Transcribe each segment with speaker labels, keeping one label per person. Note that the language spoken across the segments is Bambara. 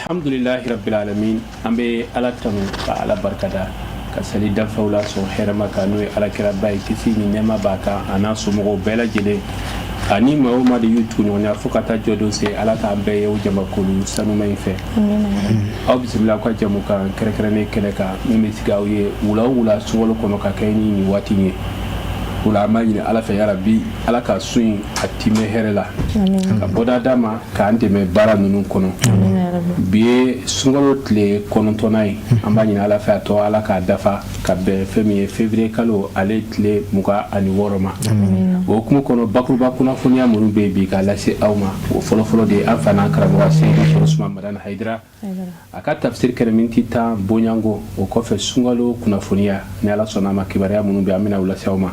Speaker 1: Alhamdulilahi rabbil alamin, an bɛ Ala tanu ka Ala barikada ka sali danfɛnw la sɔn hɛrɛma kan, n'o ye alakiraba ye, kisi ni nɛɛma b'a kan a n'a somɔgɔw bɛɛ lajɛlen ani maa o maa de y'u tuguɲɔgɔnya fo ka taa jɔdon se. Ala k'an bɛɛ ye o jamakulu sanuma in fɛ. Aw bisimila aw ka jɛmukan kɛrɛnkɛrɛnnen kɛnɛ kan min bɛ sigi aw ye wula o wula sunkalo kɔnɔ ka kɛ ni nin waati ye. O la an b'a ɲini Ala fɛ, yarabi Ala ka sun in a timɛ hɛrɛ la, ka bɔda d'an ma, k'an dɛmɛ baara ninnu kɔnɔ. Bi ye sunkalo tile 9nan ye. An b'a ɲini Ala fɛ, a tɔ Ala k'a dafa ka bɛn fɛn min ye février kalo ale tile 26 ma. O hukumu kɔnɔ, bakuruba kunnafoniya minnu bɛ yen bi k'a lase aw ma, o fɔlɔfɔlɔ de ye an fa n'an karamɔgɔ Seyidu Usumani Madani Hayidara a ka tafsir kɛnɛ miniti 10 bonyanko. O kɔfɛ, sunkalo kunnafoniya, ni Ala sɔnna a ma, kibaruya minnu bɛ, an bɛna u lase aw ma.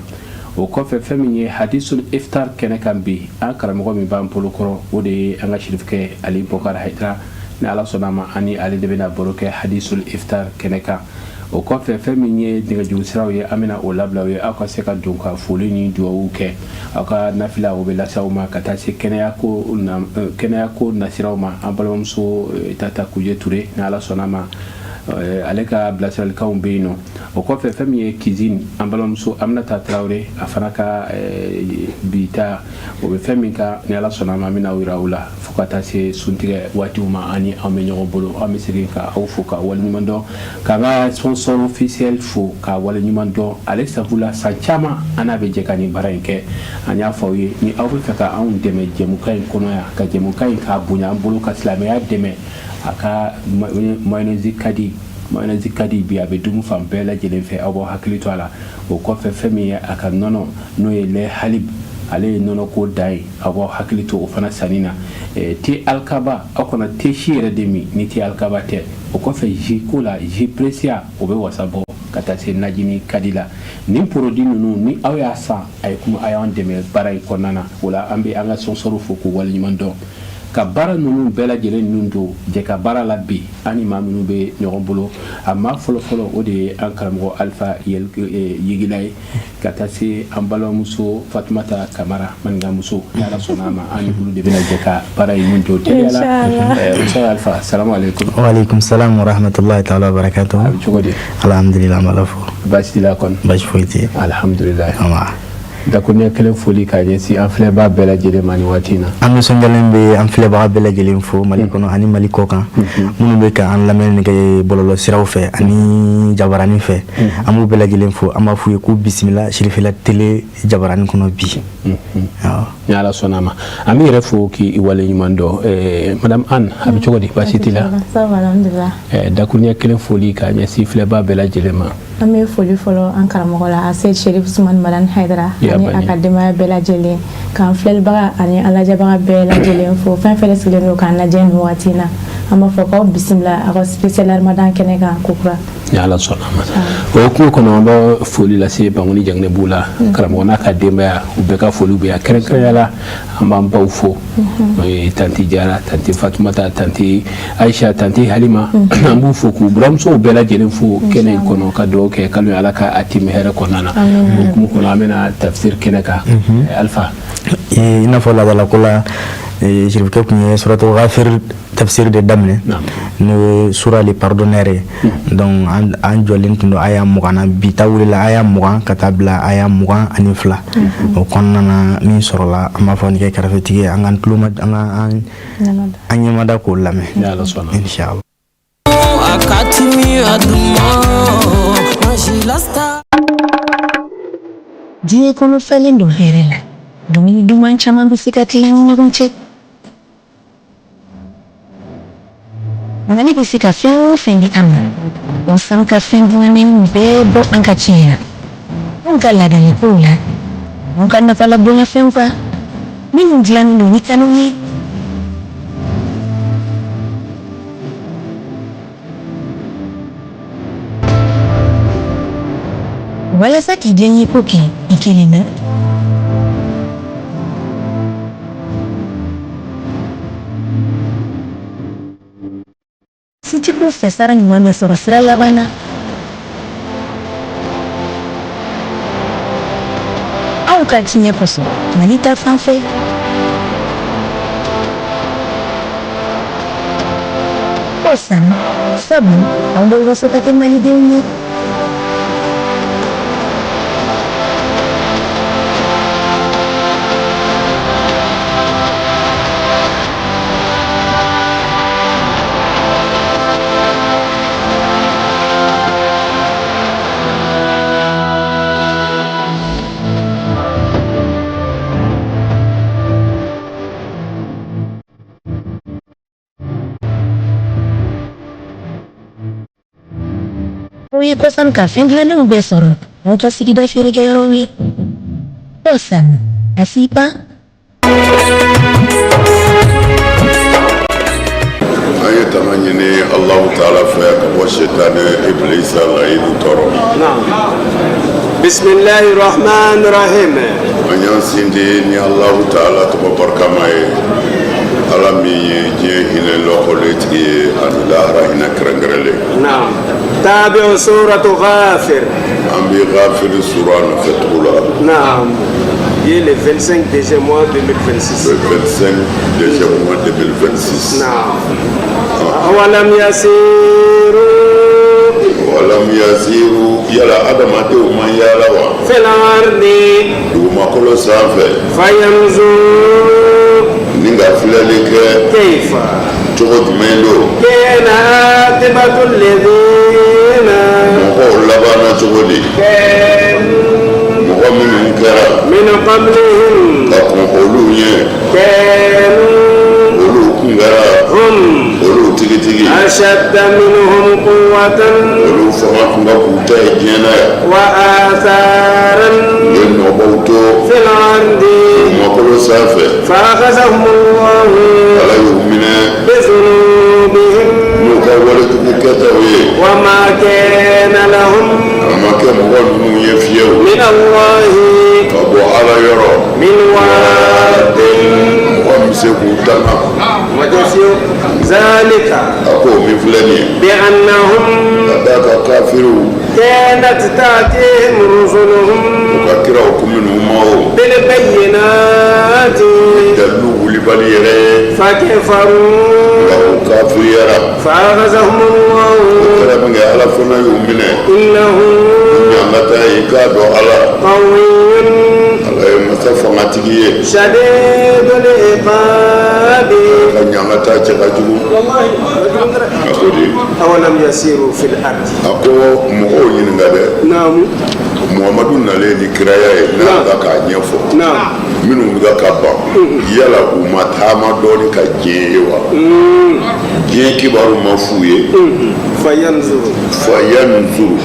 Speaker 1: O kɔfɛ, fɛn min ye hadisul iftar kɛnɛ kan bi, an karamɔgɔ min b'an bolo kɔrɔ, o de ye an ka sirifukɛ Ali Bɔkari Hayidara. Ni Ala sɔnna a ma, ani ale de bɛna baro kɛ hadisul iftar kɛnɛ kan. O kɔfɛ, fɛn min ye nɛgɛjuru siraw ye, an bɛna o labila aw ye, aw ka se ka don ka foli ni dugawu kɛ. Aw ka nafila, o bɛ lase aw ma, ka taa se kɛnɛya ko nasiraw ma. An balimamuso Tata Kuje Ture, ni Ala sɔnna a ma, ale ka bilasiralikanw bɛ yen nɔ. O kɔfɛ, fɛn min ye cuisine, an balimamuso Aminata Tarawele, a fana ka bi ta, o bɛ fɛn min kan, ni Ala sɔnna a ma, an bɛna aw yira o la fo ka taa se suntigɛ waatiw ma. Ani anw bɛ ɲɔgɔn bolo, an bɛ segin ka aw fo ka waleɲuman dɔn, k'an ka sponsor officiel fo ka waleɲuman dɔn ale, sabula san caman an n'a bɛ jɛ ka nin baara in kɛ. An y'a fɔ aw ye, ni aw bɛ fɛ ka anw dɛmɛ jɛmukan in kɔnɔ yan, ka jɛmukan in k'a bonya an bolo, ka silamɛya dɛmɛ, a ka mayonnaise ka di, mayonnaise ka di bi, a bɛ dumu fan bɛɛ lajɛlen fɛ, aw b'aw hakili to a la. O kɔfɛ, fɛn min ye a ka nɔnɔ, n'o ye lait halib, ale ye nɔnɔ ko dan ye, aw b'aw hakili to o fana sanni na. Thé alikaba, aw kana thé si yɛrɛ de min ni thé alikaba tɛ. O kɔfɛ, jus ko la, jus Precia, o bɛ wasa bɔ ka taa se najini kadi la. Nin produit ninnu, ni aw y'a san, a ye kuma, a y'an dɛmɛ baara in kɔnɔna na. O la an bɛ an ka sponsor fo k'u waleɲuman dɔn ka baara ninnu bɛɛ lajɛlen ninnu don jɛ ka baara la bi. An ni maa minnu bɛ ɲɔgɔn bolo, a maa fɔlɔfɔlɔ, o de ye an karamɔgɔ Alifa Yegila ye, ka taa se an balimamuso Fatumata Kamara, maninkamuso. Ni Ala sɔnna a ma, an ni olu de bɛna jɛ ka baara in mun don teliya la. Ustaz Alifa, salamu aleykum.
Speaker 2: Wa aleykum salam wa rahmatullahi ta'ala wa barakatuh.
Speaker 1: A bɛ cogo di?
Speaker 2: Alhamdulillah, an b'Ala fo.
Speaker 1: Baasi t'i la kɔni?
Speaker 2: Baasi foyi tɛ.
Speaker 1: Alhamdulillah. Dakuruɲɛ kelen foli k'a ɲɛsin an filɛbaa bɛɛ lajɛlen ma nin waati in na.
Speaker 2: An nisɔndiyalen bɛ an filɛbaga bɛɛ lajɛlen fo Mali kɔnɔ ani Mali kɔ kan, minnu bɛ ka an lamɛnni kɛ bɔlɔlɔ siraw fɛ ani jabaranin fɛ. An b'u bɛɛ lajɛlen fo, an b'a f'u ye k'u bisimila Sirifila télé jabaranin kɔnɔ bi.
Speaker 1: Ni Ala sɔnna a ma, an bɛ yɛrɛ fo k'i waleɲuman dɔn. Madame Anne, a bɛ cogo di? Baasi t'i la? Dakuruɲɛ kelen foli k'a ɲɛsin filɛbaa bɛɛ lajɛlen ma.
Speaker 3: An bɛ foli fɔlɔ an karamɔgɔ la, Aseyid Sherif Usumani Madani Hayidara, ani a ka denbaya bɛɛ lajɛlen, k'an filɛlibaga ani an lajɛbaga bɛɛ lajɛlen fo. Fɛn fɛn sigilen don k'an lajɛ nin waati in na, an b'a fɔ k'aw bisimila aw ka spécial Ramadan kɛnɛ kan kokura.
Speaker 1: Ni Ala sɔnna a ma, o hukumu kɔnɔ, an bɛ foli lase Bankoni Jaginɛbugu la, karamɔgɔ n'a ka denbaya, u bɛɛ ka foli bɛ yan. Kɛrɛnkɛrɛnya la, an b'an baw fo, n'o ye tanti Jara, tanti Fatumata, tanti Ayisa, tanti Halima. An b'u fo k'u buramusow bɛɛ lajɛlen fo kɛnɛ in kɔnɔ, ka dugawu kɛ kalo Ala ka a timi hɛrɛ kɔnɔna na. O hukumu kɔnɔ, an bɛna tafsir kɛnɛ kan, Alifa.
Speaker 2: I n'a fɔ laadalako la, sirifukɛ tun ye suratu Ghafir tafsir de daminɛ, n'o ye sura le pardonneur ye. Donc an jɔlen tun don aya 20 na. Bi ta wulila aya 20 ka taa bila aya 22. O kɔnɔna na, min sɔrɔla, an b'a fɔ nɛgɛ kɛrɛfɛtigi ye, an k'an tulo an ka an ɲɛmada k'o lamɛn, inshallah.
Speaker 4: Diɲɛ kɔnɔ falen don hɛrɛ la, dumuni duman caman bɛ se ka tila an ni ɲɔgɔn cɛ. Mali bɛ se ka fɛn o fɛn di an ma, walasa an ka fɛn dumanenw bɛɛ bɔ an ka tiɲɛ na, anw ka laadalakow la, anw ka nafalabonyafɛnw kan, minnu dilannen don ni kanu ye. Walasa k'i diyanyeko kɛ i kelen na, Sitigiw fɛ sara ɲuman bɛ sɔrɔ sira laban na. Aw ka tiɲɛ kosɔn Mali ta fan fɛ. Kɔsan, sabu an bɛ waso ka kɛ malidenw ye. O ye Kɔsan ka fɛn dilannenw bɛɛ sɔrɔ aw ka sigida feerekɛyɔrɔw ye. Kɔsan, a sipa.
Speaker 5: An ye tanga ɲini Alahu taala fɛ ka bɔ sitanɛ ibilisa layidu tɔɔrɔ ma.
Speaker 6: Bisimilahi rahman rahim.
Speaker 5: An y'an sindi ni Alahu taala tɔgɔ barikama ye, Ala min ye diɲɛ hinɛ lɔkɔlen tigi ye ani lahara hinɛ kɛrɛnkɛrɛnlen.
Speaker 6: Naam. Tabi'u suratu Ghafir.
Speaker 5: An bɛ Ghafir sura nɔfɛ tugu la.
Speaker 6: Naam. Ye le 25 deuxième mois 2026.
Speaker 5: Le 25 deuxième mois 2026.
Speaker 6: Naam. Awalam yasiru.
Speaker 5: Awalam yasiru yala adamadenw ma yaala wa.
Speaker 6: Fil ardi.
Speaker 5: Dugumakolo sanfɛ.
Speaker 6: Fayanzuru.
Speaker 5: Ni ka filɛli kɛ.
Speaker 6: Kayfa.
Speaker 5: Cogo jumɛn don.
Speaker 6: Kana akibatu ladina.
Speaker 5: Mɔgɔw labanna cogo di.
Speaker 6: Kanu.
Speaker 5: Mɔgɔ minnu kɛra.
Speaker 6: Min qablihim.
Speaker 5: Ka kɔn olu ɲɛ.
Speaker 6: Kanu.
Speaker 5: Olu kun kɛra.
Speaker 6: Hum.
Speaker 5: Olu tigitigi.
Speaker 6: Ashadda minhum quwwatan.
Speaker 5: Olu fanga kun ka k'u ta ye diɲɛ na yan.
Speaker 6: Wa atharan.
Speaker 5: U ye nɔbaw to.
Speaker 6: Fil ardi.
Speaker 5: Dugumakolo sanfɛ.
Speaker 6: Fa akhazahum Allahu.
Speaker 5: Ala y'u minɛ.
Speaker 6: Bizunubihim.
Speaker 5: N'u ka walejugu kɛtaw ye.
Speaker 6: Wa ma kana lahum.
Speaker 5: A ma kɛ mɔgɔ ninnu ye fiyewu.
Speaker 6: Min Allahi.
Speaker 5: Ka bɔ Ala yɔrɔ.
Speaker 6: Min waqin.
Speaker 5: Mɔgɔ min bɛ se k'u tanga.
Speaker 6: Ma kɛ fiyewu. Zalika.
Speaker 5: A ko min filɛ nin ye.
Speaker 6: Bi annahum.
Speaker 5: Ka d'a kan kafiriw.
Speaker 6: Kanat ta'tihim rusuluhum.
Speaker 5: U ka kiraw kun bɛ n'u ma o.
Speaker 6: Bil bayyinati.
Speaker 5: Dalilu wulibali yɛrɛ ye.
Speaker 6: Fa kafaru.
Speaker 5: Nka u kafiriyara.
Speaker 6: Fa akhazahum Allahu.
Speaker 5: O kɛra min kɛ Ala fana y'u minɛ.
Speaker 6: Innahu.
Speaker 5: Ɲangata ye i k'a dɔn Ala.
Speaker 6: Qawiyyun.
Speaker 5: Ala ye masa fangatigi ye.
Speaker 6: Shadidul iqabi.
Speaker 5: A ka ɲangata cɛ ka jugu.
Speaker 6: Wallahi.
Speaker 5: A ko di.
Speaker 6: Awalam yasiru fil ardi.
Speaker 5: A ko mɔgɔw ɲininka dɛ.
Speaker 6: Naamu.
Speaker 5: Muhamadu nalen ni kiraya ye n'a ka k'a ɲɛfɔ.
Speaker 6: Naamu.
Speaker 5: Minnu bɛ ka ban yala u ma taama dɔɔni ka diɲɛ ye wa? Diɲɛ kibaru ma f'u ye.
Speaker 6: Fayanzuru.
Speaker 5: Fayanzuru.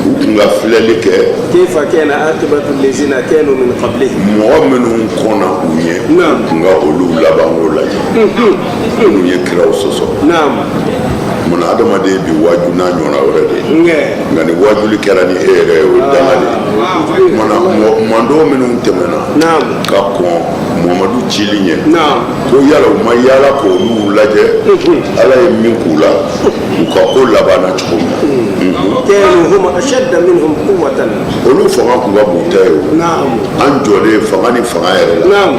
Speaker 5: U tun ka filɛli kɛ.
Speaker 6: Kayfa kana akibatu lezina kanu min qablihim.
Speaker 5: Mɔgɔ minnu kɔnna u ɲɛ.
Speaker 6: Naamu.
Speaker 5: U tun ka olu labanko lajɛ. Minnu ye kiraw sɔsɔ.
Speaker 6: Naamu.
Speaker 5: Munna adamaden bi waaju n'a ɲɔgɔnna wɛrɛ de ye. Nka ni waajuli kɛra ni e yɛrɛ ye o ye danga de ye. Munna mɔgɔ minnu tɛmɛna.
Speaker 6: Naamu.
Speaker 5: Ka kɔn Muhamadu cili ɲɛ.
Speaker 6: Naamu.
Speaker 5: Ko yala u ma yaala k'olu lajɛ. Ala ye min k'u la u ka ko labanna cogo min na.
Speaker 6: Kanu hum ashadda minhum quwwatan.
Speaker 5: Olu fanga tun ka bon ta ye o.
Speaker 6: Naamu.
Speaker 5: An jɔlen fanga ni fanga yɛrɛ la.
Speaker 6: Naamu.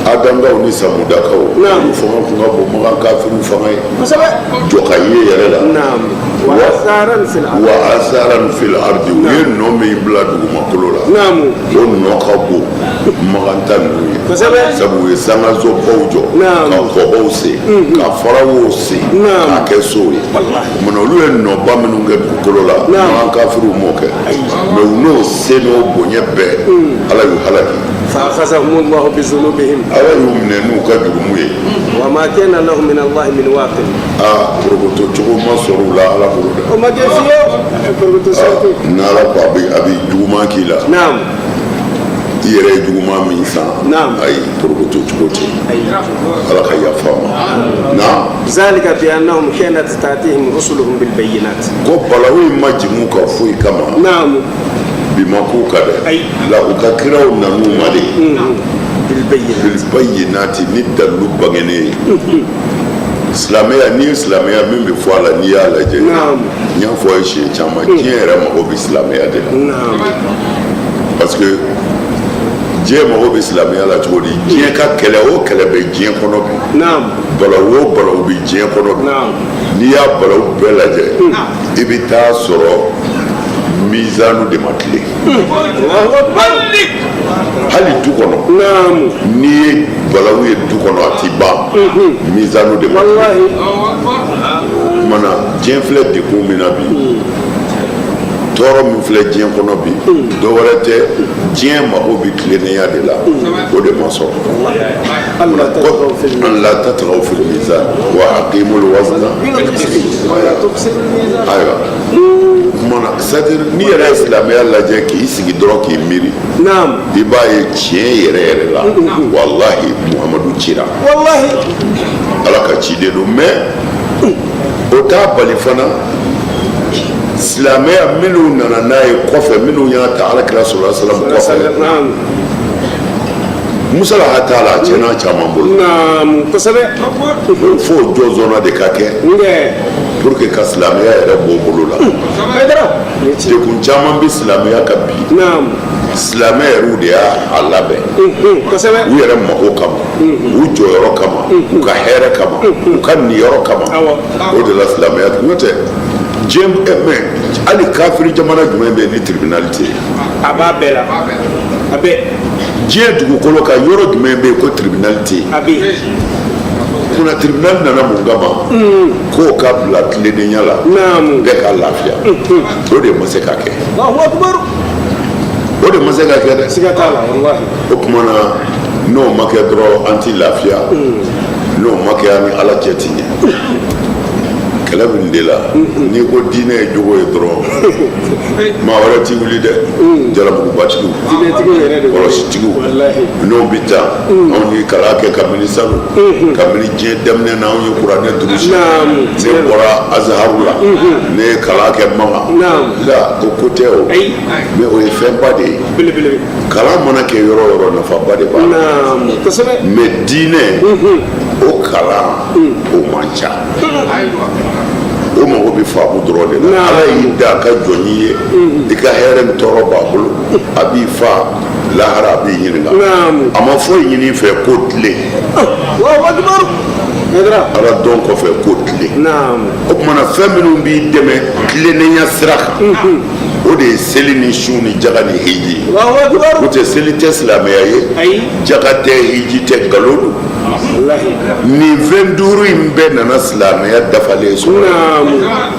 Speaker 5: Adankaw ni samudakaw.
Speaker 6: Naamu.
Speaker 5: Olu fanga tun ka bon Makan kafiriw fanga ye.
Speaker 6: Kosɛbɛ.
Speaker 5: Jɔ ka ye yɛrɛ la.
Speaker 6: Naamu. Wa atharan fil ardi.
Speaker 5: Wa asaran fil ardi u ye nɔ min bila dugumakolo la.
Speaker 6: Naamu.
Speaker 5: O nɔ ka bon Makan ta ninnu ye.
Speaker 6: Kosɛbɛ.
Speaker 5: Sabu u ye sankasobaw jɔ.
Speaker 6: Naamu.
Speaker 5: Ka kɔbaw sen. Ka farawow sen.
Speaker 6: Naamu.
Speaker 5: K'a kɛ sow ye.
Speaker 6: Walahi.
Speaker 5: Munna olu ye nɔba minnu kɛ dugukolo la.
Speaker 6: Naamu.
Speaker 5: Makan kafiriw m'o kɛ. Mais u n'o se n'o bonya bɛɛ. Ala y'u halaki.
Speaker 6: Fa akhazahum Allahu bi zunubihim.
Speaker 5: Ala y'u minɛ n'u ka jurumu ye.
Speaker 6: Wa ma kana lahum min Allahi min waqin.
Speaker 5: Aa porokoto cogo ma sɔrɔ u la Ala bolo dɛ.
Speaker 6: O ma kɛ fiyewu. Porokoto sɔrɔ tɛ.
Speaker 5: N'Ala ko a bɛ juguman k'i la.
Speaker 6: Naamu.
Speaker 5: I yɛrɛ ye juguman min san.
Speaker 6: Naamu.
Speaker 5: Ayi porokoto cogo tɛ. Ala ka yafa ma. Naam.
Speaker 6: Zalika bi annahum kanat ta'tihim rusuluhum bil bayyinat.
Speaker 5: Ko balawu in ma jigin u kan foyi kama.
Speaker 6: Naamu.
Speaker 5: Bi ma k'u kan dɛ.
Speaker 6: Ayi.
Speaker 5: La u ka kiraw nan'u ma de.
Speaker 6: Bil bayyinat.
Speaker 5: Bil bayyinati ni dalilu bangenen ye. Silamɛya n'i ye silamɛya min bɛ fɔ a la n'i y'a lajɛ.
Speaker 6: Naamu.
Speaker 5: N y'a fɔ a ye siɲɛ caman diɲɛ yɛrɛ mago bɛ silamɛya de la.
Speaker 6: Naamu.
Speaker 5: Parce que diɲɛ mago bɛ silamɛya la cogo di diɲɛ ka kɛlɛ o kɛlɛ bɛ diɲɛ kɔnɔ bi.
Speaker 6: Naamu.
Speaker 5: Balawu o balawu bɛ diɲɛ kɔnɔ bi, n'i y'a balawu bɛɛ lajɛ, i bɛ taa sɔrɔ mizanu de ma tilen. Hali du kɔnɔ, n'i ye balawu ye du kɔnɔ, a ti ban, mizanu de ma tilen. Tuma na diɲɛ filɛ degun min na bi, tɔɔrɔ min filɛ diɲɛ kɔnɔ bi, dɔ wɛrɛ tɛ, diɲɛ mago bɛ tilennenya de la, o de ma sɔrɔ. An la tatagaw fil mizan wa aqimul wazna. Ayiwa, tuma na, c'est à dire n'i yɛrɛ ye silamɛya lajɛ k'i sigi dɔrɔn k'i miiri, i b'a ye tiɲɛ yɛrɛ yɛrɛ la, walahi, Muhamadu cira, Ala ka ciden don. Mais o t'a bali fana, silamɛya minnu nana n'a ye kɔfɛ, minnu y'a ta Ala kira sɔrɔ salam kɔfɛ, musalaha t'a la, a tiɲɛna caman bolo.
Speaker 6: Kosɛbɛ.
Speaker 5: Fo jɔzɔnna de ka kɛ pour que ka silamɛya yɛrɛ bɔ bolo la. Degun caman bɛ silamɛya kan bi. Silamɛ yɛrɛw de y'a labɛn u yɛrɛ mago kama, u jɔyɔrɔ kama, u ka hɛrɛ kama, u ka niyɔrɔ kama. O de la silamɛya, n'o tɛ diɲɛ, mais hali kafiri jamana jumɛn bɛ yen ni tribunal tɛ yen?
Speaker 6: A b'a bɛɛ la, a bɛɛ.
Speaker 5: Diɲɛ dugukolo kan, yɔrɔ jumɛn bɛ yen ko tribunal tɛ yen?
Speaker 6: A bɛ yen.
Speaker 5: Kunna tribunal nana mun kama? K'o ka bila tilennenya la, bɛɛ ka lafiya. O de ma se ka kɛ, o de ma se ka kɛ dɛ.
Speaker 6: Siga t'a la, walahi.
Speaker 5: O tuma na, n'o ma kɛ dɔrɔn, an ti lafiya. N'o ma kɛ, an ni Ala cɛ ti ɲɛ. Kɛlɛ min de la, n'i ko diinɛ ye jogo ye dɔrɔn, maa wɛrɛ ti wuli dɛ. Jalamugubatigiw, kɔlɔsitigiw, n'o bɛ taa, anw ye kalan kɛ kabini sanu, kabini diɲɛ daminɛ na, anw ye kuranɛ durusi. Ne bɔra Azaharu la, ne ye kalan kɛ Maka la. O ko tɛ o, mais o ye fɛnba de ye. Kalan mana kɛ yɔrɔ o yɔrɔ, nafaba de b'a la. Mais diinɛ o kalan, o man ca. O mago bɛ faamu dɔrɔn de la. Ala y'i da ka jɔn ye, i ka hɛrɛ ni tɔɔrɔ b'a bolo. A b'i fa lahara, a b'i ɲininka. A ma foyi ɲini i fɛ ko tilen. Ala dɔn kɔfɛ, ko tilen. O tuma na, fɛn minnu b'i dɛmɛ tilennenya sira kan, o de ye seli ni sun ni jaga ni hiji. O tɛ, seli tɛ silamɛya ye, jaga tɛ, hiji tɛ, nkalon don. Nin fɛn duuru in bɛɛ nana silamɛya dafalen sɔrɔ.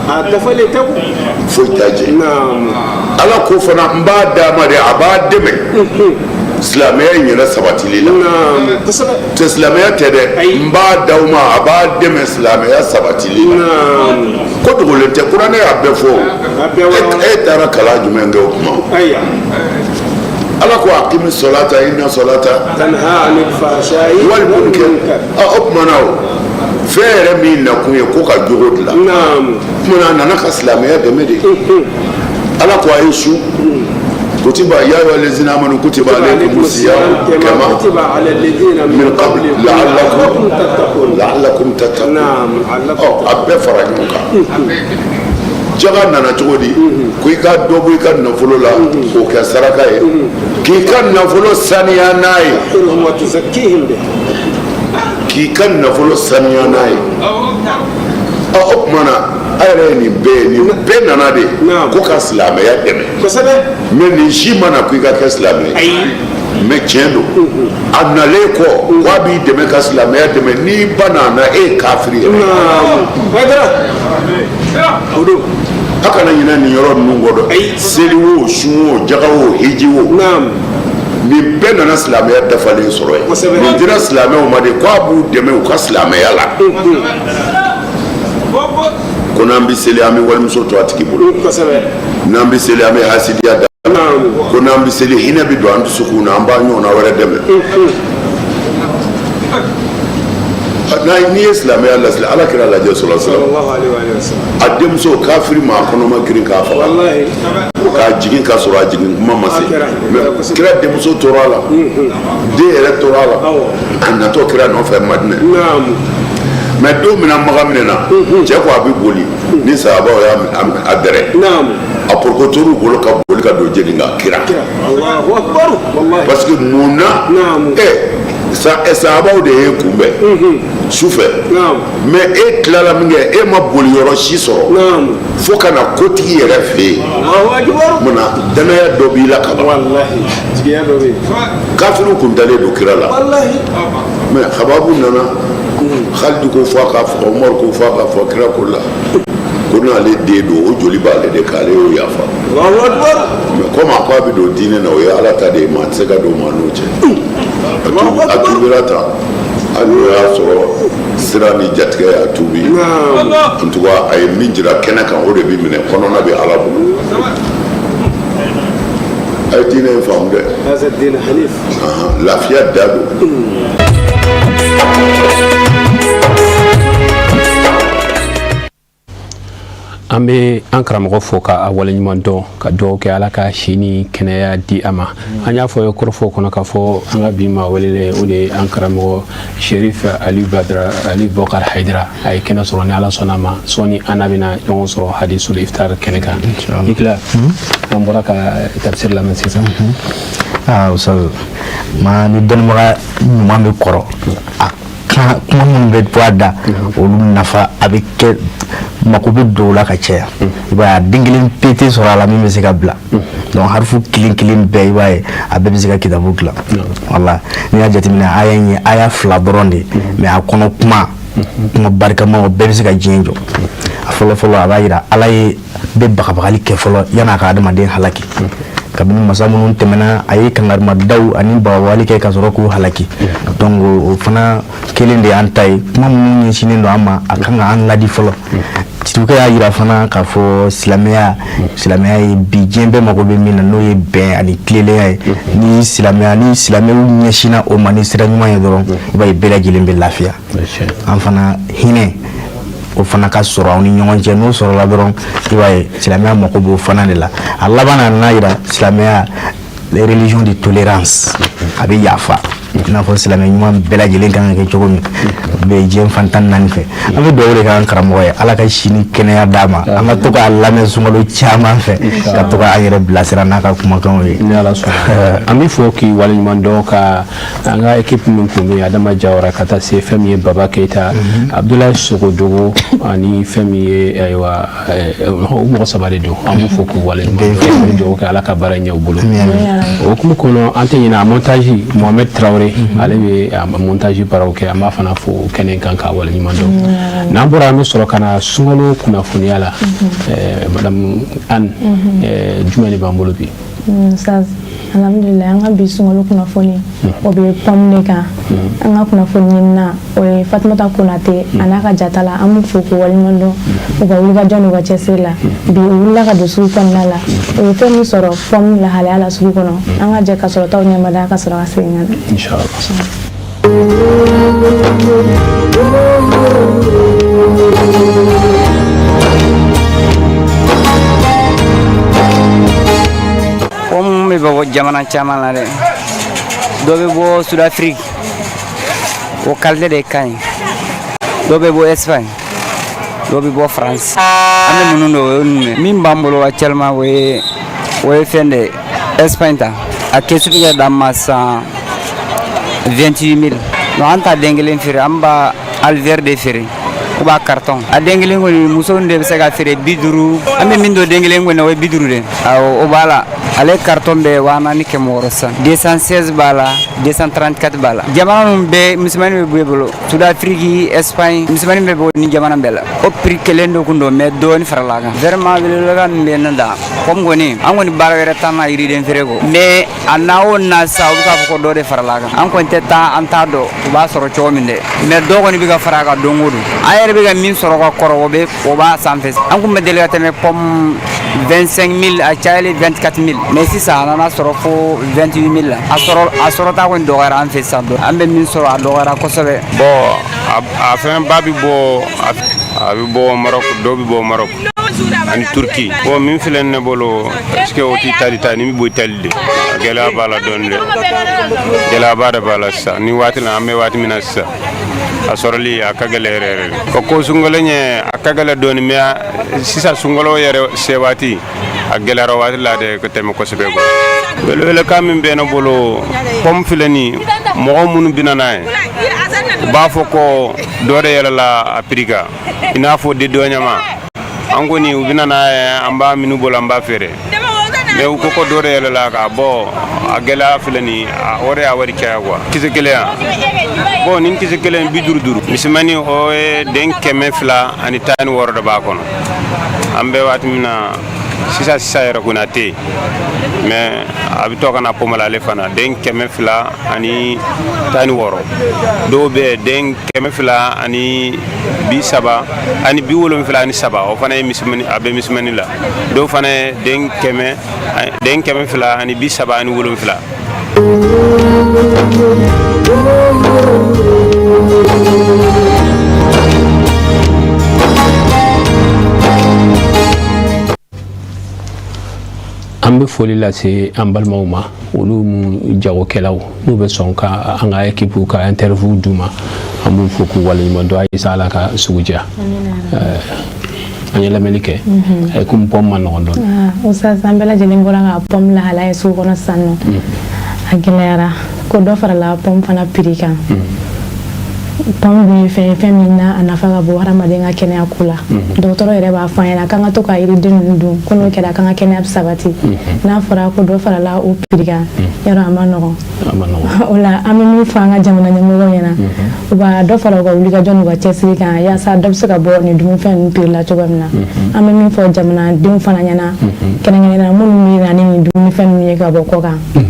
Speaker 6: A dafalen tɛ.
Speaker 5: Foyi t'a jɛ. Ala ko fana, n b'a d'a ma de, a b'a dɛmɛ silamɛya in yɛrɛ sabatili la. Tɛ silamɛya tɛ dɛ, n b'a d'aw ma, a b'a dɛmɛ silamɛya sabatili la. Ko dogolen tɛ, kuranɛ y'a bɛɛ fɔ. E taara kalan jumɛn kɛ o kuma? Ala ko aqimi sɔlata inna sɔlata
Speaker 6: tanha anil fahsha'i
Speaker 5: wal munkar. O tuma na, o fɛn yɛrɛ min nakun ye ko ka jogo dilan, tuma na a nana ka silamɛya dɛmɛ de. Ala ko a ye sun, kutiba ya ayyuha allazina amanu kutiba alaykum siyam kama
Speaker 6: kutiba ala alladhina
Speaker 5: min qabl la'allakum tattaqun. Ɔ, a bɛɛ fara ɲɔgɔn kan. Jaga nana cogo di? Ko i ka dɔ bɔ i ka nafolo la k'o kɛ saraka ye, k'i ka nafolo saniya n'a ye, k'i ka nafolo saniya n'a ye. Ɔ, o tuma na, a yɛrɛ ye nin bɛɛ ye, nin bɛɛ nana de ko ka silamɛya dɛmɛ. Mais nin si ma na ko i ka kɛ silamɛ ye. Mais tiɲɛ don, a nalen kɔ ko a b'i dɛmɛ ka silamɛya dɛmɛ, n'i ba nana, e ye kafiri yɛrɛ. A kana ɲinɛ nin yɔrɔ ninnu kɔ dɛ. Seli o, sun o, jaga o, hiji o, nin bɛɛ nana silamɛya dafalen sɔrɔ yen. Nin dira silamɛw ma de ko a b'u dɛmɛ u ka silamɛya la. Ko n'an bɛ seli, an bɛ walimuso to a tigi bolo. N'an bɛ seli, an bɛ hasidiya da. Ko n'an bɛ seli, hinɛ bɛ don an dusukun na, an b'a ɲɔgɔnna wɛrɛ dɛmɛ. N'i ye silamɛya lasili, Ala kira lajɛ sɔrɔ sala, a denmuso kafiri maa kɔnɔma girin k'a faga k'a jigin ka sɔrɔ a jigin kuma ma se. Mais kira denmuso tora a la, den yɛrɛ tora a la, a natɔ kira nɔfɛ Madinɛ. Mais don min na Makan minɛna, cɛ ko a bɛ boli ni sahabaw y'a dɛrɛ. A porokotor'u bolo ka boli ka don jeni kan kira, parce que mun na ɛ sahabaw de y'e kunbɛn sufɛ, mais e tilala min kɛ, e ma boli yɔrɔ si sɔrɔ fo ka na kotigi yɛrɛ fɛ yen. Munna? Danaya dɔ b'i la ka ban. Kafiriw kun dalen don kira la, mais Hababu nana, Khalid ko fɔ a k'a faga, Umaru ko fɔ a k'a faga. Kira ko la ko n'ale den don, o joli b'ale de kan, ale y'o yafa. Mais komi a ko a bɛ don diinɛ na, o ye Ala ta de ye, maa tɛ se ka don maa n'o cɛ. A tuubira tan, hali n'o y'a sɔrɔ sira ni jatigɛ y'a tuubi. En tout cas, a ye min jira kɛnɛ kan, o de bɛ minɛ, kɔnɔna bɛ Ala bolo. A ye diinɛ in faamu dɛ, lafiya da don.
Speaker 1: An bɛ an karamɔgɔ fo ka a waleɲuman dɔn, ka dugawu kɛ Ala ka si ni kɛnɛya di a ma. An y'a fɔ ye kɔrɔfɔ kɔnɔ k'a fɔ an ka bi maa welelen, o de ye an karamɔgɔ Sherif Ali Badara Ali Bɔkar Hayidara. A ye kɛnɛ sɔrɔ, ni Ala sɔnna a ma, sɔɔni an n'a bɛna ɲɔgɔn sɔrɔ hadisul iftar kɛnɛ kan. I tila, an bɔra ka tafsir lamɛn sisan.
Speaker 2: Aa ustaz, ma ni dɔnnibaga ɲuman bɛ kɔrɔ, a kuma minnu bɛ bɔ a da, olu nafa a bɛ kɛ mako bɛ don o la ka caya. I b'a ye, a den kelen pe tɛ sɔrɔ a la min bɛ se ka bila. Donc harifu kelen kelen bɛɛ, i b'a ye, a bɛɛ bɛ se ka kitabu dilan. Wala n'i y'a jateminɛ, aya in ye aya fila dɔrɔn de ye, mais a kɔnɔ kuma kuma barikamaw bɛɛ bɛ se ka diɲɛ jɔ. A fɔlɔ fɔlɔ, a b'a yira Ala ye bɛ bagabagali kɛ fɔlɔ yan'a ka adamaden halaki. Kabini masa minnu tɛmɛna, a ye kangarimadaw ani bagabagali kɛ ka sɔrɔ k'u halaki. Donc o fana kelen de y'an ta ye. Kuma minnu ɲɛsinnen don an ma, a kan ka an ladi fɔlɔ. Sirikɛ y'a yira fana k'a fɔ silamɛya, silamɛya ye bi diɲɛ bɛɛ mago bɛ min na, n'o ye bɛn ani tilennenya ye. Ni silamɛya, ni silamɛw ɲɛsinna o ma ni sira ɲuman ye dɔrɔn, i b'a ye bɛɛ lajɛlen bɛ lafiya. An fana hinɛ o fana ka sɔrɔ aw ni ɲɔgɔn cɛ. N'o sɔrɔla dɔrɔn, i b'a ye silamɛya mako b'o fana de la. A laban na, n'a yira silamɛya religion de tolérance, a bɛ yafa, i n'a fɔ silamɛ ɲuman bɛɛ lajɛlen kan ka kɛ cogo min bɛ diɲɛ fan 14 fɛ. An bɛ dugawu de k'an karamɔgɔ ye, Ala ka si ni kɛnɛya d'a ma, an ka to k'a lamɛn sunkalo caman fɛ, ka to k'an yɛrɛ bilasira n'a ka kumakanw ye.
Speaker 1: Ni Ala sɔnna, an bɛ fɔ k'i waleɲuman dɔn, ka an ka équipe min kun bɛ yen, Adama Jawara, ka taa se fɛn min ye Baba Keyita, Abdoulaye Sogodogo, ani fɛn min ye, ayiwa, o mɔgɔ saba de don. An b'u fo k'u waleɲuman dɔn, an bɛ dugawu kɛ Ala ka baara ɲɛ u bolo. O hukumu kɔnɔ, an tɛ ɲinɛ a montage, Mohamed Traoré, ale bɛ a montage baaraw kɛ. An b'a fana fo kɛnɛ kan k'a waleɲuman dɔn. N'an bɔra, an bɛ sɔrɔ ka na sunkalo kunnafoniya la. Madame Anne, jumɛn de b'an bolo bi?
Speaker 3: Ustaz, alhamdulilayi, an ka bi sunkalo kunnafoni, o bɛ pomme de kan. An ka kunnafoni ɲinina, o ye Fatumata Konate a n'a ka jata la. An b'u fo k'u waleɲuman dɔn u ka wulikajɔ n'u ka cɛsiri la. Bi u wulila ka don sugu kɔnɔna la, u ye fɛn min sɔrɔ pomme lahalaya la sugu kɔnɔ, an ka jɛ ka sɔrɔtaw ɲɛmada ka sɔrɔ ka segin ka na.
Speaker 1: Inchallah.
Speaker 7: Pomme bɛ bɔ jamana caman la dɛ. Dɔ bɛ bɔ Sud-Afrique, o qualité de ka ɲi. Dɔ bɛ bɔ Espagne, dɔ bɛ bɔ France. An bɛ minnu dɔn, o ye ninnu ye. Min b'an bolo actuellement, o ye fɛn de ye, Espagne ta. A kɛsu bɛ ka d'an ma sisan 28 000. Donc an ta den kelen feere, an b'a alver de feere ou b'a carton. A den kelen kɔni, musow de bɛ se ka feere 50. An bɛ min don den kelen kɔni, o ye 50 de. Awɔ, o b'a la. Ale carton bɛ 4600 sisan. 216 b'a la, 234 b'a la. Jamana ninnu bɛɛ, misɛnmanin bɛ bɔ i bolo. Sud-Afrique, Espagne, misɛnmanin bɛ bɔ ni jamana bɛɛ la. O prix kelen de kun don, mais dɔɔni farala a kan. Vraiment, welewelekan min bɛ ne da, comme kɔni an kɔni baara wɛrɛ t'an na yiriden feere kɔ, mais a na o na sisan, u bɛ k'a fɔ ko dɔ de farala a kan. An kɔni tɛ taa, an t'a dɔn u b'a sɔrɔ cogo min dɛ, mais dɔ kɔni bɛ ka fara a kan don o don. An yɛrɛ bɛ ka min sɔrɔ ka kɔrɔ, o bɛ o b'a sanfɛ. An kun bɛ deli ka tɛmɛ pomme 25 000, a cayalen 24 000, mais sisan a nana sɔrɔ fo 28 000 la. A sɔrɔta kɔni dɔgɔyara an fɛ sisan dɔɔni. An bɛ min sɔrɔ, a dɔgɔyara kosɛbɛ.
Speaker 8: Bon, a fɛn ba bɛ bɔ, a bɛ bɔ Maroc, dɔw bɛ bɔ Maroc. Ani Turki. Bon, min filɛ ne bolo, est-ce que o tɛ Itali ta ni bɛ bɔ Itali de. Gɛlɛya b'a la dɔɔni dɛ, gɛlɛyaba de b'a la sisan. Ni waati la, an bɛ waati min na sisan, a sɔrɔli a ka gɛlɛ yɛrɛ yɛrɛ de. Ko sunkalo ɲɛ, a ka gɛlɛ dɔɔni, mais sisan sunkalo yɛrɛ se waati, a gɛlɛyara waati la de ka tɛmɛ kosɛbɛ quoi. Welewelekan min bɛ ne bolo, pomme filɛ nin, mɔgɔ minnu bɛ na n'a ye, u b'a fɔ ko dɔ de yɛlɛla a prix kan, i n'a fɔ dédouanement. An kɔni, u bɛ na n'a ye, an b'a minnu bolo, an b'a feere, mais u ko ko dɔ de yɛlɛla ka bɔ a gɛlɛya filɛ nin, o de y'a wari caya quoi. Kisɛ kelen yan, bon, nin kisɛ kelen 55. Misɛnmanin, o ye den 216 de b'a kɔnɔ. An bɛ waati min na sisan sisan yɛrɛ kɔni, a tɛ yen, mais a bɛ to ka na pomme la. Ale fana den 216. Dɔw bɛ yen, den 230 ani 73, o fana ye misɛnmanin, a bɛ misɛnmanin la. Dɔw fana ye den 237.
Speaker 1: An bɛ foli lase an balimaw ma, olu mu jagokɛlaw n'u bɛ sɔn ka an ka équipe ka interview d'u ma. An b'u fo k'u waleɲuman dɔn. Ayisa, Ala ka sugu diya. An ye lamɛnni kɛ, komi pomme ma nɔgɔn dɔɔni.
Speaker 3: Oustaz, an bɛɛ lajɛlen bɔra ka pomme lahalaya ye sugu kɔnɔ sisan nɔ. A gɛlɛyara ko dɔ farala pomme fana prix kan. Pomme dun ye fɛn ye, fɛn min na a nafa ka bon hadamaden ka kɛnɛya ko la. Dɔgɔtɔrɔ yɛrɛ b'a fɔ an ɲɛna k'an ka to ka yiriden ninnu dun, ko n'o kɛra k'an ka kɛnɛya bɛ sabati. N'a fɔra ko dɔ farala o prix kan, yarɔ a ma nɔgɔn.
Speaker 1: A ma nɔgɔn.
Speaker 3: O la, an bɛ min fɔ an ka jamana ɲɛmɔgɔw ɲɛna, u b'a dɔ fara u ka wulikajɔ n'u ka cɛsiri kan, yaasa dɔ bɛ se ka bɔ nin dumunifɛn ninnu prix la cogo min na. An bɛ min fɔ jamanadenw fana ɲɛna, kɛrɛnkɛrɛnnenya minnu bɛ na ni nin dumunifɛn ninnu ye ka bɔ kɔ kan, ni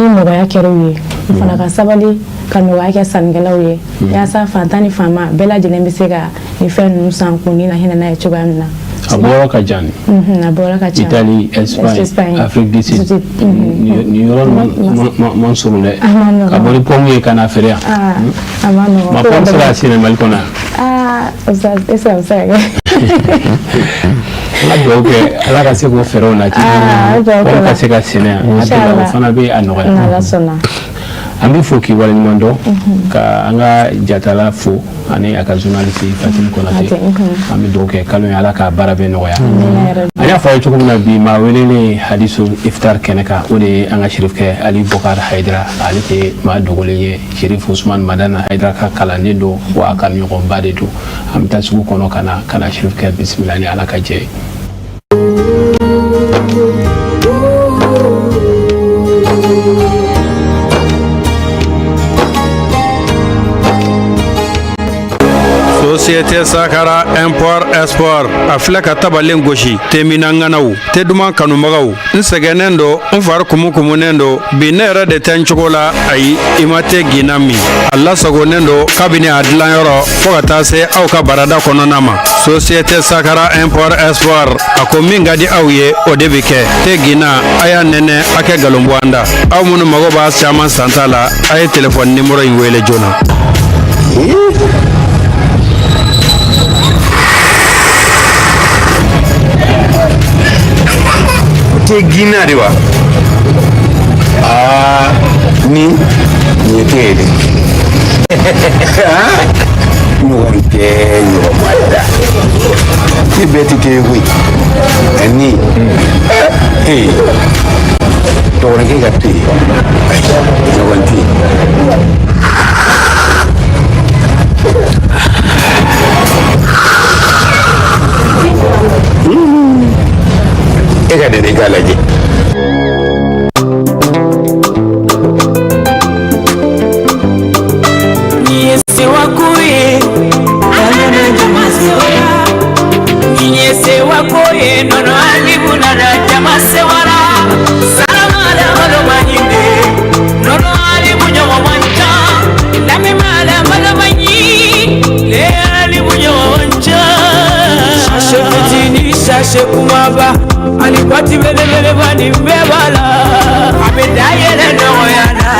Speaker 3: nɔgɔya kɛra u ye, u fana ka sabali ka nɔgɔya kɛ sannikɛlaw ye, yaasa fantan ni faama bɛɛ lajɛlen bɛ se ka nin fɛn ninnu san k'u ni lahinɛ n'a ye cogoya min na.
Speaker 1: A bɔyɔrɔ ka jan.
Speaker 3: A bɔyɔrɔ ka ca.
Speaker 1: Italie, Espagne, Afrique du Sud, nin yɔrɔ ninnu man surun dɛ.
Speaker 3: A ma nɔgɔn.
Speaker 1: Ka bɔ ni pomme ye ka n'a feere yan.
Speaker 3: A ma nɔgɔn.
Speaker 1: Ma pomme se ka sɛnɛ Mali kɔnɔ yan?
Speaker 3: Aa Oustaz, est ce que a bɛ se ka kɛ?
Speaker 1: An ka dugawu kɛ, Ala ka se k'o fɛɛrɛw nati,
Speaker 3: an bɛ dugawu kɛ.
Speaker 1: pomme ka se ka sɛnɛ yan. Hakili la, o fana bɛ a nɔgɔya.
Speaker 3: N'Ala sɔnna.
Speaker 1: An bɛ fo k'i waleɲuman dɔn, ka an ka jatala fo ani a ka journaliste Fatimi Konate. An bɛ dugawu kɛ kalo ye, Ala k'a baara bɛɛ nɔgɔya. An y'a fɔ a ye cogo min na, bi maa welelen hadisu iftar kɛnɛ kan, o de ye an ka sherifkɛ Ali Bokar Hayidara. Ale tɛ maa dogolen ye, Sherif Usman Madana Hayidara ka kalanden don, wa a ka ɲɔgɔnba de don. An bɛ taa sugu kɔnɔ ka na sherifkɛ bisimila ni Ala ka jɛ ye.
Speaker 9: Société Sakara Import Export, a filɛ ka tabalen gosi. Temina ŋanaw, te duman kanubagaw, n sɛgɛnnen don, n fari kumukumunen don bi, ne yɛrɛ de tɛ n cogo la. Ayi, i ma te ginna min, a lasagonnen don kabini a dilanyɔrɔ fɔɔ ka taa se aw ka barada kɔnɔna ma. Société Sakara Import Export, a ko min ka di aw ye, o de bi kɛ. Te ginna, a y'a nɛnɛ, a kɛ galon bɔ an da. Aw minnu mago b'a caman santa la, a ye telefɔni nimɔrɔ in wele joona.
Speaker 10: Te ginna de wa? Aa, ni nin ye te ye dɛ. Ɲɔgɔn tɛ, ɲɔgɔn ma da, te bɛɛ tɛ te ye koyi. Ani ee, dɔgɔninkɛ ka te, ɲɔgɔn tɛ. E ka dɛnɛ, i k'a lajɛ.
Speaker 11: Ni ye sewako ye, nana jama sewara. Ni ye sewako ye, nɔnɔ alibu nana jama sewara. Salamala maloma ɲinde, nɔnɔ alibu ɲɔgɔn man ca. Lamɛnmala maloma ɲi, le alibu ɲɔgɔn man ca. Sachet fitini, sachet kumaba, ani boîte belebeleba, nin bɛɛ b'a la. A bɛ dayɛlɛ nɔgɔya la,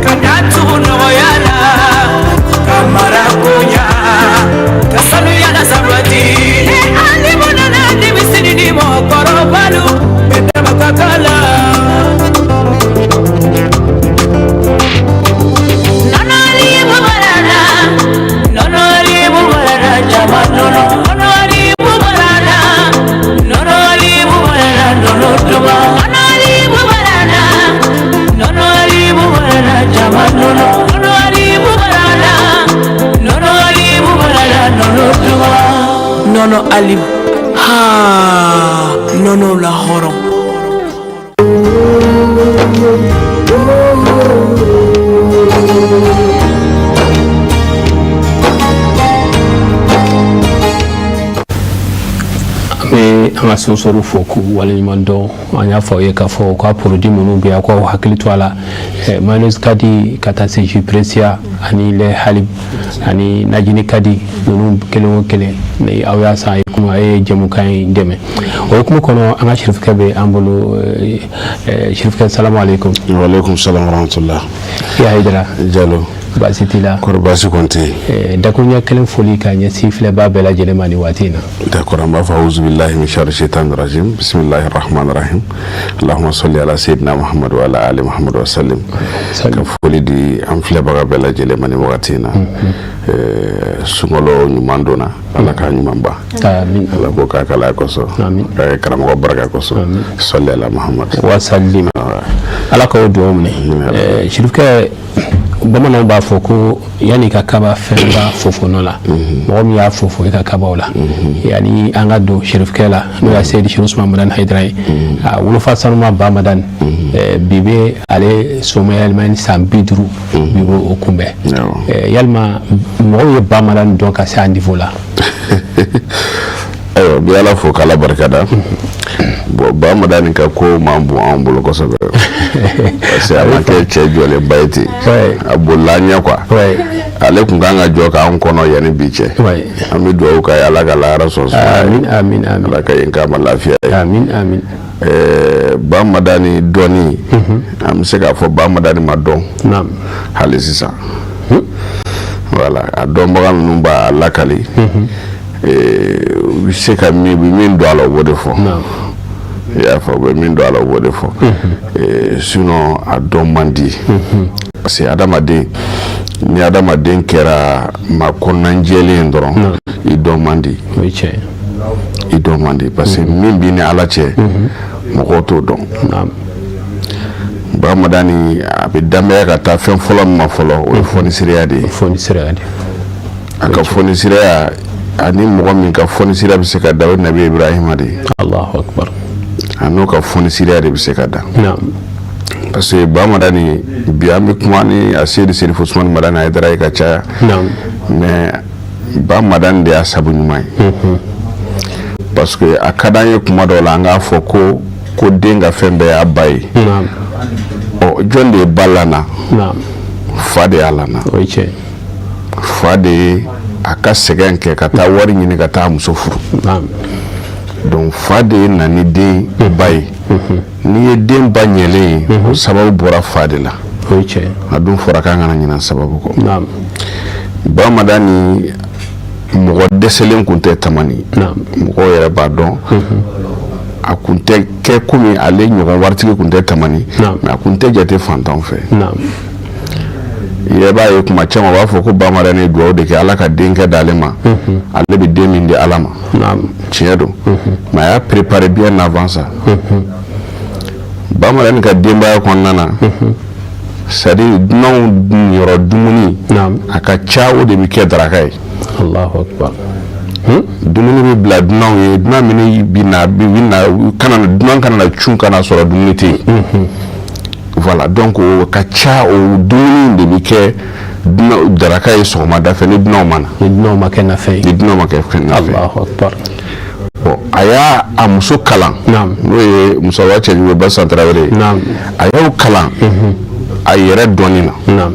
Speaker 11: ka datugu nɔgɔya la, ka mara ko ɲa, ka sanuya la sabati. Alibu nana. Ha nɔnɔw la hɔrɔn.
Speaker 1: An bɛ an ka sponsɔrw fo k'u waleɲuman dɔn. An y'a fɔ aw ye k'a fɔ u ka produit minnu bɛ yan, k'aw hakili to a la, mayonnaise kadi ka taa se jus Precia ani lait halib ani najini kadi ninnu kelen o kelen, ni aw y'a san, a ye kuma a ye jɛmukan in dɛmɛ. O hukumu kɔnɔ, an ka sirifukɛ bɛ an bolo. Sirifukɛ, salamu aleykum.
Speaker 10: Waaleykum salam warahmatullah.
Speaker 1: Ya Hayidara.
Speaker 10: Jalo.
Speaker 1: Baasi t'i la?
Speaker 10: Kɔri, baasi kɔni tɛ
Speaker 1: yen. Dakuruɲɛ kelen foli ka ɲɛsin filɛbaa bɛɛ lajɛlen ma nin waati in na.
Speaker 10: D'accord, an b'a fɔ auzubillahi min sharri shaitan rajim, bismillahir rahmanir rahim, allahumma salli ala sayyidina muhammad wa ala ali muhammad wa sallim. Ka foli di an filɛbaga bɛɛ lajɛlen ma nin wagati in na. Sunkalo ɲuman donna, ala k'a ɲuman ban.
Speaker 1: Amin.
Speaker 10: Ala k'o k'a kala kosɔn, k'a kɛ karamɔgɔ baraka kosɔn. Salli ala muhammad
Speaker 1: wa sallim. Ala k'o dugawu minɛ. Sirifukɛ, bamananw b'a fɔ ko yanni ka kaba fɛnba fofonɔ la, mɔgɔ min y'a fofo i ka kaba o la. Yanni an ka don sirifukɛ la, n'o y'a Seyidi Sherif Usman Madani Hayidara ye, a wolofa sanuma ba Madani, bi bɛ ale somayɛlɛma ni san 50 bi b'o o kunbɛn. Yalima mɔgɔw ye ba Madani dɔn ka se a niveau la?
Speaker 10: Ayiwa, bi ala fo k'ala barika da. Bon, ba Madani ka ko man bon anw bolo kosɛbɛ, parce que a ma kɛ cɛ jɔlenba ye ten, a bolila an ɲɛ quoi. Ale tun kan ka jɔ k'an kɔnɔ yanni bi cɛ. An bɛ dugawu k'a ye, ala ka lahara sɔn sumaya.
Speaker 1: Amin, amin, amin.
Speaker 10: Ala ka yen k'a ma lafiya ye.
Speaker 1: Amin, amin.
Speaker 10: Ba Madani dɔnni, an bɛ se k'a fɔ ba Madani ma dɔn hali sisan. Voilà, a dɔnbaga ninnu b'a lakali, u bɛ se ka min, u bɛ min dɔn a la, u b'o de fɔ. I y'a fɔ, u bɛ min dɔn a la, u b'o de fɔ. Sinon a dɔn man di, parce que adamaden, ni adamaden kɛra maa kɔnɔnajɛlen ye dɔrɔn, i dɔn man di. I dɔn man di, parce que min b'i ni ala cɛ, mɔgɔw t'o dɔn. Ba Madani, a bɛ danbɛya ka taa fɛn fɔlɔ min ma fɔlɔ, o ye fɔnisiriya de ye.
Speaker 1: Fɔnisiriya de.
Speaker 10: A ka fɔnisiriya, ani mɔgɔ min ka fɔnisiriya bɛ se ka da, o ye Nabi Ibrahima de ye.
Speaker 1: Allahu akbar.
Speaker 10: A n'o ka fɔnisiriya de bɛ se ka da. Parce que ba Madani, bi an bɛ kuma ni a Seyidi Serif Usumani Madani Hayidara ye ka caya, mais ba Madani de y'a sabu ɲuman ye, parce que a ka d'an ye kuma dɔw la an k'a fɔ ko den ka fɛn bɛɛ y'a ba ye. Ɔ, jɔn de ye ba lana? Fa de y'a lana. Fa de ye a ka sɛgɛn kɛ ka taa wari ɲini ka taa muso furu. Donc fa de ye na ni den ba ye. N'i ye den ba ɲɛlen ye, o sababu bɔra fa de la. A dun fɔra k'an kana ɲinɛ sababu kɔ. Ba Madani, mɔgɔ dɛsɛlen kun tɛ Tamani, mɔgɔw yɛrɛ b'a dɔn. A kun tɛ kɛ komi ale ɲɔgɔn waritigi kun tɛ Tamani, mais a kun tɛ jate fantanw fɛ. I yɛrɛ b'a ye, kuma caman u b'a fɔ ko ba Madani ye dugawu de kɛ ala ka denkɛ d'ale ma, ale bɛ den min di ala ma. Tiɲɛ don, mais a y'a préparé bien avant ça. Ba Madani ka denbaya kɔnɔna na, c'est à dire dunanw yɔrɔ dumuni a ka ca, o de bɛ kɛ daraka ye.
Speaker 1: Allahu akbar.
Speaker 10: Dumuni bɛ bila dunanw ye, dunan minnu bɛ na, bɛ na kana dunan kana na cun ka na sɔrɔ dumuni tɛ yen. Voilà, donc o ka ca, o dumuni de bɛ kɛ dunan daraka ye sɔgɔmada fɛ ni dunanw ma na.
Speaker 1: Ni dunanw ma kɛ nafɛn ye.
Speaker 10: Ni dunanw ma kɛ nafɛn ye.
Speaker 1: Allahu akbar.
Speaker 10: Bon, a y'a a muso kalan, n'o ye musokɔrɔba cɛjugu Basan Tarawele ye. A y'o kalan a yɛrɛ dɔnni na,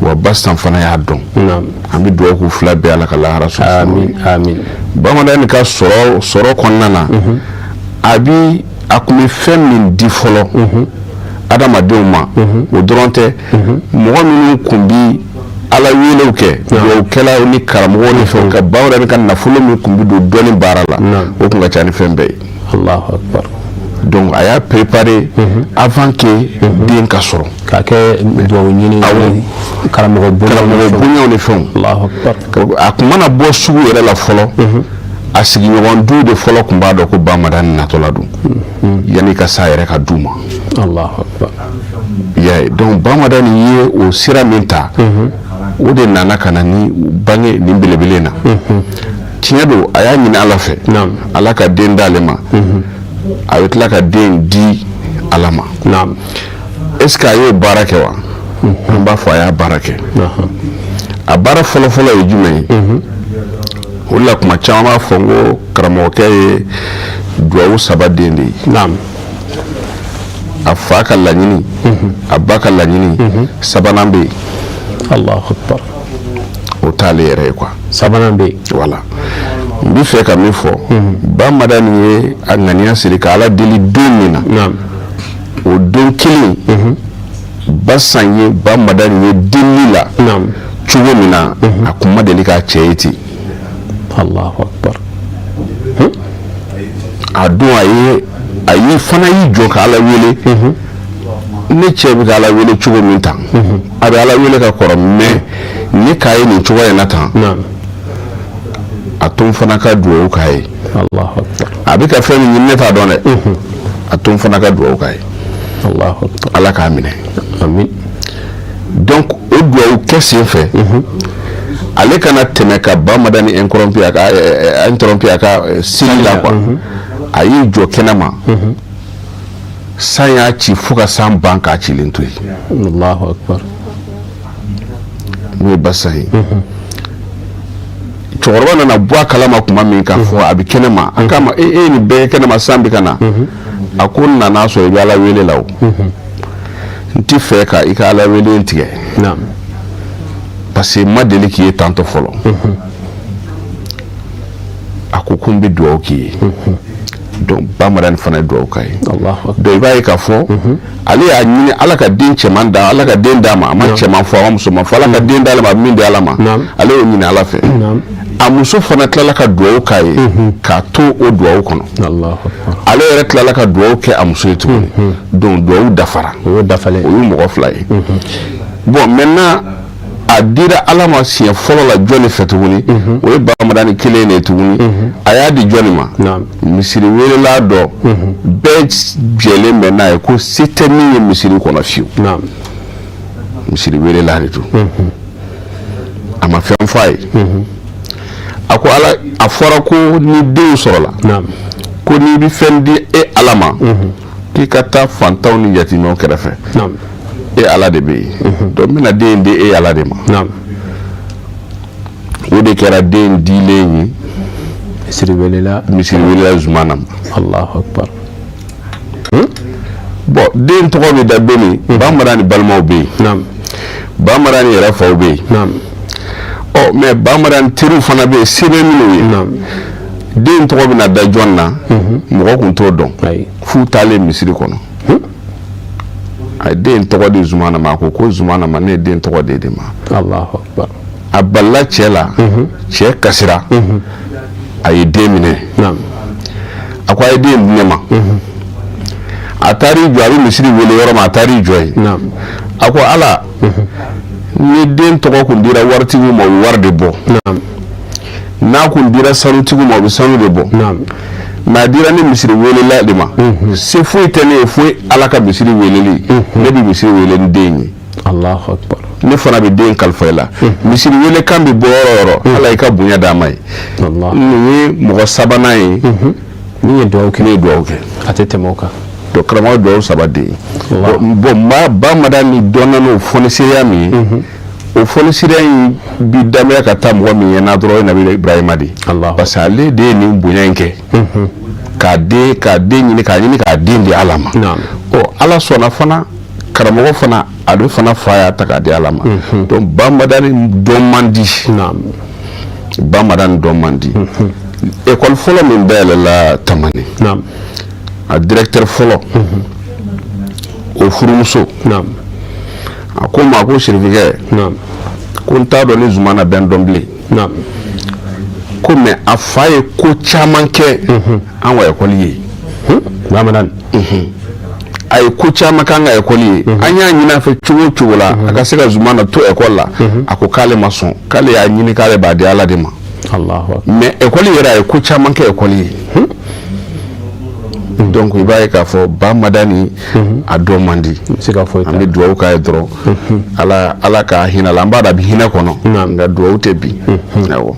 Speaker 10: wa Basan fana y'a dɔn. An bɛ dugawu k'u fila bɛɛ, ala ka lahara sɔrɔ.
Speaker 1: Amin, amin.
Speaker 10: Ba Madani ka sɔrɔ kɔnɔna na, a bi a tun bɛ fɛn min di fɔlɔ adamadenw ma, o dɔrɔn tɛ. Mɔgɔ minnu tun bi ala welew kɛ, dugawukɛlaw ni karamɔgɔw ni fɛnw, ka Ba Madani ka nafolo min tun bɛ don dɔnni baara la, o tun ka ca ni fɛn bɛɛ ye.
Speaker 1: Allahu akbar.
Speaker 10: Donc a y'a préparé avant que den ka sɔrɔ.
Speaker 1: K'a kɛ dugawu ɲini.
Speaker 10: Awɔ.
Speaker 1: Karamɔgɔ
Speaker 10: bonyaw ni fɛnw.
Speaker 1: Allahu akbar.
Speaker 10: A tun mana bɔ sugu yɛrɛ la fɔlɔ, a sigiɲɔgɔn du de fɔlɔ tun b'a dɔn ko Ba Madani natɔla don, yanni ka s'a yɛrɛ ka du ma.
Speaker 1: Allahu akbar.
Speaker 10: I y'a ye, donc Ba Madani ye o sira min ta, o de nana ka na ni bange nin belebele na. Tiɲɛ don, a y'a ɲini Ala fɛ, Ala ka den d'ale ma, a bɛ tila ka den di Ala ma. Est ce que a y'o baara kɛ wa? An b'a fɔ a y'a baara kɛ. A baara fɔlɔfɔlɔ ye jumɛn ye? O de la kuma caman b'a fɔ n ko karamɔgɔkɛ ye duwawu saba den de ye. A fa ka laɲini, a ba ka laɲini, sabanan bɛ yen.
Speaker 1: Allahu akbar.
Speaker 10: O t'ale yɛrɛ ye quoi.
Speaker 1: Sabanan bɛ yen.
Speaker 10: Voilà, n bɛ fɛ ka min fɔ, Ba Madani ye a ŋaniya siri ka Ala deli don min na, o don kelen Basan ye Ba Madani ye delili la cogo min na, a kun ma deli k'a cɛ ye ten.
Speaker 1: Allahu akbar.
Speaker 10: A don a ye a ye fana y'i jɔ ka Ala wele. Ne cɛ bɛ ka Ala wele cogo min tan, a bɛ Ala wele ka kɔrɔ, mais ne k'a ye nin cogoya in na tan, a to n fana ka dugawu k'a ye.
Speaker 1: Allahu akbar.
Speaker 10: A bɛ ka fɛn min ɲini, ne t'a dɔn dɛ, a to n fana ka dugawu k'a ye.
Speaker 1: Allahu akbar.
Speaker 10: Ala k'a minɛ.
Speaker 1: Amin.
Speaker 10: Donc o dugawu kɛ sen fɛ, ale kana tɛmɛ ka Ba Madani interrompre a ka interrompre a ka seli la quoi. A y'i jɔ kɛnɛ ma, san y'a ci fo ka san ban k'a cilen to yen.
Speaker 1: Allahu akbar.
Speaker 10: N'o ye Basan ye. Cɛkɔrɔba nana bɔ a kalama tuma min k'a fɔ a bɛ kɛnɛ ma, a k'a ma: e ye nin bɛɛ kɛ kɛnɛ ma, san bɛ ka na. A ko n nana sɔrɔ i bɛ Ala wele la, o n ti fɛ ka i ka Ala wele in tigɛ, parce que n ma deli k'i ye tantɔ fɔlɔ. A ko ko n bɛ dugawu k'i ye. Donc Ba Madani fana ye dugawu k'a ye. Donc i b'a ye k'a fɔ ale y'a ɲini Ala ka den cɛman da, Ala ka den d'a ma. A ma cɛman fɔ, a ma musoman fɔ. Ala ka den d'ale ma, a bɛ min di Ala ma, ale y'o ɲini Ala fɛ. A muso fana tilala ka dugawu k'a ye k'a to o dugawu kɔnɔ. Ale yɛrɛ tilala ka dugawu kɛ a muso ye tuguni. Donc dugawu dafara,
Speaker 1: o y'o dafalen,
Speaker 10: o ye mɔgɔ fila ye. Bon, maintenant a dira Ala ma siɲɛ fɔlɔ la jɔnni fɛ tuguni? O ye Ba Madani kelen de ye tuguni. A y'a di jɔnni ma? Misiri welela dɔ, bɛɛ jɛlen bɛ n'a ye ko se tɛ min ye misiri kɔnɔ fiyewu, misiri welela de don. A ma fɛn fɔ a ye. A ko Ala, a fɔra ko ni denw sɔrɔla, ko n'i bɛ fɛn di e Ala ma, k'i ka taa fantanw ni yatimɛw kɛrɛfɛ. E Ala de bɛ yen, donc n bɛna den di e Ala de ma. O de kɛra den dilen ye
Speaker 1: misiri welela,
Speaker 10: misiri welela Zumana ma.
Speaker 1: Allahu akbar.
Speaker 10: Bon, den tɔgɔ bɛ da don min, Ba Madani balimaw bɛ yen, Ba Madani yɛrɛ faw bɛ yen, ɔ mais Ba Madani teriw fana bɛ yen, se bɛ minnu ye. Den tɔgɔ bɛna da jɔn na? Mɔgɔ kun t'o dɔn f'u taalen misiri kɔnɔ. A ye den tɔgɔ di Zumana ma. A ko ko Zumana ma, ne ye den tɔgɔ di de ma.
Speaker 1: Allahu akbar.
Speaker 10: A balila cɛ la, cɛ kasira, a ye den minɛ. A ko a ye den di ne ma. A taar'i jɔ, a bɛ misiri wele yɔrɔ min, a taar'i jɔ yen. A ko Ala, ni den tɔgɔ kun dira waritigiw ma, u bɛ wari de bɔ. N'a kun dira sanutigiw ma, u bɛ sanu de bɔ. Mais a dira ne misiri welela de ma. Se foyi tɛ ne ye foyi Ala ka misiri weleli. Ne bɛ misiri wele ni den ye.
Speaker 1: Allahu akbar.
Speaker 10: Ne fana bɛ den kalifa i la. Misiri wele kan bɛ bɔ yɔrɔ o yɔrɔ, Ala y'i ka bonya d'a ma ye. Nin ye mɔgɔ sabanan ye
Speaker 1: min ye dugawu kɛ.
Speaker 10: Ne ye dugawu kɛ.
Speaker 1: A tɛ tɛmɛ o kan.
Speaker 10: Donc karamɔgɔ, dugawu saba den. Bon, Ba Madani dɔnna n'o fɔnisireya min ye, o fɔnisireya in bi daminɛ ka taa mɔgɔ min ɲɛna dɔrɔn, o ye Nabi Ibrahima de ye, parce que ale de ye nin bonya in kɛ k'a den k'a den ɲini k'a ɲini k'a den di Ala ma. Ɔ, Ala sɔnna fana, karamɔgɔ fana, ale fana fa y'a ta k'a di Ala ma. Donc Ba Madani dɔn man di, Ba Madani dɔn man di. École fɔlɔ min dayɛlɛla Tamani, a directeur fɔlɔ, o furumuso, a ko n ma ko Sirifikɛ, ko n t'a dɔn ni Zumana bɛ n dɔn bilen, ko mais a fa ye ko caman kɛ an ka ekɔli ye.
Speaker 1: Bamanan.
Speaker 10: A ye ko caman k'an ka ekɔli ye. An y'a ɲini a fɛ cogo o cogo la a ka se ka Zumana to ekɔli la, a ko k'ale ma sɔn, k'ale y'a ɲini k'ale b'a di Ala de ma. Mais ekɔli yɛrɛ, a ye ko caman kɛ ekɔli ye. Donc i b'a ye k'a fɔ Ba Madani a dɔn man di. An bɛ dugawu k'a ye dɔrɔn, Ala, Ala ka hinɛ la. An b'a dɔn a bɛ hinɛ kɔnɔ, nka dugawu tɛ bin. Awɔ.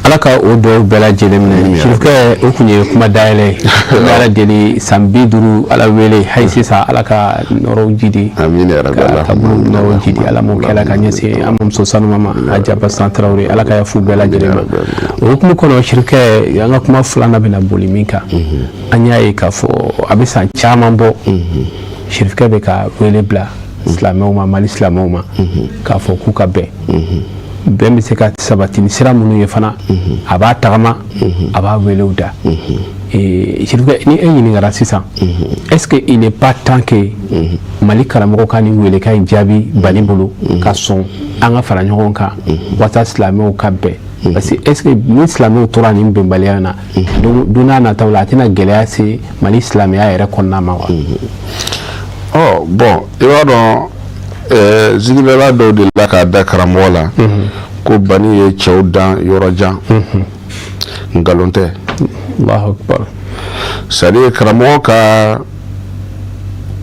Speaker 1: Ala ka o dɔw bɛɛ lajɛlen minɛ. Sirifukɛ, o tun ye kuma dayɛlɛ ye. An bɛ Ala deli, san 50 Ala wele hali sisan, Ala ka nɔrɔw jidi, ka nɔrɔw jidi. Ala m'o kɛla ka ɲɛsin an mamuso sanuma ma, Haja Basan Tarawele. Ala ka yafu bɛɛ lajɛlen ma. O hukumu kɔnɔ, sirifukɛ, an ka kuma filanan bɛna boli min kan, an y'a ye k'a fɔ a bɛ san caman bɔ, sirifukɛ bɛ ka wele bila silamɛw ma, Mali silamɛw ma, k'a fɔ k'u ka bɛn. Bɛn bɛ se ka sabati ni sira minnu ye fana, a b'a tagama, a b'a welew da. Sirifukɛ, ni e ɲininkara sisan, est ce que il n'est pas temps que Mali karamɔgɔ ka nin welekan in jaabi Bani bolo, ka sɔn an ka fara ɲɔgɔn kan walasa silamɛw ka bɛn? Parce que est ce que ni silamɛw tora nin bɛnbaliya na, don n'a nataw la, a tɛna gɛlɛya se Mali silamɛya yɛrɛ kɔnɔna ma wa?
Speaker 10: Ɔ bon, i b'a dɔn, zikirikɛla dɔw delila k'a da karamɔgɔ la ko Bani ye cɛw dan yɔrɔ jan. Nkalon tɛ.
Speaker 1: Allahu akbar.
Speaker 10: C'est à dire, karamɔgɔ ka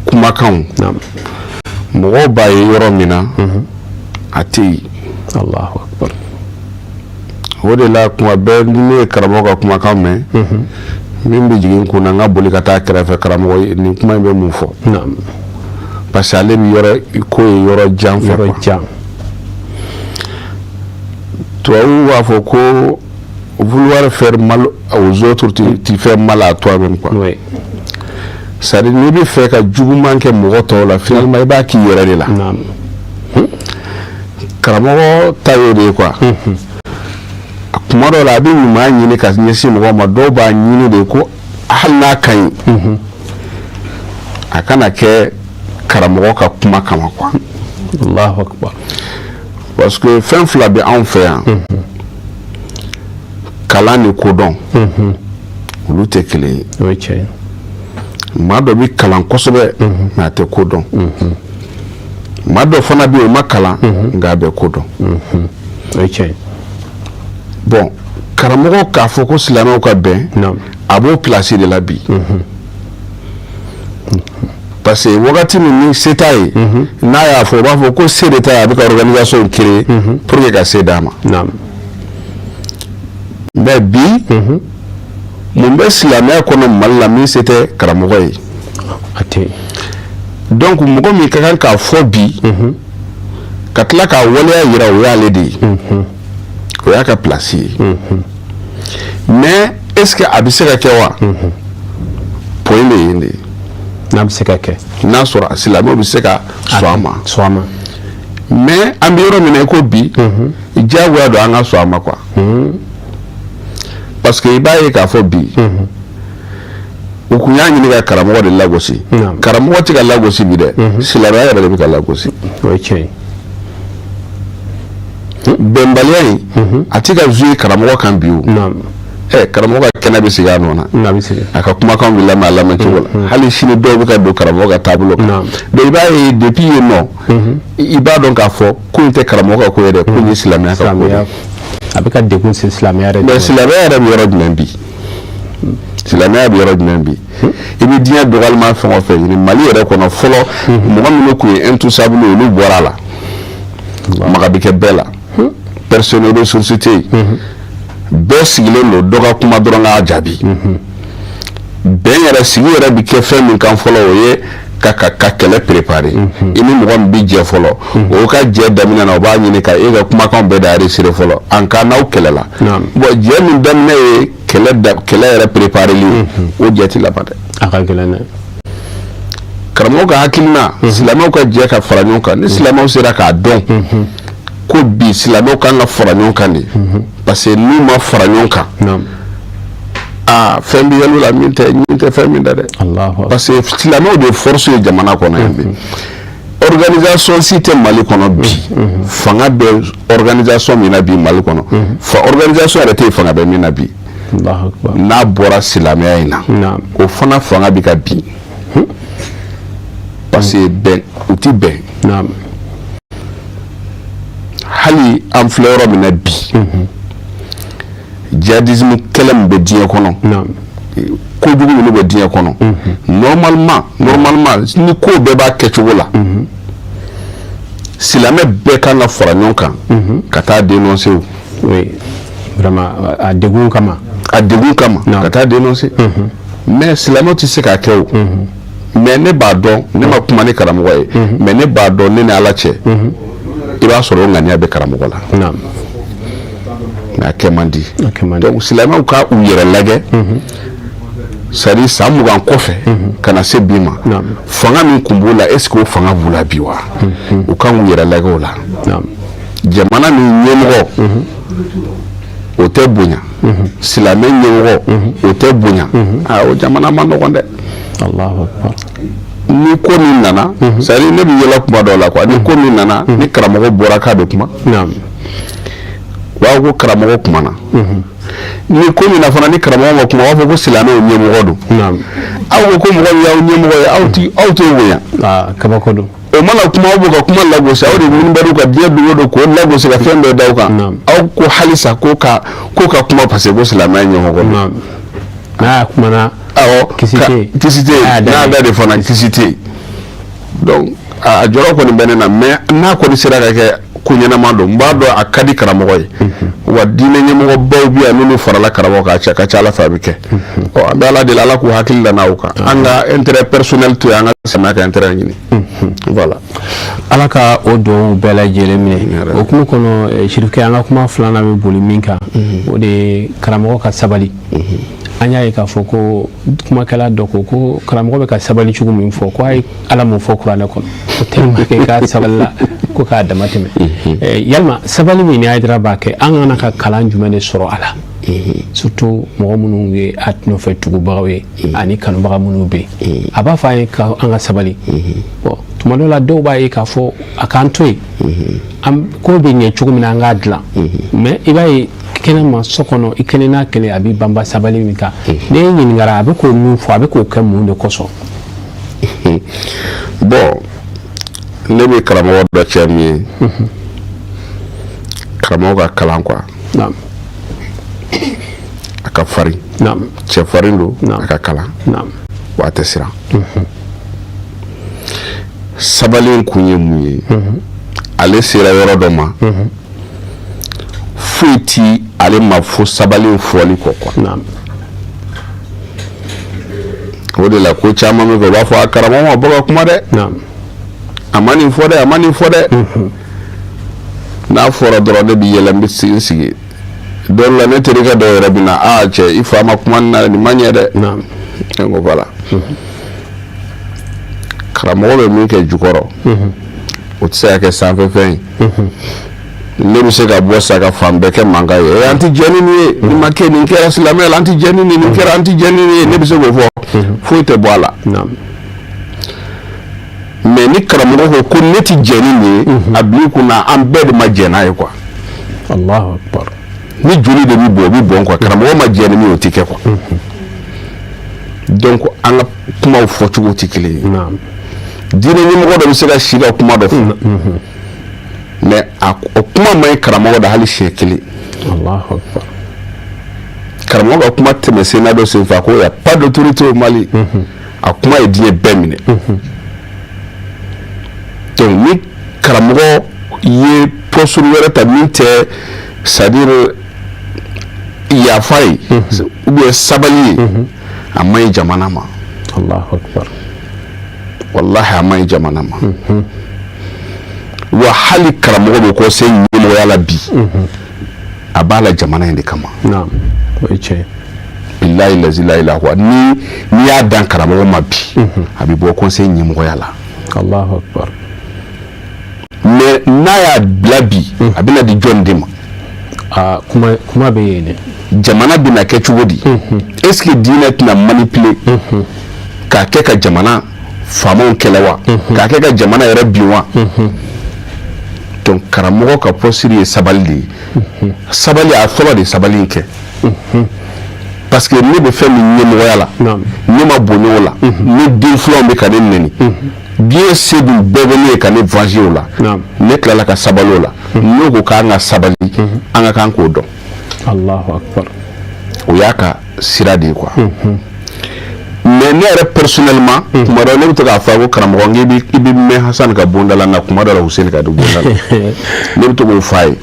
Speaker 10: kumakanw, mɔgɔw b'a ye yɔrɔ min na, a tɛ yen.
Speaker 1: Allahu akbar.
Speaker 10: O de la, kuma bɛɛ ni ne ye karamɔgɔ ka kumakan mɛn, min bɛ jigin n kun na, n ka boli ka taa kɛrɛfɛ: karamɔgɔ, nin kuma in bɛ mun fɔ? Parce que ale bɛ yɔrɔ ko ye yɔrɔ jan fɛ.
Speaker 1: Yɔrɔ jan.
Speaker 10: Tubabuw b'a fɔ ko vouloir faire mal aux autres, tu fais mal à toi-même, quoi. C'est à dire, n'i bɛ fɛ ka juguman kɛ mɔgɔ tɔw la, finalement i b'a k'i yɛrɛ de la. Karamɔgɔ ta y'o de ye, quoi. Kuma dɔw la, a bɛ ɲuman ɲini ka ɲɛsin mɔgɔw ma, dɔw b'a ɲini de ko hali n'a ka ɲi, a kana kɛ karamɔgɔ ka kuma kama, quoi.
Speaker 1: Allahu akbar.
Speaker 10: Parce que fɛn fila bɛ anw fɛ yan: kalan ni kodɔn. Olu tɛ kelen ye.
Speaker 1: O ye tiɲɛ ye.
Speaker 10: Maa dɔ bɛ kalan kosɛbɛ, mais a tɛ kodɔn. Maa dɔ fana bɛ yen, o ma kalan, nka a bɛ kodɔn.
Speaker 1: O ye tiɲɛ ye.
Speaker 10: Bon, karamɔgɔ k'a fɔ ko silamɛw ka bɛn, a b'o place de la bi, parce que wagati min ni se t'a ye, n'a y'a fɔ, o b'a fɔ ko se de t'a ye, a bɛ ka organisation créer pour que ka se d'a ma. Mais bi, mun bɛ silamɛya kɔnɔ Mali la min se tɛ karamɔgɔ ye?
Speaker 1: A tɛ.
Speaker 10: Donc mɔgɔ min ka kan k'a fɔ bi, ka tila k'a waleya yira, o y'ale de ye, o y'a ka place ye. Mais est ce que a bɛ se ka kɛ wa? Point bɛ yen de.
Speaker 1: N'a bɛ se ka kɛ.
Speaker 10: N'a sɔrɔ silamɛw bɛ se ka sɔn a ma.
Speaker 1: Sɔn a ma.
Speaker 10: Mais an bɛ yɔrɔ min na i ko bi, diyagoya don an ka sɔn a ma, quoi. Parce que i b'a ye k'a fɔ bi, u kun y'a ɲini ka karamɔgɔ de lagosi. Karamɔgɔ tɛ ka lagosi bi dɛ, silamɛya yɛrɛ de bɛ ka lagosi.
Speaker 1: O ye tiɲɛ ye.
Speaker 10: Bɛnbaliya in, a tɛ ka jouer karamɔgɔ kan bi. O ɛ, karamɔgɔ ka kɛnɛ bɛ sigi a nɔ na, a ka kumakan bɛ lamɛn a lamɛn cogo la. Hali sini, dɔw bɛ ka don karamɔgɔ ka taabolo kan. Donc i b'a ye, depuis yen nɔ, i b'a dɔn k'a fɔ ko in tɛ karamɔgɔ ka ko ye dɛ, ko in ye silamɛya ka ko ye.
Speaker 1: A bɛ ka degun se silamɛya yɛrɛ.
Speaker 10: Mais silamɛya yɛrɛ bɛ yɔrɔ jumɛn bi? Silamɛya bɛ yɔrɔ jumɛn bi? I bɛ diɲɛ dɔgɔyalima fɛn o fɛn ɲini Mali yɛrɛ kɔnɔ, fɔlɔ mɔgɔ minnu tun ye intouchable, olu bɔra a la. Maga bɛ kɛ bɛɛ la, personne ressource tɛ yen, bɛɛ sigilen don dɔ ka kuma dɔrɔn k'a jaabi. Bɛn yɛrɛ, sigi yɛrɛ bɛ kɛ fɛn min kan fɔlɔ, o ye ka kɛlɛ préparer. I ni mɔgɔ min bɛ jɛ fɔlɔ, o ka jɛ daminɛ na, o b'a ɲini ka e ka kumakan bɛɛ da enregistrer fɔlɔ en cas n'aw kɛlɛla. Bon, jɛ min daminɛ ye kɛlɛ da, kɛlɛ yɛrɛ préparer li ye, o jɛ ti laban dɛ.
Speaker 1: A ka gɛlɛn dɛ.
Speaker 10: Karamɔgɔ ka hakilina, silamɛw ka jɛ ka fara ɲɔgɔn kan, ni silamɛw sera k'a dɔn ko bi silamɛw kan ka fara ɲɔgɔn kan de, parce que n'u ma fara ɲɔgɔn kan, aa, fɛn bɛ yɛlɛ la min tɛ fɛn min da dɛ. Parce que silamɛw de ye force ye jamana kɔnɔ yan bi. Organisation si tɛ Mali kɔnɔ bi fanga bɛ organisation min na bi Mali kɔnɔ, fa organisation yɛrɛ tɛ yen fanga bɛ min na bi, n'a bɔra silamɛya in na, o fana fanga bɛ ka bin, parce que bɛn, u ti bɛn. Hali an filɛ yɔrɔ min na bi, djihadisme kɛlɛ min bɛ diɲɛ kɔnɔ, kojugu minnu bɛ diɲɛ kɔnɔ, normalement ni ko bɛɛ b'a kɛcogo la, silamɛ bɛɛ kan ka fara ɲɔgɔn kan ka taa dénoncer o.
Speaker 1: Vraiment, a degun kama.
Speaker 10: A degun kama ka taa dénoncer. Mais silamɛw tɛ se k'a kɛ o. Mais ne b'a dɔn, ne ma kuma ni karamɔgɔ ye, mais ne b'a dɔn, ne ni Ala cɛ, i b'a sɔrɔ o ŋaniya bɛ karamɔgɔ la, mais a kɛ man di. Donc silamɛw ka u yɛrɛ lajɛ, c'est à dire san 20 kɔfɛ ka na se bi ma, fanga min tun b'u la, est ce que o fanga b'u la bi wa? U kan k'u yɛrɛ lajɛ o la. Jamana min ɲɛmɔgɔ o tɛ bonya, silamɛ ɲɛmɔgɔ o tɛ bonya, aa, o jamana ma nɔgɔn dɛ. Ni ko min nana, c'est à dire ne bɛ yɛlɛ kuma dɔw la quoi, ni ko min nana, ni karamɔgɔ bɔra k'a bɛ kuma, u b'a fɔ ko karamɔgɔ kumana. Ni ko min na fana, ni karamɔgɔ ma kuma, u b'a fɔ ko silamɛw ɲɛmɔgɔ don. Aw ko ko mɔgɔ min y'aw ɲɛmɔgɔ ye, aw ti aw t'o bonya.
Speaker 1: Kabako don.
Speaker 10: O mana kuma, aw b'o ka kuma lagosi, aw de minibariw ka diɲɛ don o don k'o lagosi ka fɛn bɛɛ da aw kan. Aw ko halisa ko ka kuma parce que ko silamɛya ɲɛmɔgɔ don.
Speaker 1: N'a kumana.
Speaker 10: Awɔ,
Speaker 1: kisi tɛ yen.
Speaker 10: Kisi tɛ yen, n'a da de fana, kisi tɛ yen. Donc a jɔyɔrɔ kɔni bɛ ne na, mais n'a kɔni sera ka kɛ ko ɲɛnama don, n b'a dɔn a ka di karamɔgɔ ye. Wa diinɛ ɲɛmɔgɔbaw bɛ yan, n'olu farala karamɔgɔ kan, a cɛ ka ca Ala fɛ, a bɛ kɛ. Ɔ, an bɛ Ala deli, Ala k'u hakili la n'aw kan, an ka intérêt personnel to yen, an ka silamɛya ka intérêt ɲini, voilà.
Speaker 1: Ala ka o duwawu bɛɛ lajɛlen minɛ. O kuma kɔnɔ, Sirifukɛ, an ka kuma filanan bɛ boli min kan, o de ye karamɔgɔ ka sabali. An y'a ye k'a fɔ ko kumakɛla dɔ ko ko karamɔgɔ bɛ ka sabali cogo min fɔ, ko a ye Ala mun fɔ kuranɛ kɔnɔ, ko tellement que k'a sabalila ko k'a dama tɛmɛ. Yalima sabali min ni Hayidara b'a kɛ, an kana ka kalan jumɛn de sɔrɔ a la, surtout mɔgɔ minnu ye a nɔfɛ tugubagaw ye ani kanubaga minnu bɛ yen? A b'a fɔ an ye ka an ka sabali. Bon, tuma dɔw la, dɔw b'a ye k'a fɔ a k'an to yen, an ko bɛ ɲɛ cogo min na, an k'a dilan. Mais i b'a ye kɛnɛma, so kɔnɔ, i kelen n'a kelen, a b'i banba sabali min kan. N'e ɲininkara, a bɛ k'o min fɔ, a bɛ k'o kɛ mun de kosɔn?
Speaker 10: Bon, ne bɛ karamɔgɔ dɔ cɛ min ye, karamɔgɔ ka kalan quoi, a ka farin, cɛ farin don, a ka kalan wa, a tɛ siran. Sabali in kun ye mun ye? Ale sera yɔrɔ dɔ ma, foyi ti ale ma fo sabali in fɔli kɔ quoi. O de la, ko caman bɛ kɛ, u b'a fɔ a karamɔgɔ ma bɔ ka kuma dɛ, a ma nin fɔ dɛ, a ma nin fɔ dɛ. N'a fɔra dɔrɔn, ne bɛ yɛlɛ, n bɛ sigi n sigi dɔw la. Ne terikɛ dɔw yɛrɛ bɛ na: "Aa cɛ, i fa ma kuma nin na, nin ma ɲɛ dɛ." Ne ko voilà, karamɔgɔ bɛ min kɛ jukɔrɔ, o tɛ se ka kɛ sanfɛfɛn ye. Ne bɛ se ka bɔ sa ka fan bɛɛ kɛ mankan ye: "An tɛ jɛn ni nin ye, nin ma kɛ, nin kɛra silamɛya la, an tɛ jɛn ni nin, nin kɛra, an tɛ jɛn ni nin ye." Ne bɛ se k'o fɔ, foyi tɛ bɔ a la. Mais ni karamɔgɔ ko ko ne tɛ jɛn ni nin ye, a bila i kunna, an bɛɛ de ma jɛn n'a ye quoi.
Speaker 1: Allahu akbar.
Speaker 10: Ni joli de bɛ bɔn, o bɛ bɔn quoi. Karamɔgɔ ma jɛn ni min ye, o tɛ kɛ quoi. Donc an ka kumaw fɔcogo tɛ kelen ye. Diinɛ ɲɛmɔgɔ dɔ bɛ se ka si ka kuma dɔ fɔ, mais a o kuma ma ɲi karamɔgɔ da hali siɲɛ kelen.
Speaker 1: Allahu akbar.
Speaker 10: Karamɔgɔ ka kuma tɛmɛ sen na dɔ senfɛ, a ko y a pas d'autorité au Mali. A kuma ye diɲɛ bɛɛ minɛ. Donc ni karamɔgɔ ye posture wɛrɛ ta min tɛ, c'est à dire yafa ye ou bien sabali ye, a man ɲi jamana ma.
Speaker 1: Allahu akbar.
Speaker 10: Wallahi, a man ɲi jamana ma. Wa hali karamɔgɔ bɛ kɔ se ɲɛmɔgɔya la bi, a b'a la jamana in de kama.
Speaker 1: Naam, o ye tiɲɛ ye.
Speaker 10: Bilahi lazi la ilaha huwa. Ni n'i y'a dan karamɔgɔ ma bi, a bɛ bɔ conseil ɲɛmɔgɔya la.
Speaker 1: Allahu akbar.
Speaker 10: Mais n'a y'a bila bi, a bɛna di jɔn de ma?
Speaker 1: Aa, kuma kuma bɛ yen dɛ.
Speaker 10: Jamana bɛna kɛ cogo di? Est ce que diinɛ tɛna manipuler k'a kɛ ka jamana faamaw kɛlɛ wa, k'a kɛ ka jamana yɛrɛ bin wa? Donc karamɔgɔ ka posture ye sabali de ye. Sabali, a fɔlɔ de sabali in kɛ, parce que ne bɛ fɛn min ɲɛmɔgɔya la, ne ma bonya o la, ne den filanw bɛ ka ne nɛni, diɲɛ se dun bɛɛ bɛ ne ye ka ne venger o la. Ne tilala ka sabali o la. N'o ko k'an ka sabali, an ka kan k'o dɔn.
Speaker 1: Allahu akbar.
Speaker 10: O y'a ka sira de ye quoi. Mais ne yɛrɛ personnellement, tuma dɔ ne bɛ to k'a fɔ ko karamɔgɔ, n k'i bɛ i bɛ mɛn Hasani ka bonda la, nka kuma dɔ la Huseni ka don bonda la, ne bɛ to k'o f'a ye.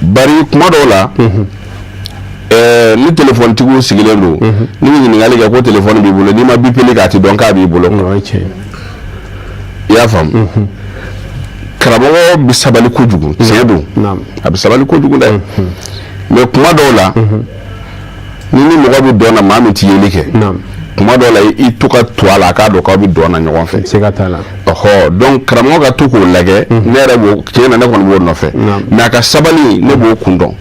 Speaker 10: Bari kuma dɔw la
Speaker 12: Ni telefɔnitigiw sigilen don, n'i bɛ ɲininkali kɛ ko telefɔni b'i bolo, n'i ma bipeli kɛ, a tɛ dɔn k'a b'i bolo. I y'a faamu? Karamɔgɔ bɛ sabali kojugu, tiɲɛ don, a bɛ sabali kojugu dɛ. Mais kuma dɔw la, ni mɔgɔ bɛ dɔn na, maa min tɛ yeli kɛ, kuma dɔw la i to ka to a la, a k'a dɔn k'aw bɛ dɔn na ɲɔgɔn fɛ.
Speaker 1: Siga t'a la.
Speaker 12: Ɔhɔ, donc karamɔgɔ ka to k'o lajɛ, ne yɛrɛ b'o, tiɲɛ na, ne kɔni b'o nɔfɛ. Mais a ka sabali, ne b'o kun dɔn.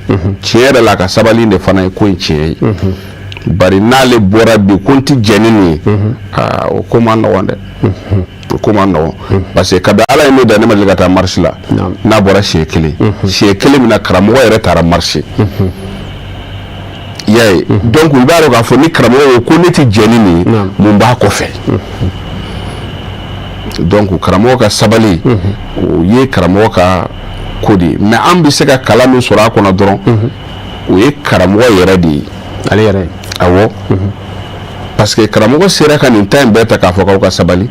Speaker 12: Tiɲɛ yɛrɛ la, a ka sabali de fana ye ko in tiɲɛ ye. Bari n'ale bɔra bi ko n tɛ jɛn ni nin ye, aa, o ko man nɔgɔn dɛ, o ko man nɔgɔn. Parce que kabi Ala ye ne da, ne ma deli ka taa marche la n'a bɔra siɲɛ kelen. Siɲɛ kelen min na karamɔgɔ yɛrɛ taara marche, i y'a ye. Donc i b'a dɔn k'a fɔ ni karamɔgɔ ko ko ne tɛ jɛn ni nin ye, mun b'a kɔfɛ? Donc karamɔgɔ ka sabali, o ye karamɔgɔ ka ko de ye. Mais an bɛ se ka kalan min sɔrɔ a kɔnɔ dɔrɔn, o ye karamɔgɔ yɛrɛ de ye.
Speaker 1: Ale yɛrɛ.
Speaker 12: Awɔ, parce que karamɔgɔ sera ka nin ta in bɛɛ ta k'a fɔ k'aw ka sabali,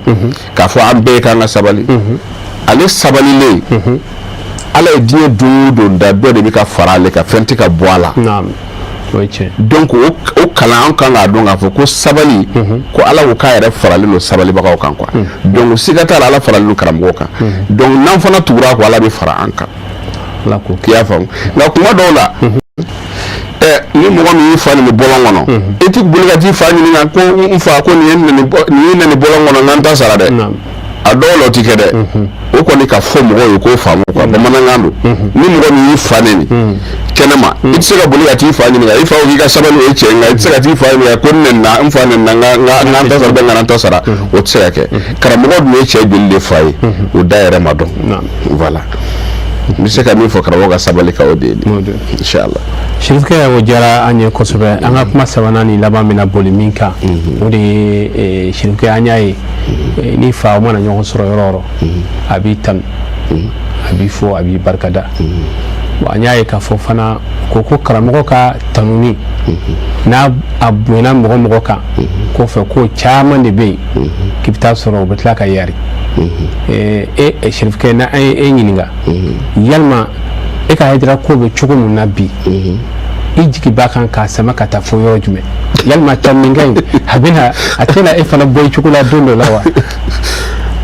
Speaker 12: k'a fɔ an bɛɛ k'an ka sabali. Ale sabalilen, Ala ye diɲɛ don o don da, dɔ de bɛ ka fara ale kan, fɛn tɛ ka bɔ a la.
Speaker 1: O ye tiɲɛ.
Speaker 12: Donc o kalan, an kan k'a dɔn k'a fɔ ko sabali, ko Ala ko k'a yɛrɛ faralen don sabalibagaw kan quoi. Donc siga t'a la, Ala faralen don karamɔgɔw kan. Donc n'an fana tugura a kɔ, Ala bɛ fara an kan.
Speaker 1: Ala k'o
Speaker 12: I y'a faamu? Nka kuma dɔw la, ni mɔgɔ min y'i fa neni bɔlɔn kɔnɔ, i ti boli ka t'i fa ɲininka ko n fa, ko nin ye neni nin ye neni bɔlɔn kɔnɔ, n ka n ta sara dɛ. A dɔw la, o ti kɛ dɛ. O kɔni ka fɔ mɔgɔw ye k'o faamu quoi, bamanankan don. Ni mɔgɔ min y'i fa neni kɛnɛma, i tɛ se ka boli ka t'i fa ɲininka. I fa ko k'i ka sabali, o ye tiɲɛ, nka i tɛ se ka t'i fa ɲininka ko n nɛnina, n fa nɛnina, n ka n ka n ta sara bɛ n ka n ta sara. O tɛ se ka kɛ. Karamɔgɔ dun ye cɛ joli de fa ye, o da yɛrɛ ma dɔn. Voilà, n bɛ se ka min fɔ karamɔgɔ ka sabali kan, o de ye inshallah.
Speaker 1: Sirifukɛ, o diyara an ye kosɛbɛ. An ka kuma sabanan ni laban bɛna boli min kan, o de ye, sirifukɛ, an y'a ye ni fa mana ɲɔgɔn sɔrɔ yɔrɔ o yɔrɔ, a b'i tanu, a b'i fo, a b'i barikada. Bon, an y'a ye k'a fɔ fana ko karamɔgɔ ka tanuni n'a a bonyana mɔgɔ mɔgɔ kan kɔfɛ, ko caman de bɛ yen k'i bɛ taa sɔrɔ u bɛ tila ka yari. E sirifukɛ, n'an ye e ɲininka, yalima e ka Hayidara ko bɛ cogo min na bi, i jigi b'a kan k'a sama ka taa fo yɔrɔ jumɛn? Yalima tanunikɛ in, a bɛna a tɛna e fana bɔ i cogo la don dɔ la wa?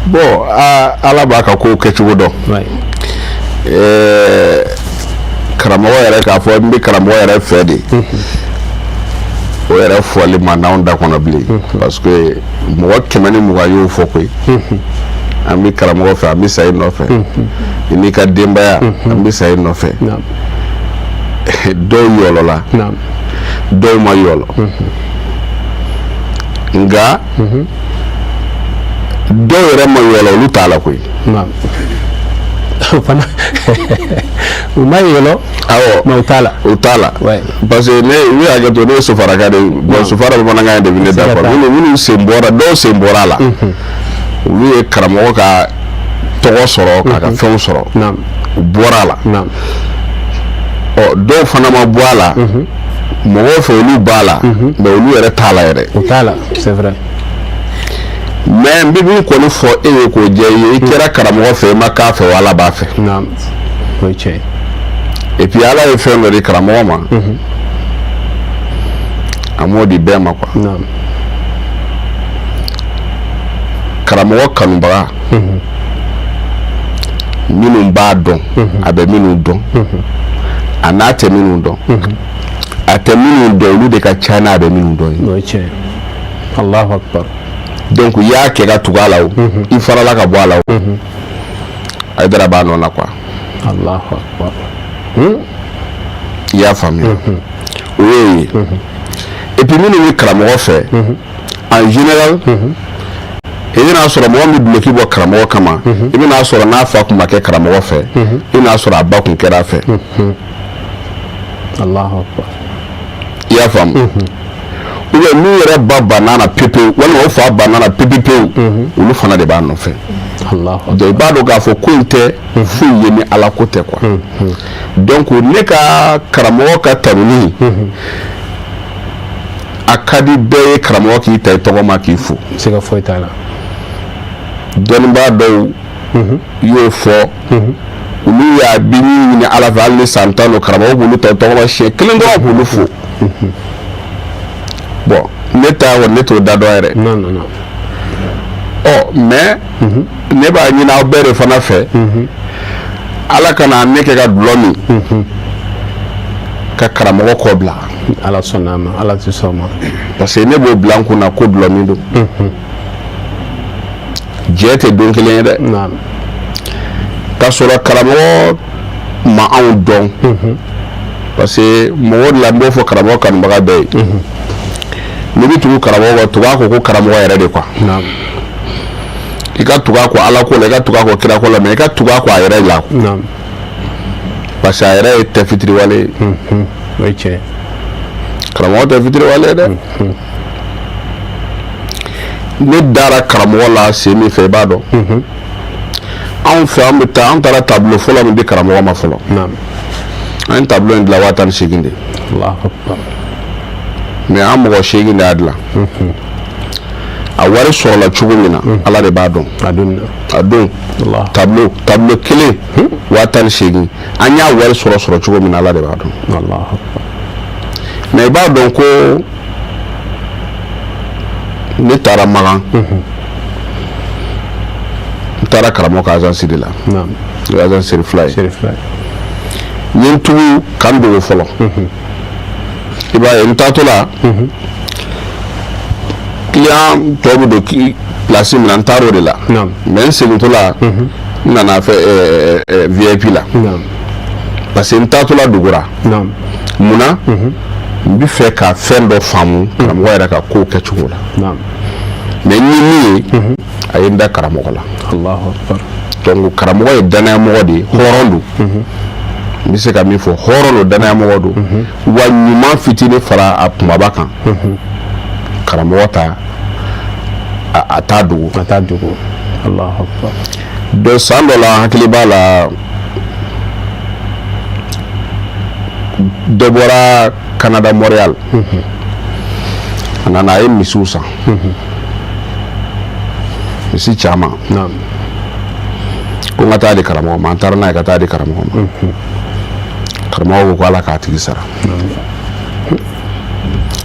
Speaker 12: Bon, Ala b'a ka kow kɛcogo dɔn. Karamɔgɔ yɛrɛ, k'a fɔ n bɛ karamɔgɔ yɛrɛ fɛ de, o yɛrɛ fɔli ma n'anw da kɔnɔ bilen, parce que mɔgɔ 120 y'o fɔ koyi. An bɛ karamɔgɔ fɛ, an bɛ sa i nɔfɛ, i n'i ka denbaya, an bɛ sa i nɔfɛ. Dɔw yɔlɔla, dɔw ma yɔlɔ, nka dɔw yɛrɛ ma yɔlɔ, olu t'a la koyi.
Speaker 1: Fana u ma yɔlɔ.
Speaker 12: Awɔ.
Speaker 1: Mais u t'a la.
Speaker 12: U t'a la, parce que ne, u y'a kɛ to, ne ye sofaraka de ye. Bon, sofara bamanankan ye de bɛ ne da kɔrɔ. Minnu sen bɔra, dɔw sen bɔra a la, olu ye karamɔgɔ ka tɔgɔ sɔrɔ k'a ka fɛnw sɔrɔ, u bɔra a la. Ɔ, dɔw fana ma bɔ a la, mɔgɔw fɛ olu b'a la, mais olu yɛrɛ t'a la yɛrɛ.
Speaker 1: U t'a la, c'est vrai.
Speaker 12: Mais n bɛ min kɔni fɔ e ye k'o jɛ i ye, i kɛra karamɔgɔ fɛ, i ma k'a fɛ o, Ala b'a fɛ.
Speaker 1: O ye tiɲɛ ye.
Speaker 12: Et puis Ala ye fɛn dɔ di karamɔgɔ ma, a m'o di bɛɛ ma quoi. Karamɔgɔ kanubaga minnu b'a dɔn, a bɛ minnu dɔn, a n'a tɛ minnu dɔn, a tɛ minnu dɔn, olu de ka ca n'a bɛ minnu dɔn ye.
Speaker 1: O ye tiɲɛ ye. Allahu akbar.
Speaker 12: Donc i y'a kɛ ka tugu a la o, i farala ka bɔ a la o, Hayidara b'a nɔ na quoi.
Speaker 1: Allahu akbar.
Speaker 12: I y'a faamuya? O y'o ye. Et puis minnu bɛ karamɔgɔ fɛ, en général, i bɛna sɔrɔ mɔgɔ min bɛ duloki bɔ karamɔgɔ kama, i bɛna sɔrɔ n'a fa tun ma kɛ karamɔgɔ fɛ, i bɛna sɔrɔ a ba tun kɛra a fɛ.
Speaker 1: Allahu akbar.
Speaker 12: I y'a faamu? Ou bien n'u yɛrɛ ba banna na pepewu, walima o fa banna na pepe pewu, olu fana de b'a nɔfɛ. Donc i b'a dɔn k'a fɔ ko in tɛ foyi ye ni Ala ko tɛ quoi. Donc ne ka karamɔgɔ ka tanuni, a ka di bɛɛ ye karamɔgɔ k'i ta i tɔgɔ ma k'i fo.
Speaker 1: Siga foyi t'a la.
Speaker 12: Dɔnnibaa dɔw y'o fɔ, olu y'a bi min ɲini Ala fɛ, hali ni san 10 don, karamɔgɔ b'olu ta tɔgɔ ma siɲɛ kelen dɔrɔn k'olu fo. Bon, ne ta kɔni, ne t'o da dɔn yɛrɛ.
Speaker 1: Non, non, non.
Speaker 12: Ɔ, mais ne b'a ɲini aw bɛɛ de fana fɛ, ala kana ne kɛ ka dulɔ min ka karamɔgɔ kɔ bila.
Speaker 1: Ala sɔnna a ma, Ala tɛ sɔn ma.
Speaker 12: Parce que ne b'o bila n kunna ko dulɔ min don, jɛ tɛ don kelen ye dɛ. K'a sɔrɔ karamɔgɔ ma anw dɔn, parce que mɔgɔ de la, n b'o fɔ karamɔgɔ kanubaga bɛɛ ye, n'i bɛ tugu karamɔgɔ kɔ, tugu a kɔ ko karamɔgɔ yɛrɛ de quoi. I ka tugu a kɔ ala ko la, i ka tugu a kɔ kira ko la, mais i ka tugu a kɔ a yɛrɛ la, parce que a yɛrɛ ye tɛ fitiriwale ye.
Speaker 1: O ye tiɲɛ.
Speaker 12: Karamɔgɔ tɛ fitiriwale ye dɛ. Ne dara karamɔgɔ la sen min fɛ, i b'a dɔn, anw fɛ, an bɛ taa, an taara tableau fɔlɔ min di karamɔgɔ ma fɔlɔ, an ye tableau in dilan 18,000 de, mais an mɔgɔ 8 de y'a dilan. A wari sɔrɔla cogo min na, Ala de b'a dɔn. A don tableau kelen 18,000, an y'a wari sɔrɔ cogo min na, Ala de b'a dɔn. Mais i b'a dɔn ko ne taara Makan, n taara karamɔgɔ ka agence de la, o ye agence Serifila ye. N ye n tugu ka n dogo fɔlɔ. I b'a ye, n taatɔ la, client tɔ bɛ don place min na, n taar'o de la. Mais n segintɔ la, n nana fɛ VIP la, parce que n taatɔ la dogora. Munna? N bɛ fɛ ka fɛn dɔ faamu karamɔgɔ yɛrɛ ka kow kɛcogo la. Mais n ye min ye, a ye n da karamɔgɔ la. Donc karamɔgɔ ye danayamɔgɔ de ye, hɔrɔn don. N bɛ se ka min fɔ, hɔrɔn don, danayamɔgɔ don. Wa ɲuman fitinin fara a kunbaba kan, karamɔgɔ ta a t'a dogo.
Speaker 1: A t'a dogo. Alahu akbar.
Speaker 12: Donc san dɔ la, n hakili b'a la, dɔ bɔra Canada, Montréal, a nana, a ye misiw san, misi caman. Ko n ka taa di karamɔgɔ ma. An taara n'a ye ka taa di karamɔgɔ ma. Karamɔgɔ ko ko Ala k'a tigi sara.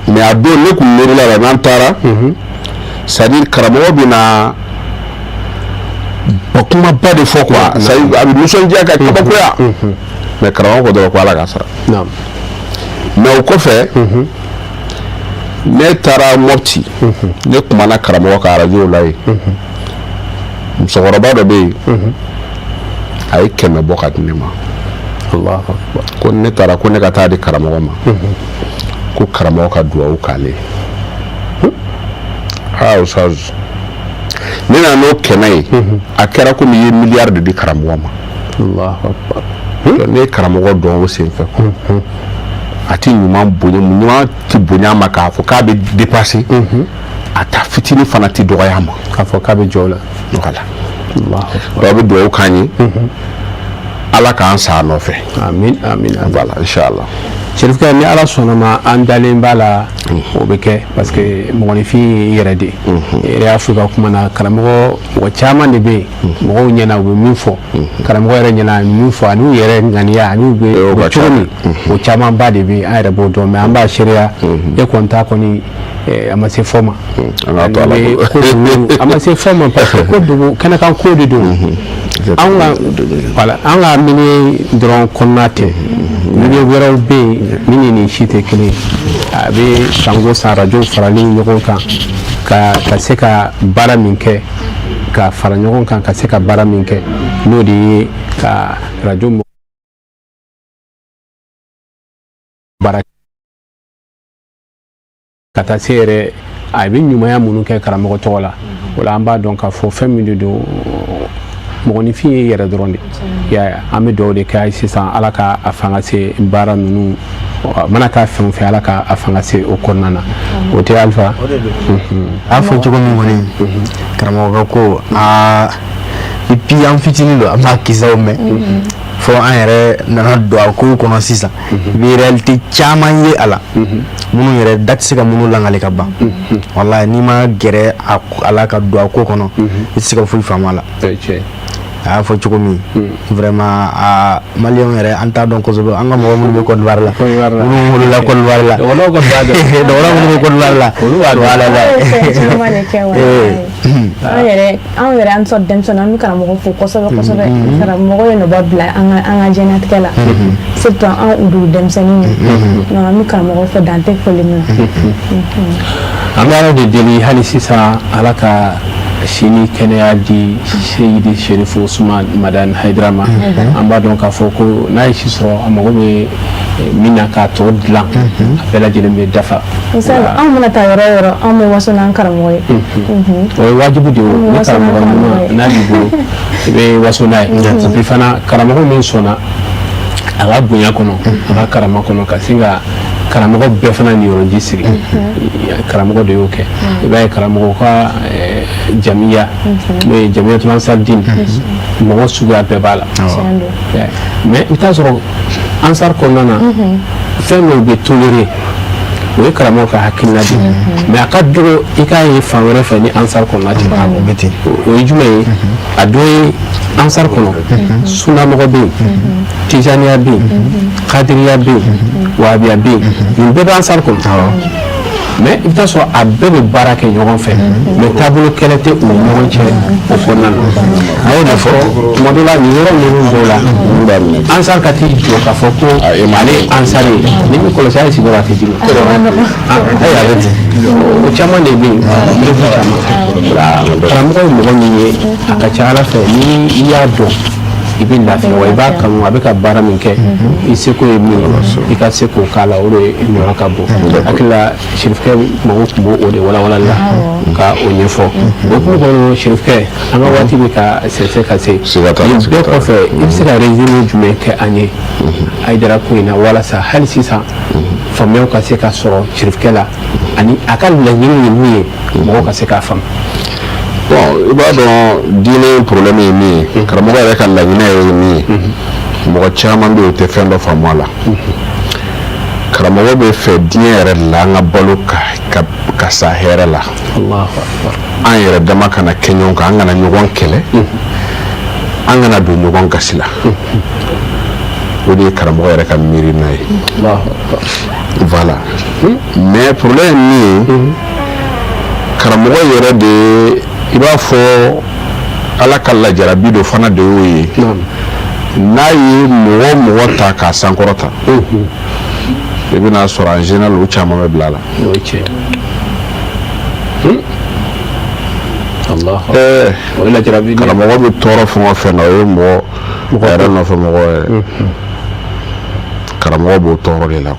Speaker 12: Mais a don, ne kun miirila la, n'an taara, c'est à dire karamɔgɔ bɛ na kumaba de fɔ quoi, c'est à dire a bɛ nisɔndiya ka kabakoya. Mais karamɔgɔ ko dɔrɔn ko Ala k'a sara. Mais o kɔfɛ, ne taara Mopti, ne kumana karamɔgɔ ka arajo la yen. Musokɔrɔba dɔ bɛ yen, a ye 100 bɔ ka di ne ma, ko ne taara, ko ne ka taa di karamɔgɔ ma, ko karamɔgɔ ka duwawu k'ale ye. Aa ustaz, ne nana n'o 100 ye, a kɛra komi i ye miliyari de di karamɔgɔ ma. Ne ye karamɔgɔ dɔn o senfɛ, a ti ɲuman bonya, ɲuman ti bonya ma k'a fɔ k'a bɛ dépasser, a ta fitinin fana ti dɔgɔya ma
Speaker 1: k'a fɔ k'a bɛ jɔ o la.
Speaker 12: Voilà, donc a bɛ dugawu k'an ye, Ala k'an sa a nɔfɛ.
Speaker 1: Amin, amin.
Speaker 12: Voilà, inchallah.
Speaker 1: Serifukɛ, ni Ala sɔnna ma, an dalen b'a la o bɛ kɛ, parce que mɔgɔninfin ye i yɛrɛ de ye. I yɛrɛ y'a fɔ i ka kuma na, karamɔgɔ, mɔgɔ caman de bɛ yen, mɔgɔw ɲɛna u bɛ min fɔ, karamɔgɔ yɛrɛ ɲɛna a bɛ min fɔ, ani u yɛrɛ ŋaniya ani u bɛ cogo min, o camanba de bɛ yen, an yɛrɛ b'o dɔn. Mais an b'a seereya, e kɔni ta kɔni, a ma se fɔ ma. A ma se fɔ ma, parce que ko dogo kɛnɛkan ko de don. Anw ka, voilà, an ka milieu dɔrɔn kɔnɔna tɛ, milieu wɛrɛw bɛ yen min ni nin si tɛ kelen ye. A bɛ sango san arajow farali ɲɔgɔn kan ka se ka baara min kɛ, ka fara ɲɔgɔn kan ka se ka baara min kɛ, n'o de ye ka arajo baara ka taa se yɛrɛ, a bɛ ɲumanya minnu kɛ karamɔgɔ tɔgɔ la. O la, an b'a dɔn k'a fɔ fɛn min de don, mɔgɔninfin ye yɛrɛ dɔrɔn de ye. An bɛ dugawu de kɛ sisan, Ala ka a fanga se baara ninnu mana k'a fɛn o fɛn, Ala ka a fanga se o kɔnɔna na. O tɛ Alifa?
Speaker 2: A fɔ cogo min kɔni, karamɔgɔ ka ko aa, et puis an fitinin don, an b'a kisaw mɛn, fo an yɛrɛ nana don a kow kɔnɔ sisan, i bɛ réalité caman ye a la, minnu yɛrɛ da tɛ se ka minnu langali ka ban. Walahi, n'i ma gɛrɛ a la ka don a ko kɔnɔ, i tɛ se ka foyi faamu a la. A y'a fɔ cogo min, vraiment, a maliyɛnw yɛrɛ, an t'a dɔn kosɛbɛ. An ka mɔgɔ minnu bɛ Côte d'Ivoire la, minnu wolola Côte d'Ivoire la,
Speaker 1: dɔgɔnɔw kɔni b'a dɔn,
Speaker 2: dɔgɔnɔ minnu bɛ Côte d'Ivoire la,
Speaker 1: olu b'a dɔn.
Speaker 2: Voilà.
Speaker 3: Aw ye fɛn caman de kɛ walayi. Anw yɛrɛ an sɔrɔ denmisɛnnin, an bɛ karamɔgɔ fo kosɛbɛ kosɛbɛ. Karamɔgɔ ye nɔba bila an ka diɲɛlatigɛ la, surtout an dugu denmisɛnninw. Donc an bɛ karamɔgɔ fo, dan tɛ foli min na.
Speaker 1: An bɛ Ala de deli hali sisan, Ala ka si ni kɛnɛya di Seyidi Sherifu Usman Madani Hayidara ma. An b'a dɔn k'a fɔ ko n'a ye si sɔrɔ, a mago bɛ min na k'a tɔ dilan, a bɛɛ lajɛlen bɛ dafa.
Speaker 3: Misali, anw mana taa yɔrɔ o yɔrɔ, anw bɛ waso n'an karamɔgɔ ye.
Speaker 1: O ye wajibi de ye. O ni karamɔgɔ ɲuman n'a b'i bolo, i bɛ waso n'a ye. Et puis fana, karamɔgɔ min sɔnna a ka bonya kɔnɔ, a ka karama kɔnɔ, ka sin ka karamɔgɔ bɛɛ fana niyɔrɔji sigi, karamɔgɔ de y'o kɛ. I b'a ye, karamɔgɔ ka jamiya, n'o ye Jamiyatul Ansar Din, mɔgɔ suguya bɛɛ b'a la. Mais i bɛ taa sɔrɔ Ansar kɔnɔna na, fɛn dɔw bɛ toléré, o ye karamɔgɔ ka hakilina de ye, mais a ka dɔgɔ i k'a ye fan wɛrɛ fɛ ni Ansar kɔnɔna tɛ. O ye jumɛn ye? A dɔ ye, Ansar kɔnɔ, sunamɔgɔ bɛ yen, tijaniya bɛ yen, kadiriya bɛ yen, wahabiya bɛ yen, nin bɛɛ bɛ Ansar kɔnɔ. Mais i bɛ taa sɔrɔ a bɛɛ bɛ baara kɛ ɲɔgɔn fɛ, mais taabolo kɛlɛ tɛ u ni ɲɔgɔn cɛ o kɔnɔna na. A y'o de fɔ tuma dɔ la, nin yɔrɔ ninnu dɔw la, Ansar ka t'i jɔ k'a fɔ ko ale ye Ansar ye, ni min kɔlɔsi, a ye sigiyɔrɔ a tɛ d'i ma. Ayi, a bɛ ten, o caman de bɛ yen, preuve caman. Karamɔgɔ ye mɔgɔ min ye, a ka ca Ala fɛ, ni i y'a dɔn, i bɛ lafiya wa i b'a kanu. A bɛ ka baara min kɛ, i seko ye min ye, i ka se k'o k'a la, o de ɲɔgɔn ka bon. Hakili la, Sherifkɛ mago tun b'o de walawalali la ka o ɲɛfɔ. O hukumu kɔnɔ, Sherifkɛ, an ka waati bɛ ka sɛsɛ ka se. Nin bɛɛ kɔfɛ, i bɛ se ka résumé jumɛn kɛ an ye Hayidara ko in na, walasa hali sisan faamuyaw ka se ka sɔrɔ Sherifkɛ la, ani a ka laɲini ye min ye, mɔgɔw ka se k'a faamu?
Speaker 12: Bon, i b'a dɔn, diinɛ problème ye min ye, karamɔgɔ yɛrɛ ka laɲini ye min ye, mɔgɔ caman bɛ yen, o tɛ fɛn dɔ faamu a la. Karamɔgɔ bɛ fɛ diɲɛ yɛrɛ de la, an ka balo ka sa hɛrɛ la, an yɛrɛ dama kana kɛ ɲɔgɔn kan, an kana ɲɔgɔn kɛlɛ, an kana don ɲɔgɔn gasi la. O de ye karamɔgɔ yɛrɛ ka miirina ye, voilà. Mais problème ye min ye, karamɔgɔ yɛrɛ de ye, i b'a fɔ Ala ka lajarabi dɔ fana de y'o ye. N'a ye mɔgɔ o mɔgɔ ta k'a sankɔrɔta, i bɛna sɔrɔ en général o caman bɛ bila a la.
Speaker 1: O ye tiɲɛ. O ye lajarabi.
Speaker 12: Karamɔgɔ bɛ tɔɔrɔ fɛn o fɛn na, o ye mɔgɔ a yɛrɛ nɔfɛ mɔgɔ yɛrɛ. Karamɔgɔ b'o tɔɔrɔ de la.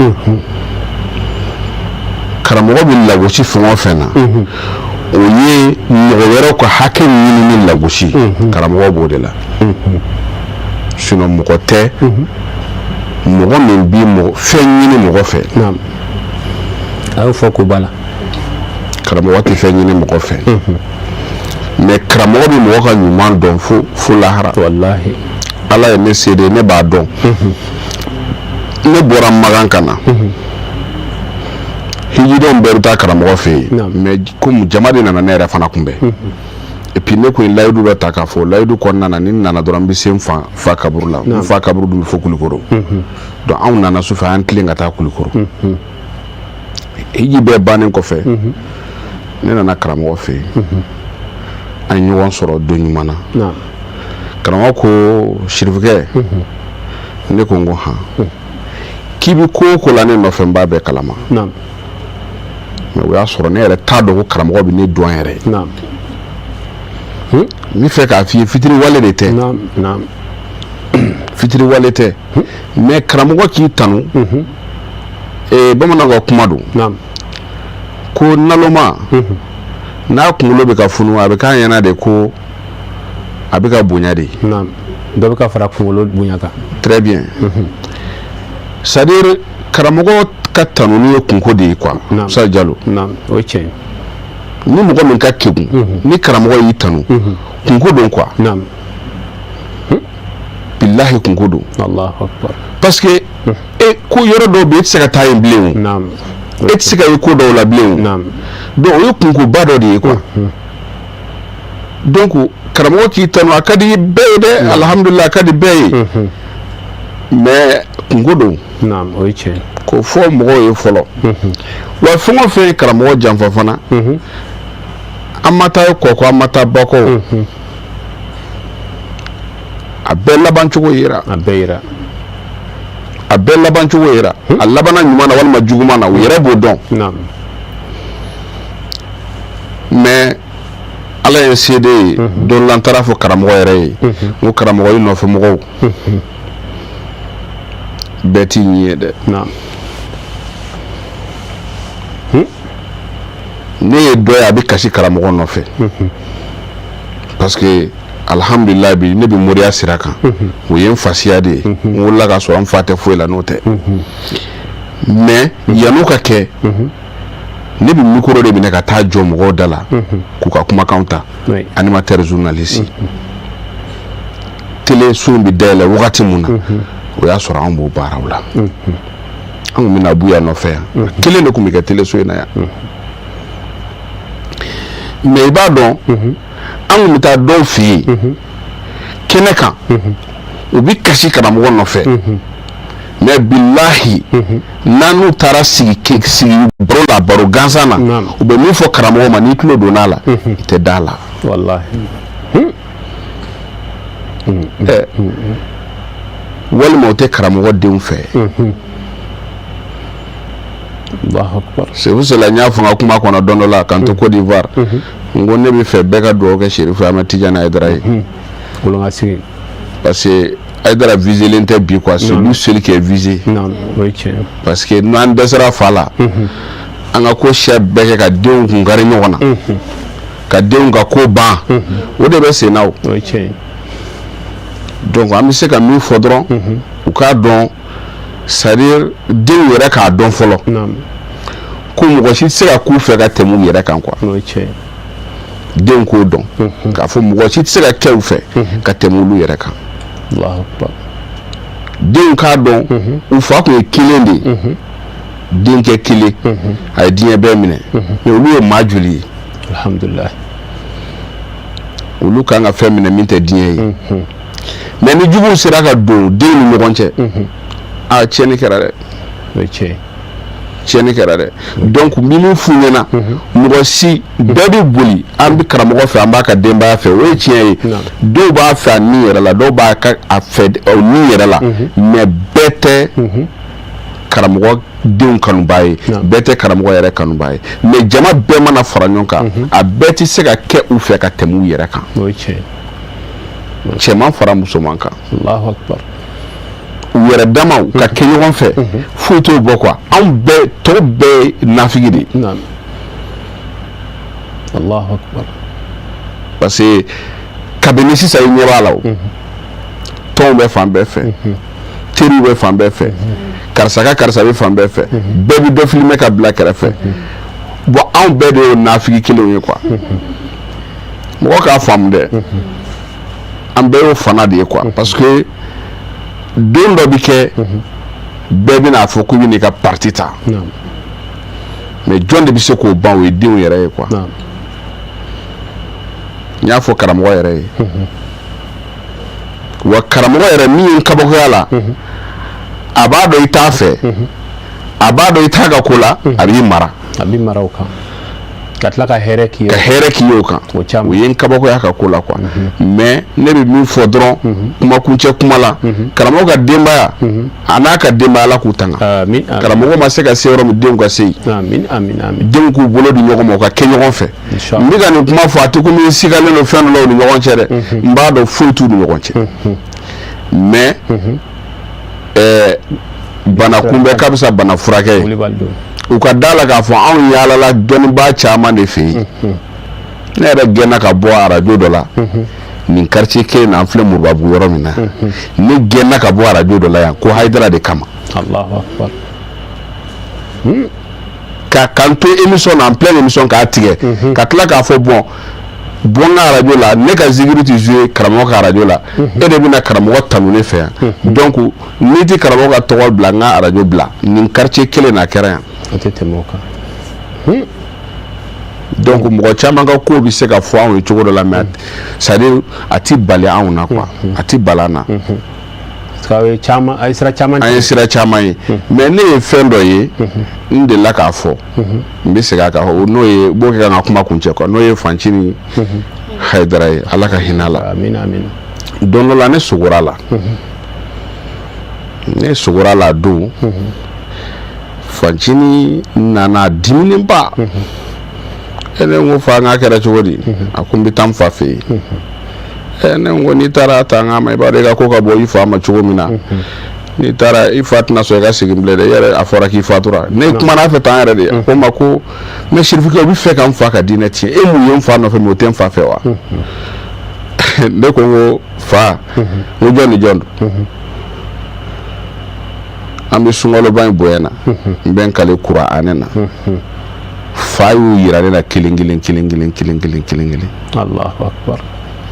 Speaker 12: Karamɔgɔ bɛ lagosi fɛn o fɛn na, o ye mɔgɔ wɛrɛw ka hakɛ ɲinini lagosi, karamɔgɔ b'o de la. Sinon mɔgɔ tɛ mɔgɔ min bi mɔgɔ fɛn ɲini mɔgɔ fɛ.
Speaker 1: A y'o fɔ ko ba la.
Speaker 12: Karamɔgɔ tɛ fɛn ɲini mɔgɔ fɛ, mais karamɔgɔ bɛ mɔgɔ ka ɲuman dɔn fo fo lahara.
Speaker 1: Walahi.
Speaker 12: Ala ye ne seede, ne b'a dɔn. Ne bɔra Makan ka na, hijidenw bɛɛ bɛ taa karamɔgɔ fɛ yen, mais komi jama de nana ne yɛrɛ fana kunbɛn, et puis ne kun ye layidu dɔ ta k'a fɔ layidu kɔnɔna na, ni n nana dɔrɔn, n bɛ se n fa kaburu la. N fa kaburu dun bɛ fo Kulikoro. Donc anw nana sufɛ, an tilen ka taa Kulikoro. Hiji bɛɛ bannen kɔfɛ, ne nana karamɔgɔ fɛ yen. An ye ɲɔgɔn sɔrɔ don ɲuman na. Karamɔgɔ ko: "Sirifukɛ." Ne ko n ko han. "K'i bɛ ko o ko la ne nɔfɛ, n b'a bɛɛ kalama." Mais o y'a sɔrɔ ne yɛrɛ t'a dɔn ko karamɔgɔ bɛ ne dɔn yɛrɛ. N bɛ fɛ k'a f'i ye, fitiriwale de tɛ, fitiriwale tɛ, mais karamɔgɔ k'i tanu. Bamananw ka kuma don ko naloma n'a kunkolo bɛ ka funu, a bɛ k'a ɲɛna de ko a bɛ ka bonya de.
Speaker 1: Dɔ bɛ ka fara kunkolo bonya kan.
Speaker 12: Très bien. C'est à dire karamɔgɔ ka tanuni ye kunko de ye quoi, Musa Jalo.
Speaker 1: O ye tiɲɛ ye.
Speaker 12: Ni mɔgɔ min ka kegun, ni karamɔgɔ y'i tanu, kunko don quoi. Bilahi, kunko don.
Speaker 1: Allahu akbar.
Speaker 12: Parce que e ko yɔrɔ dɔw bɛ yen, e tɛ se ka taa yen bilen o, e tɛ se ka ye ko dɔw la bilen o. Donc o ye kunkoba dɔ de ye quoi. Donc karamɔgɔ k'i tanu, a ka di bɛɛ ye dɛ, alhamdulillah, a ka di bɛɛ ye, mais kunko don.
Speaker 1: Naam, o ye tiɲɛ.
Speaker 12: K'o fɔ mɔgɔw ye fɔlɔ. Wa fɛn o fɛn ye karamɔgɔ janfa fana, an ma taa kɔ kɔ, an ma taa ba kɔ, a bɛɛ laban cogo yera.
Speaker 1: A bɛɛ yera.
Speaker 12: A bɛɛ laban cogo yera. A labanna ɲuman na walima juguman na, u yɛrɛ b'o dɔn. Mais Ala ye seede ye, don la n taara fɔ karamɔgɔ yɛrɛ ye, n ko karamɔgɔ, i nɔfɛ mɔgɔw bɛɛ t'i ɲi ye dɛ. Ne ye dɔ ye, a bɛ kasi karamɔgɔ nɔfɛ, parce que alhamdulilayi, bi ne bɛ moriya sira kan, o ye n fasiya de ye. N wolola ka sɔrɔ n fa tɛ foyi la n'o tɛ. Mais yan'o ka kɛ, ne bɛ micro de minɛ ka taa jɔ mɔgɔw da la k'u ka kumakanw ta, animateur, journaliste. Télé so in bɛ dayɛlɛ wagati mun na, o y'a sɔrɔ anw b'o baaraw la. An kun bɛna Buya nɔfɛ yan, kelen de tun bɛ kɛ télé so in na yan. Mais i b'a dɔn, an kun bɛ taa dɔw fɛ yen kɛnɛ kan, u bɛ kasi karamɔgɔ nɔfɛ, mais bilahi, n'an n'u taara sigi sigi baro la, baro gansan na, u bɛ min fɔ karamɔgɔ ma, n'i tulo donna a la, i tɛ da a la.
Speaker 1: Walahi.
Speaker 12: Ɛ, walima o tɛ karamɔgɔ denw fɛ.
Speaker 1: Allahu akbar.
Speaker 12: C'est pour cela n y'a fɔ n ka kuma kɔnɔ don dɔ la, k'an to Côte d'Ivoire, n ko ne bɛ fɛ bɛɛ ka dugawu kɛ Serifu Ahmed Tidiane Hayidara ye.
Speaker 1: Wolonka sigi.
Speaker 12: Parce que Hayidara visé tɛ bi quoi, c'est lui seul qui est visé.
Speaker 1: Non, o ye tiɲɛ.
Speaker 12: Parce que n'an dɛsɛra fa la, an ka ko siya bɛɛ kɛ ka denw kun kari ɲɔgɔn na, ka denw ka ko ban, o de bɛ sen na o.
Speaker 1: O ye tiɲɛ.
Speaker 12: Donc an bɛ se ka min fɔ dɔrɔn, u k'a dɔn, c'est à dire denw yɛrɛ k'a dɔn fɔlɔ ko mɔgɔ si tɛ se ka k'u fɛ ka tɛmɛ u yɛrɛ kan quoi.
Speaker 1: O ye tiɲɛ.
Speaker 12: Denw k'o dɔn k'a fɔ mɔgɔ si tɛ se ka kɛ u fɛ ka tɛmɛ olu yɛrɛ kan.
Speaker 1: Allahu akbar.
Speaker 12: Denw k'a dɔn u fa tun ye kelen de ye, denkɛ kelen, a ye diɲɛ bɛɛ minɛ, mais olu ye maa joli ye?
Speaker 1: Alhamdulillah.
Speaker 12: Olu kan ka fɛn minɛ min tɛ diɲɛ ye. Mais ni juguw sera ka don denw ni ɲɔgɔn cɛ, a tiɲɛni kɛra dɛ.
Speaker 1: O ye tiɲɛ.
Speaker 12: Tiɲɛni kɛra dɛ. Donc n bɛ min f'u ɲɛna, mɔgɔ si, bɛɛ bɛ boli, an bɛ karamɔgɔ fɛ, an b'a ka denbaya fɛ, o ye tiɲɛ ye. Dɔw b'a fɛ a ni yɛrɛ la, dɔw b'a ka a fɛ o ni yɛrɛ la, mais bɛɛ tɛ karamɔgɔ denw kanubaa ye, bɛɛ tɛ karamɔgɔ yɛrɛ kanubaa ye. Mais jama bɛɛ mana fara ɲɔgɔn kan, a bɛɛ tɛ se ka kɛ u fɛ ka tɛmɛ u yɛrɛ kan.
Speaker 1: O ye tiɲɛ.
Speaker 12: Cɛman fara musoman kan.
Speaker 1: Allahu akbar.
Speaker 12: U yɛrɛ damaw ka kɛ ɲɔgɔn fɛ, foyi t'o bɔ quoi. Anw bɛɛ tɔw bɛɛ ye nafigi de ye.
Speaker 1: Allahu akbar.
Speaker 12: Parce que kabini sisan, i ɲɛ b'a la, o tɔnw bɛ fan bɛɛ fɛ, teriw bɛ fan bɛɛ fɛ, karisa ka karisa bɛ fan bɛɛ fɛ, bɛɛ bɛ dɔ filmer ka bila kɛrɛfɛ. Bon, anw bɛɛ de ye nafigi kelenw ye quoi. Mɔgɔ k'a faamu dɛ, an bɛɛ y'o fana de ye quoi. Parce que don dɔ bi kɛ, bɛɛ bɛna fɔ k'i bɛ n'i ka parti ta, mais jɔn de bɛ se k'o ban? O ye denw yɛrɛ ye quoi. N y'a fɔ karamɔgɔ yɛrɛ ye, wa karamɔgɔ yɛrɛ min ye n kabakoya la, a b'a dɔn i t'a fɛ, a b'a dɔn i t'a ka ko la, a b'i mara.
Speaker 1: A b'i mara o kan, ka tila ka hɛrɛ k'i ye.
Speaker 12: Ka hɛrɛ k'i ye o kan.
Speaker 1: O caman.
Speaker 12: O ye n kabakoya ka ko la quoi. Mais ne bɛ min fɔ dɔrɔn, kuma kuncɛ kuma la, karamɔgɔ ka denbaya, a n'a ka denbaya, Ala k'u tanga.
Speaker 1: Amin, amin.
Speaker 12: Karamɔgɔ ma se ka se yɔrɔ min, denw ka se yen.
Speaker 1: Amin, amin, amin.
Speaker 12: Denw k'u bolo di ɲɔgɔn ma, u ka kɛ ɲɔgɔn fɛ. N bɛ ka nin kuma fɔ, a tɛ komi n sigalen don fɛn dɔ la u ni ɲɔgɔn cɛ dɛ. N b'a dɔn foyi t'u ni ɲɔgɔn cɛ, mais bana kunbɛ ka fisa bana furakɛ ye.
Speaker 1: Wulibali don.
Speaker 12: U ka da la k'a fɔ anw yaalala dɔnnibaa caman de fɛ yen. Ne yɛrɛ gɛnna ka bɔ arajo dɔ la nin quartier kelen na, an filɛ Moribabugu yɔrɔ min na. Ne gɛnna ka bɔ arajo dɔ la yan ko Hayidara de kama.
Speaker 1: Allahu akbar.
Speaker 12: Ka k'an to émission na, en pleine émission, k'a tigɛ, ka tila k'a fɔ bon, bɔ n ka arajo la, ne ka zikiri tɛ jouer karamɔgɔ ka arajo la, e de bɛna karamɔgɔ tanu ne fɛ yan, donc n'i tɛ karamɔgɔ ka tɔgɔ bila, n ka arajo bila. Nin quartier kelen na, a kɛra yan.
Speaker 1: O tɛ tɛmɛ o kan.
Speaker 12: Donc mɔgɔ caman ka ko bɛ se ka fɔ anw ye cogo dɔ la, mais c'est à dire a ti bali anw na quoi, a ti bali an na.
Speaker 1: Aw ye caman, a ye sira caman.
Speaker 12: An ye sira caman ye, mais ne ye fɛn dɔ ye, n delila k'a fɔ, n bɛ segin a kan, n'o ye n b'o kɛ ka n ka kuma kuncɛ quoi, n'o ye Fancini Hayidara ye, Ala ka hinɛ a la.
Speaker 1: Amina, amina.
Speaker 12: Don dɔ la, ne sogora a la, ne sogora a la don. Fancini nana diminenba. E, ne ko fa, n k'a kɛra cogo di? A ko n bɛ taa n fa fɛ yen. Ɛ, ne ko n'i taara ta n k'a ma, i b'a dɔn i ka ko ka bɔ i fa ma cogo min na, n'i taara i fa tɛna sɔn i ka segin bilen dɛ. I yɛrɛ, a fɔra k'i fatura. Ne kumana a fɛ tan yɛrɛ de, a ko n ma ko mais Sirifikɛ, u bɛ fɛ ka n fa ka diinɛ tiɲɛ. E mun ye n fa nɔfɛ, mais o tɛ n fa fɛ wa? Ne ko n ko fa, n ko jɔn ni jɔn don? An bɛ sunkaloba in bonya na, n bɛ n kale kuranɛ na, fa y'u yira ne na kelen kelen kelen kelen kelen kelen kelen kelen.
Speaker 1: Allahu akbar.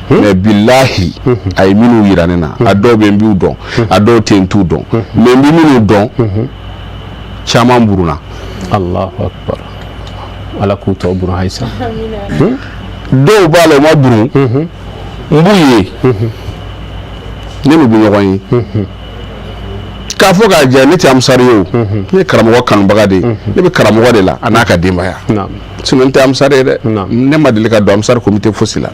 Speaker 12: Mais bilahi, a ye minnu yira ne na, a dɔw bɛ n b'u dɔn, a dɔw tɛ n t'u dɔn, mais n bɛ minnu dɔn, caman buruna.
Speaker 1: Allahu akbar, Ala k'u tɔ burun halisa.
Speaker 12: Dɔw b'a la, u ma burun, n b'u ye, ne n'u bɛ ɲɔgɔn ye. K'a fɔ k'a jɛ, ne tɛ amusari ye o, ne ye karamɔgɔ kanubaga de ye. Ne bɛ karamɔgɔ de la, a n'a ka denbaya. Sinon n tɛ amusari ye dɛ. Ne ma deli ka don amusari komite fosi la,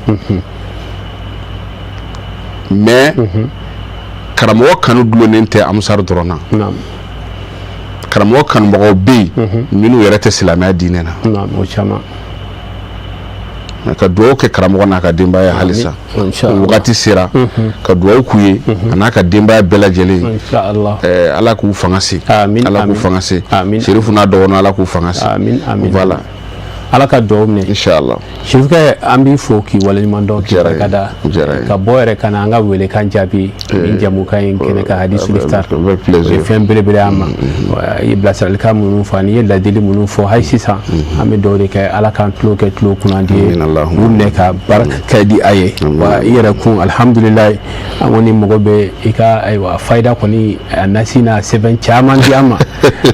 Speaker 12: mais karamɔgɔ kanu dulonnen tɛ amusari dɔrɔn na. Karamɔgɔ kanubagaw bɛ yen minnu yɛrɛ tɛ silamɛya diinɛ na.
Speaker 1: O caman.
Speaker 12: Ka dugawu kɛ karamɔgɔ n'a ka denbaya halisa, wagati sera ka dugawu k'u ye, a n'a ka denbaya bɛɛ lajɛlen. Ala k'u fanga se, Ala k'u fanga se. Serifu n'a dɔgɔninw, Ala k'u fanga se. Voilà.
Speaker 1: Ala ka dugawu minɛ.
Speaker 12: Inshallah.
Speaker 1: Sirifukɛ, an b'i fo k'i waleɲuman dɔn, k'i barika da, ka bɔ yɛrɛ ka na an ka welekan jaabi nin jamukan in kɛnɛ kan, Hadisul Iftar. O ye fɛn belebele an ma. I ye bilasiralikan minnu fɔ ani i ye ladili minnu fɔ, hali sisan an bɛ dugawu de kɛ, Ala k'an tulo kɛ tulo kunnandi ye, k'u minɛ ka baara kɛ di a ye. Wa i yɛrɛ kun, alihamudulilayi, an kɔni mago bɛ i ka, ayiwa, fayida kɔni a nasi n'a sɛbɛn caman di an ma.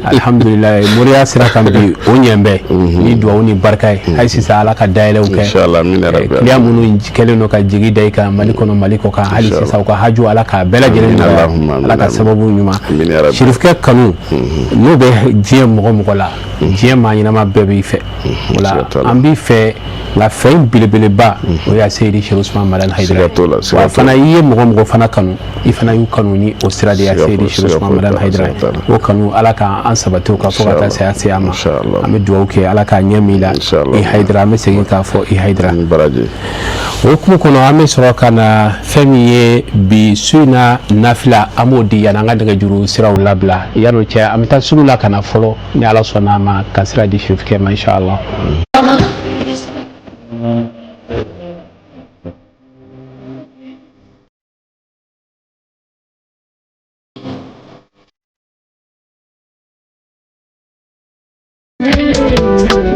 Speaker 1: Alihamudulilayi, moriya sira kan bi, o ɲɛ bɛ ni dugawu ni barika ye. Hali sisan, Ala ka dayɛlɛw kɛ. Kiliyan minnu kɛlen don ka jigi da i kan Mali kɔnɔ, Mali kɔ kan, hali sisan u ka haju, Ala k'a bɛɛ lajɛlen nɔgɔya, Ala ka sababu ɲuman. Sirifukɛ kanu n'o bɛ diɲɛ mɔgɔ mɔgɔ la, diɲɛ maa ɲɛnama bɛɛ b'i fɛ. O la an b'i fɛ, nka fɛn belebeleba o y'a Seyidi Sɛki Usumani Madani Hayidara. Wa fana, i ye mɔgɔ mɔgɔ fana kanu, i fana y'u kanu ni o sira de ye, Seyidi Sɛki Usumani Madani Hayidara. O kanu, Ala k'an sabati o kan fo ka taa saya se an ma. An bɛ dugawu kɛ, Ala k'a ɲɛ min la i Hayidara. An bɛ segin k'a fɔ i Hayidara. O hukumu kɔnɔ, an bɛ sɔrɔ ka na fɛn min ye bi su in na nafila, an b'o di yanni an ka nɛgɛjuru siraw labila. Yan'o cɛ, an bɛ taa sugu la ka na fɔlɔ, ni Ala sɔnna a ma, ka sira di sirifukɛ ma, inshallah.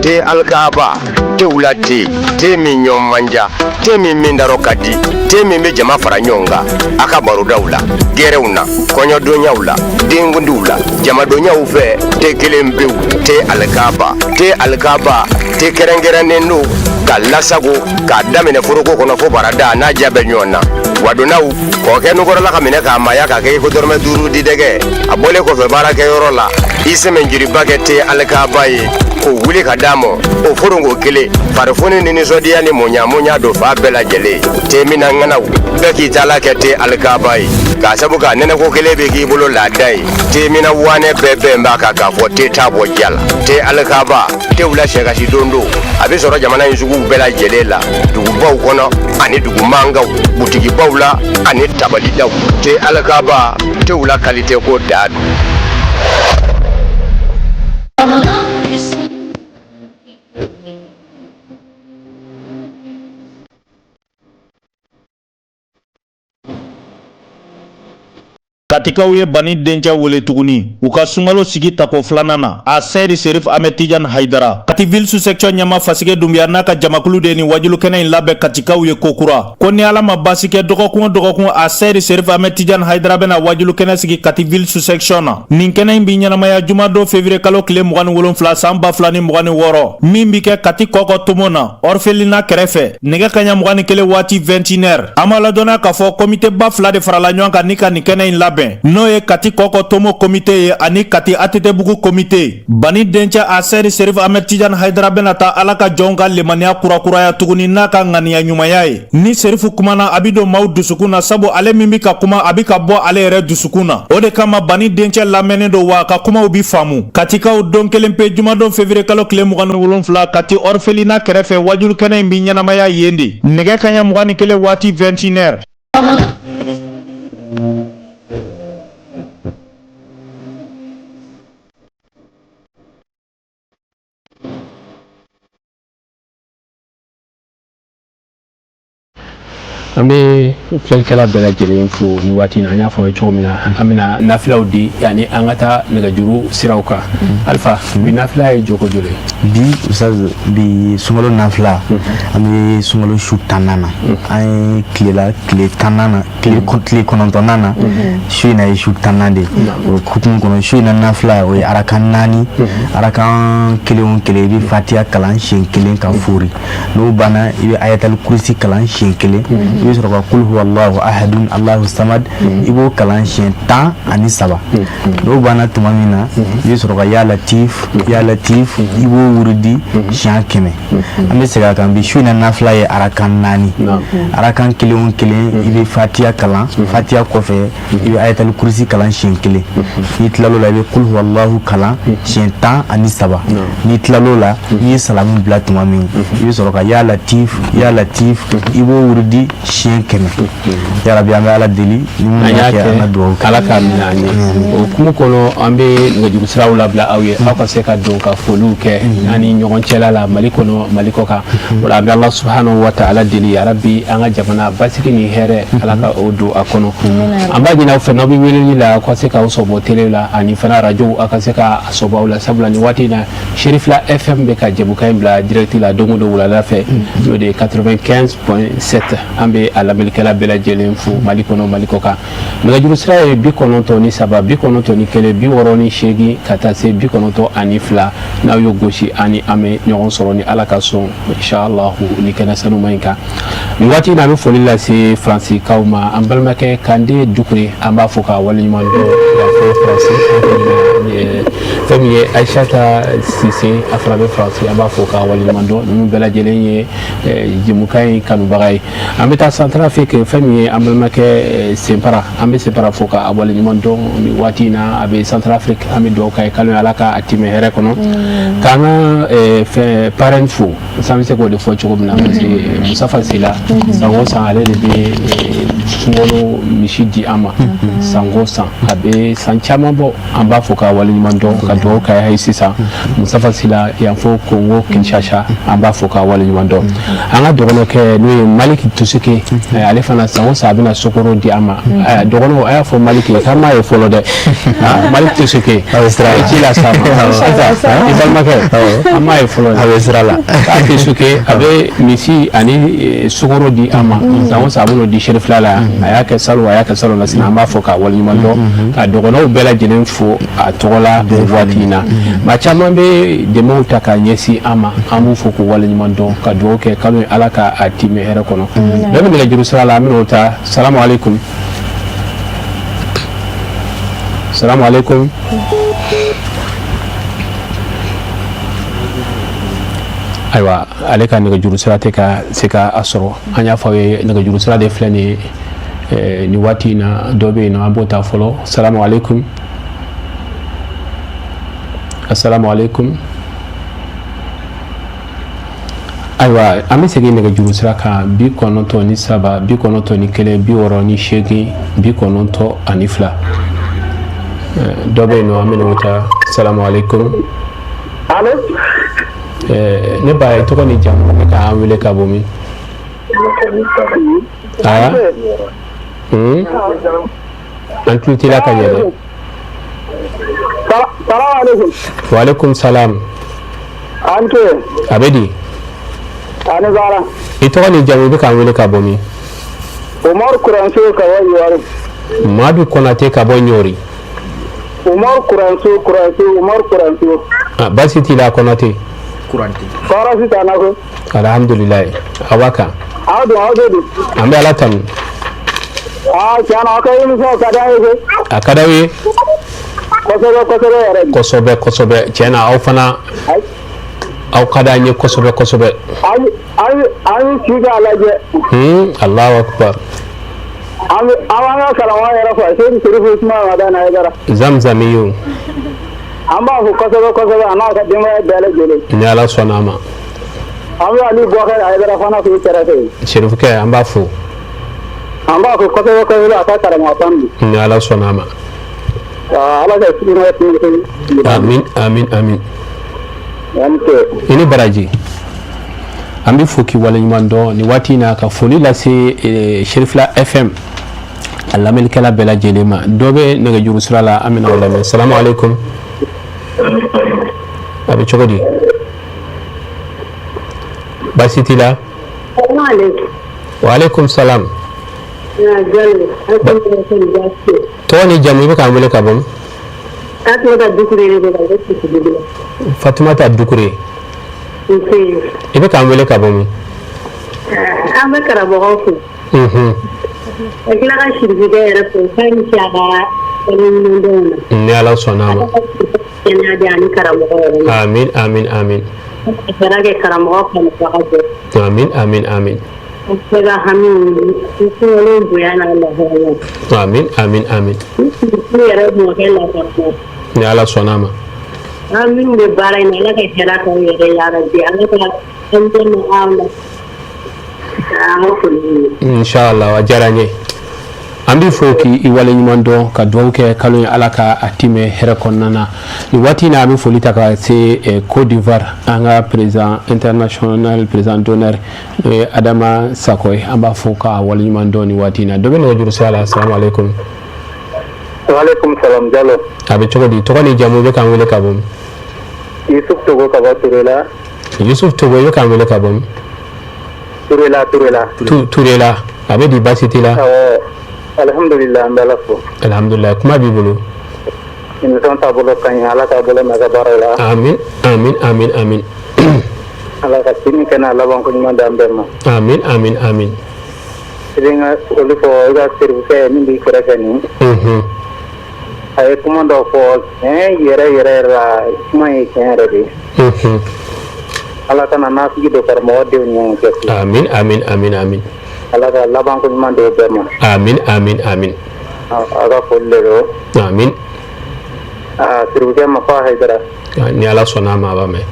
Speaker 13: Te alikaba, te wula, te te min ɲɔgɔn man ja, te min min darɔ ka di, te min bɛ jama fara ɲɔgɔn kan a ka barodaw la, gɛrɛw na, kɔɲɔdonyaw la, denkundiw la, jamadonyaw fɛ. Te kelen pewu, te alikaba, te alikaba, te kɛrɛnkɛrɛnnen don ka lasago k'a daminɛ foroko kɔnɔ fo barada n'a ja bɛ ɲɔgɔn na. Wadonnaw kɔkɛ nukɔrɔla ka minɛ k'a maaya k'a kɛ i ko dɔrɔmɛ 5 di dɛgɛ. A bɔlen kɔfɛ baarakɛyɔrɔ la, i sɛmɛnjiriba kɛ te alikaba ye k'o wuli ka d'a ma, o foronko kelen, farifoni ni nisɔndiya ni muɲa don fa bɛɛ lajɛlen. Te minna ŋanaw bɛɛ k'i taala kɛ te alikaba ye, k'a sabu k'a nɛnɛko kelen bɛ k'i bolo laada ye. Te minna wanɛ bɛɛ bɛn b'a kan k'a fɔ te t'a bɔ ja la. Te alikaba, te wula sɛkasi don don, a bɛ sɔrɔ jamana in suguw bɛɛ lajɛlen la, dugubaw kɔnɔ ani dugu mankanw, butigibaw la ani tabalidaw. Te alikaba, te wula kalite ko da don.
Speaker 14: Ka Katikaw ye Bani dencɛ wele tuguni u ka sunkalo sigi tako filanan na a Seyidi Serif Ahmed Tidiane Hayidara. Kati ville sous-section ɲɛmaa Fasike Dunbiya n'a ka jamakulu de ye nin wajulu kɛnɛ in labɛn Katikaw ye kokura. Ko ni Ala ma baasi kɛ dɔgɔkun o dɔgɔkun a Seyidi Serif Ahmed Tidiane Hayidara bɛna wajulu kɛnɛ sigi Kati ville sous-section na. Nin kɛnɛ in bɛ ɲɛnamaya jumadon février kalo tile 27 san 2026 min bɛ kɛ Kati Kɔkɔ tomo na orphelinat kɛrɛfɛ nɛgɛ kaɲa 21 waati 21 heures. An b'a ladɔnniya k'a fɔ komite ba fila de farala ɲɔgɔn kan ni ka nin kɛnɛ in labɛn n'o ye Kati Kɔkɔ tomo komite ye ani Kati ATT-bugu komite. Bani dencɛ a Seyidi Serif Ahmed Tidiane Hayidara bɛna taa Ala ka jɔnw ka lemaniya kurakuraya tuguni n'a ka ŋaniya ɲumanya ye. Ni Serifu kumana a bɛ don maaw dusukun na sabu ale min bɛ ka kuma a bɛ ka bɔ ale yɛrɛ dusukun na. O de kama Bani dencɛ lamɛnnen don wa a ka kumaw bɛ faamu. Katikaw don kelen pe jumadon février kalo tile 27 Kati orphelinat kɛrɛfɛ wajulu kɛnɛ in bɛ ɲɛnamaya yen de nɛgɛ kaɲa 21 waati 21 heures.
Speaker 1: An bɛ filɛlikɛla bɛɛ lajɛlen fo ni waati in na. An y'a fɔ aw ye cogo min na, an bɛna nafilaw di yanni an ka taa nɛgɛjuru siraw kan. Alifa, bi nafila ye jɔko joli
Speaker 2: ye? Bi Ustaz, bi sunkalo nafila, an bɛ sunkalo su tannan na. An ye tilela tile tannan na, tile kɔnɔntɔnnan na, su in na ye su tannan de ye. O hukumu kɔnɔ, su in na nafila o ye arakan naani. Arakan kelen o kelen, i bɛ fatiya kalan siɲɛ kelen ka foori. N'o banna, i bɛ ayatal kursi kalan siɲɛ kelen. I bɛ sɔrɔ ka kul huwallahu ahadun allahu samad, i b'o kalan siɲɛ 13. N'o banna tuma min na, i bɛ sɔrɔ ka ya latif ya latif, i b'o wurudi siɲɛ 100. An bɛ segin a kan, bi su in na nafila ye arakan naani. Arakan kelen o kelen, i bɛ fatiya kalan. Fatiya kɔfɛ, i bɛ ayatal kursi kalan siɲɛ kelen. N'i tilal'o la, i bɛ kul huwallahu kalan siɲɛ 13. N'i tilal'o la, n'i ye salamu bila tuma min, i bɛ sɔrɔ ka ya latif ya latif, i b'o wurudi siɲɛ 100. Yarabi, an bɛ Ala deli ni mun y'a kɛ, an ka dugawu kɛ.
Speaker 1: Ala k'a minɛ an ye. O hukumu kɔnɔ, an bɛ nɛgɛjuru siraw labila aw ye, aw ka se ka don ka foliw kɛ an ni ɲɔgɔn cɛla la, Mali kɔnɔ, Mali kɔ kan. O la, an bɛ Ala subahanahu wa taala deli, yarabi, an ka jamana basigi ni hɛrɛ, Ala ka o don a kɔnɔ. An b'a ɲini aw fɛ, n'aw bɛ weleli la, aw ka se k'aw sɔbɔ tele la ani fana arajow, aw ka se ka sɔbɔ aw la, sabula nin waati in na Cherifla FM bɛ ka jɛmukan in bila direct la don o don wulada fɛ, n'o de ye 95.7. An bɛ a lamɛnnikɛla bɛɛ lajɛlen fo Mali kɔnɔ, Mali kɔ kan. Nɛgɛjuru sira ye 93 91 68 ka taa se 92. N'aw y'o gosi, ani an bɛ ɲɔgɔn sɔrɔ ni Ala ka sɔn, inshallah, ni kɛnɛ sanuma in kan. Nin waati in na, an bɛ foli lase Faransikaw ma. An balimakɛ Kande Dukure, an b'a fo k'a waleɲuman dɔn fo Faransi. Fɛn min ye Ayisata Sise, a fana bɛ Faransi, an b'a fo k'a waleɲuman dɔn. Ninnu bɛɛ lajɛlen ye jɛmukan in kanubaga ye. An bɛ taa Centrafrique. Fɛn min ye an balimakɛ Senpara, an bɛ Senpara fo k'a waleɲuman dɔn. Nin waati in na, a bɛ Centrafrique. An bɛ dugawu k'a ye, kalo Ala k'a timɛ hɛrɛ kɔnɔ. K'an ka fɛn parrain fo, san bɛ se k'o de fɔ cogo min na, parce que Musafa Sila, san o san ale de bɛ sunkalo misi di an ma san o san, a bɛ san caman bɔ. An b'a fo k'a waleɲuman dɔn, ka dugawu k'a ye sisan. Musafa Sila yan fo Kongo Kinshasa, an b'a fo k'a waleɲuman dɔn. An ka dɔgɔnɔkɛ n'o ye Maliki Tuseke, ale fana san o san a bɛna sukaro di an ma. Dɔgɔnɔw, a y'a fɔ Maliki ye k'an m'a ye fɔlɔ dɛ. Maliki Tuseke, a ye ci las'a ma, i balimakɛ, an m'a ye fɔlɔ dɛ.
Speaker 2: A bɛ sira la.
Speaker 1: K'a Tuseke, a bɛ misi ani sukaro di an ma san o san, a bɛn'o di Cherifla la yan. A y'a kɛ salon, a y'a kɛ salon na sisan. An b'a fɔ k'a waleɲuman dɔn, ka dɔgɔnɔw bɛɛ lajɛlen fo a tɔgɔ la nin waati in na. Maa caman bɛ dɛmɛw ta k'a ɲɛsin an ma, an b'u fo k'u waleɲuman dɔn, ka dugawu kɛ kalo in Ala ka a timɛ hɛrɛ kɔnɔ. Bɛɛ bɛ nɛgɛjuru sira la, an bɛn'o ta. Salamu aleykum, salamu aleykum. Ayiwa, ale ka nɛgɛjuru sira tɛ ka se ka a sɔrɔ. An y'a fɔ aw ye, nɛgɛjuru sira de filɛ nin ye nin waati in na. Dɔ bɛ yen nɔ, an b'o ta fɔlɔ. Salamu aleykum, asalamu aleykum. Ayiwa, an bɛ segin nɛgɛjuru sira kan: 93 91 68 92. Dɔ bɛ yen nɔ, an bɛ n'o ta. Salamu aleykum. Ne ba, ye tɔgɔ ni jamu, ne k'an wele ka bɔ min? Aa, An tulo t'i la ka ɲɛ dɛ.
Speaker 15: Salaam aleykum.
Speaker 1: Waaleykum salam.
Speaker 15: An ce.
Speaker 1: A bɛ di?
Speaker 15: Ani baara.
Speaker 1: I tɔgɔ ni jamu, i bɛ k'an wele ka bɔ min?
Speaker 15: Umaru Kuranso ka bɔ Ɲɔri.
Speaker 1: Madu Konate ka bɔ Ɲɔri.
Speaker 15: Umaru Kuranso, Kuranso, Umaru Kuranso.
Speaker 1: Ah, baasi t'i la Konate?
Speaker 2: Kurante.
Speaker 15: Tɔɔrɔ si t'an na ko.
Speaker 1: Alhamdulilayi. Aw b'a kan.
Speaker 15: Aw dun, aw bɛ di?
Speaker 1: An bɛ Ala tanu.
Speaker 15: Aa, tiɲɛ na, aw ka émission ka d'an ye koyi.
Speaker 1: A ka d'aw ye?
Speaker 15: Kosɛbɛ, kosɛbɛ yɛrɛ.
Speaker 1: Kosɛbɛ, kosɛbɛ. Tiɲɛ na, aw fana aw ka d'an ye kosɛbɛ, kosɛbɛ.
Speaker 15: An an an ye si k'a lajɛ.
Speaker 1: Allahu akbar.
Speaker 15: An bɛ an b'an ka karamɔgɔ yɛrɛ fo, Seyidu Serifu Usumani Madani Hayidara.
Speaker 1: Zamzamiyu.
Speaker 15: An b'a fo kosɛbɛ, kosɛbɛ, a n'a ka denbaya bɛɛ lajɛlen.
Speaker 1: Ni Ala sɔnna a ma.
Speaker 15: An bɛ Ali Bubakari Hayidara fana fo i kɛrɛfɛ yen.
Speaker 1: Serifukɛ, an b'a fo.
Speaker 15: An b'a fo kosɛbɛ, kosɛbɛ, a ka karamɔgɔ tan
Speaker 1: Ni Ala sɔnna a ma.
Speaker 15: Ala ka sigi.
Speaker 1: Amin, amin, amin. I ni baraji. An bɛ fo k'i waleɲuman dɔn nin waati in na, ka foli lase Serifila FM a lamɛnnikɛla bɛɛ lajɛlen ma. Dɔ bɛ nɛgɛjuru sira la, an bɛna o lamɛn. Salamu aleykum. A bɛ cogo di? Baasi t'i la? Wa aleykum salam. Tɔgɔ ni jamu, i bɛ k'an wele ka bɔ min?
Speaker 16: Fatumata Dukure de don ka bɔ Kutubu la.
Speaker 1: Fatumata Dukure. I bɛ k'an wele ka bɔ min?
Speaker 16: An bɛ karamɔgɔ fo. Ka tila ka sirifukɛ yɛrɛ fo k'a ni ce a ka waleɲumandɔnw na.
Speaker 1: Ni Ala sɔnna a ma.
Speaker 16: Kɛnɛya di ani karamɔgɔ yɛrɛ ma.
Speaker 1: Amin, amin, amin.
Speaker 16: Ka baara kɛ karamɔgɔ kanubaga bɛɛ.
Speaker 1: Amin, amin, amin.
Speaker 16: An bɛɛ ka hami wuli sunkalo bonya n'a lahɔrɔya.
Speaker 1: Amin, amin, amin.
Speaker 16: N yɛrɛ mɔkɛ la karamɔgɔ.
Speaker 1: Ni Ala sɔnna a ma.
Speaker 16: An minnu bɛ baara in na, Ala ka hɛrɛ k'aw yɛrɛ ye yarabi, Ala ka an dɛmɛ aw la. An ka foli b'u ye.
Speaker 1: Inshallah, a diyara n ye. An b'i fo k'i waleɲuman dɔn, ka dugawu kɛ kalo in, Ala ka a timɛ hɛrɛ kɔnɔna na. Nin waati in na, an bɛ foli ta ka se Côte d'Ivoire, an ka président international, président d'honneur, n'o ye Adama Sako ye. An b'a fo k'a waleɲuman dɔn nin waati in na. Dɔ bɛ nɛgɛjuru sira la. Salamu aleykum.
Speaker 15: Waaleykum salam, Jalo.
Speaker 1: A bɛ cogo di? Tɔgɔ ni jamu, i bɛ k'an wele ka bɔ min?
Speaker 15: Yusuf Togo ka bɔ Turela.
Speaker 1: Yusuf Togo, i bɛ k'an wele ka bɔ min?
Speaker 15: Turela, Turela.
Speaker 1: Turela, a bɛ di? Baasi t'i la?
Speaker 15: Awɔ, alhamdulillah, an bɛ Ala fo.
Speaker 1: Alhamdulillah, kuma b'i bolo.
Speaker 15: Émission taabolo ka ɲi, Ala k'a bolo mɛn ka baara la.
Speaker 1: Amin, amin, amin, amin.
Speaker 15: Ala ka sini kɛnɛ laban ko ɲuman d'an bɛɛ ma.
Speaker 1: Amin, amin, amin.
Speaker 15: I bɛ n ka foli fɔ i ka serifukɛ min b'i kɛrɛfɛ nin. A ye kuma dɔ fɔ tiɲɛ yɛrɛ yɛrɛ yɛrɛ la, kuma ye tiɲɛ yɛrɛ de ye. Ala kana nafigi don karamɔgɔ denw ni ɲɔgɔn cɛ.
Speaker 1: Amin, amin, amin, amin.
Speaker 15: Ala ka laban ko ɲuman d'o bɛɛ ma.
Speaker 1: Amin, amin, amin.
Speaker 15: Aw ka foli de don.
Speaker 1: Amin.
Speaker 15: Aa, serifukɛ ma fɔ Hayidara.
Speaker 1: Ni Ala sɔnna a ma, a b'a mɛn.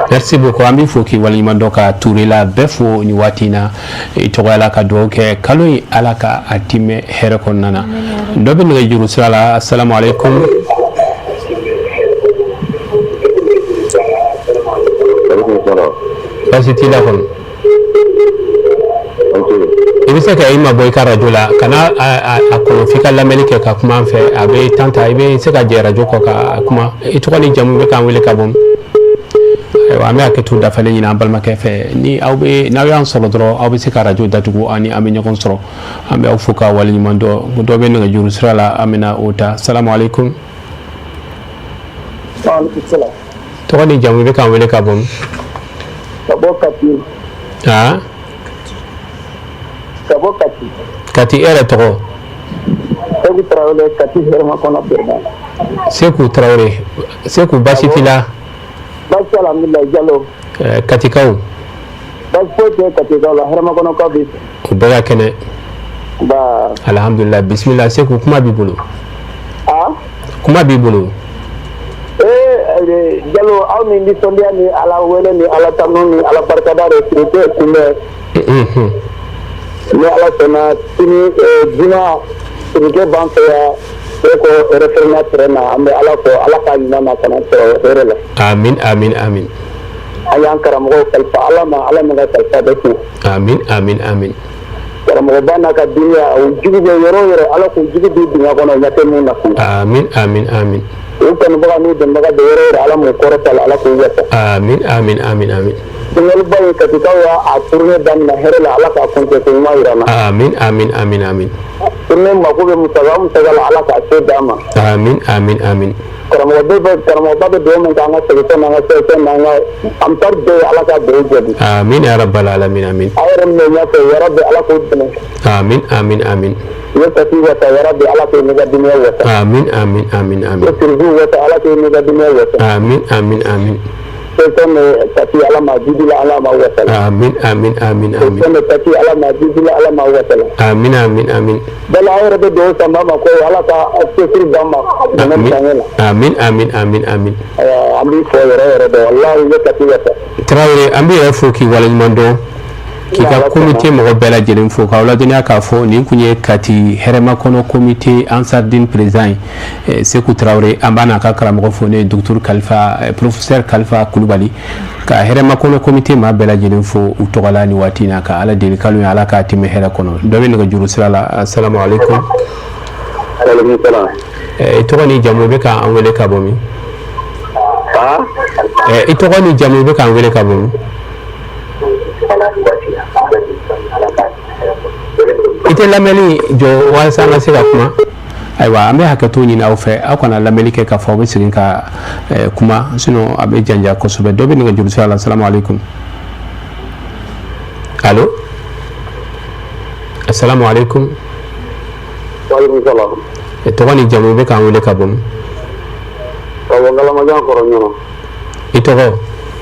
Speaker 1: Merci beaucoup. An b'i fo k'i waleɲuman dɔn, ka Turela bɛɛ fo nin waati in na i tɔgɔya la, ka dugawu kɛ kalo in, Ala ka a timɛ hɛrɛ kɔnɔna na. Dɔ bɛ nɛgɛjuru sira la. Asalamu aleykum. Baasi t'i la kɔni? I bɛ se ka i mabɔ i ka rajo la, kana a kɔnɔ f'i ka lamɛnni kɛ ka kuma an fɛ. A bɛ tan ta, i bɛ se ka jɛ rajo kɔ ka kuma. I tɔgɔ ni jamu, bɛ k'an wele ka bɔ? Ayiwa, an bɛ hakɛto dafalen ɲini an balimakɛ fɛ. Ni aw bɛ, n'aw y'an sɔrɔ dɔrɔn, aw bɛ se ka rajo datugu ani an bɛ ɲɔgɔn sɔrɔ. An bɛ aw fo ka waleɲuman dɔn. Dɔ bɛ nɛgɛjuru sira la, an bɛna o ta. Salamu aleykum. Tɔgɔ ni jamu, i bɛ k'an wele ka bɔ?
Speaker 15: Ka bɔ Kati.
Speaker 1: Aa?
Speaker 15: Ka bɔ Kati.
Speaker 1: Kati, e yɛrɛ tɔgɔ?
Speaker 15: Seku Tarawele, Kati Hɛrɛmakɔnɔ Bernard.
Speaker 1: Seku Tarawele. Seku, baasi t'i la?
Speaker 15: Baasi alhamdulilayi, Jalo.
Speaker 1: Katikaw?
Speaker 15: Baasi foyi tɛ Katikaw la, Hɛrɛmakɔnɔkaw bɛ.
Speaker 1: U bɛɛ ka kɛnɛ?
Speaker 15: Ba.
Speaker 1: Alhamdulilayi, bisimila Seku, kuma b'i bolo.
Speaker 15: Ah?
Speaker 1: Kuma b'i bolo.
Speaker 15: Ee Jalo, aw ni nisɔndiya ni Ala wele ni Ala tanu ni Ala barikada de sirike kunbɛn. Ni Ala sɔnna, sini juma, sirike b'an fɛ yan e ko référendum terrain na. An bɛ Ala fɔ, Ala k'a ɲuman na kana sɔrɔ hɛrɛ la.
Speaker 1: Amin, amin, amin.
Speaker 15: An y'an karamɔgɔw kalifa Ala ma, Ala min ka kalifa bɛ tiɲɛ.
Speaker 1: Amin, amin, amin.
Speaker 15: Karamɔgɔ. Karamɔgɔba n'a ka denbaya, o jugu bɛ yɔrɔ o yɔrɔ, Ala k'u jugu bin dingɛ kɔnɔ, ɲɛ tɛ mun na.
Speaker 1: Amin, amin, amin.
Speaker 15: U kanubaga n'u dɛmɛbaga bɛ yɔrɔ o yɔrɔ, Ala m'u kɔrɔta la, Ala k'u wasa.
Speaker 1: Amin, amin, amin, amin.
Speaker 15: Sunkaloba in, Katikaw y'a tournée daminɛ hɛrɛ la, Ala k'a kuncɛ ko ɲuman jira an na.
Speaker 1: Amin, amin, amin, amin.
Speaker 15: Tournée mako bɛ musaka o musaka la, Ala k'a se d'an ma.
Speaker 1: Amin, amin, amin.
Speaker 15: Karamɔgɔ bɛ karamɔgɔba bɛ dugawu min kɛ an ka sɛgɛsɛ n'an ka sɛgɛsɛ n'an ka ansar bɛɛ ye, Ala ka dugawu jaabi.
Speaker 1: Amin ya rabbal alamin, amin.
Speaker 15: Aw yɛrɛ min bɛ ɲɛfɛ, yarabi, Ala k'o dɛmɛ.
Speaker 1: Amin, amin, amin.
Speaker 15: I ye Kati wasa, yarabi, Ala k'o n'i ka denbaya wasa.
Speaker 1: Amin, amin, amin, amin.
Speaker 15: I ye Sirifu wasa, Ala k'o n'i ka denbaya wasa.
Speaker 1: Amin, amin, amin.
Speaker 15: Fɛn bɛ Kati, Ala ma jidi la, Ala ma wasa la.
Speaker 1: Amin, amin, amin, amin.
Speaker 15: Fɛn bɛ Kati, Ala ma jidi la, Ala ma wasa la.
Speaker 1: Amin, amin, amin.
Speaker 15: Bala, aw yɛrɛ bɛ dugawu sanba ma ko Ala ka cɛsiri d'an ma dɛmɛ sange la.
Speaker 1: Amin, amin, amin, amin.
Speaker 15: An b'i fɔ yɛrɛ yɛrɛ de, walahi, i bɛ Kati wasa.
Speaker 1: Tarawele, an b'i yɛrɛ fo k'i waleɲuman dɔn, k'i ka komite mɔgɔ bɛɛ lajɛlen fo, k'aw ladɔnniya k'a fɔ nin kun ye Kati hɛrɛmakɔnɔ komite Ansardine président ye, Seku Tarawele. An b'a n'a ka karamɔgɔ fo, ne ye docteur Kalifa, professeur Kalifa Kulubali, ka hɛrɛmakɔnɔ komite maa bɛɛ lajɛlen fo u tɔgɔ la nin waati in na, ka Ala deli kalo ye, Ala k'a tɛmɛ hɛrɛ kɔnɔ. Dɔ bɛ nɛgɛjuru sira la. Asalamu aleykum. I tɔgɔ ni jamu, i bɛ k'an wele ka bɔ min? I tɔgɔ ni jamu, i bɛ k'an wele ka bɔ min? I tɛ lamɛnni jɔ walasa an ka se ka kuma. Ayiwa, an bɛ hakɛto ɲini aw fɛ, aw kana lamɛnni kɛ k'a fɔ aw bɛ segin ka kuma, sinon a bɛ janja kosɛbɛ. Dɔ bɛ nɛgɛjuru sira la. Asalamu aleykum. Allo, asalamu aleykum. Tɔgɔ ni jamu, i bɛ k'an wele ka bɔ min?
Speaker 15: Ka bɔ Ngalamajan kɔrɔ ɲɔnɔ.
Speaker 1: I tɔgɔ?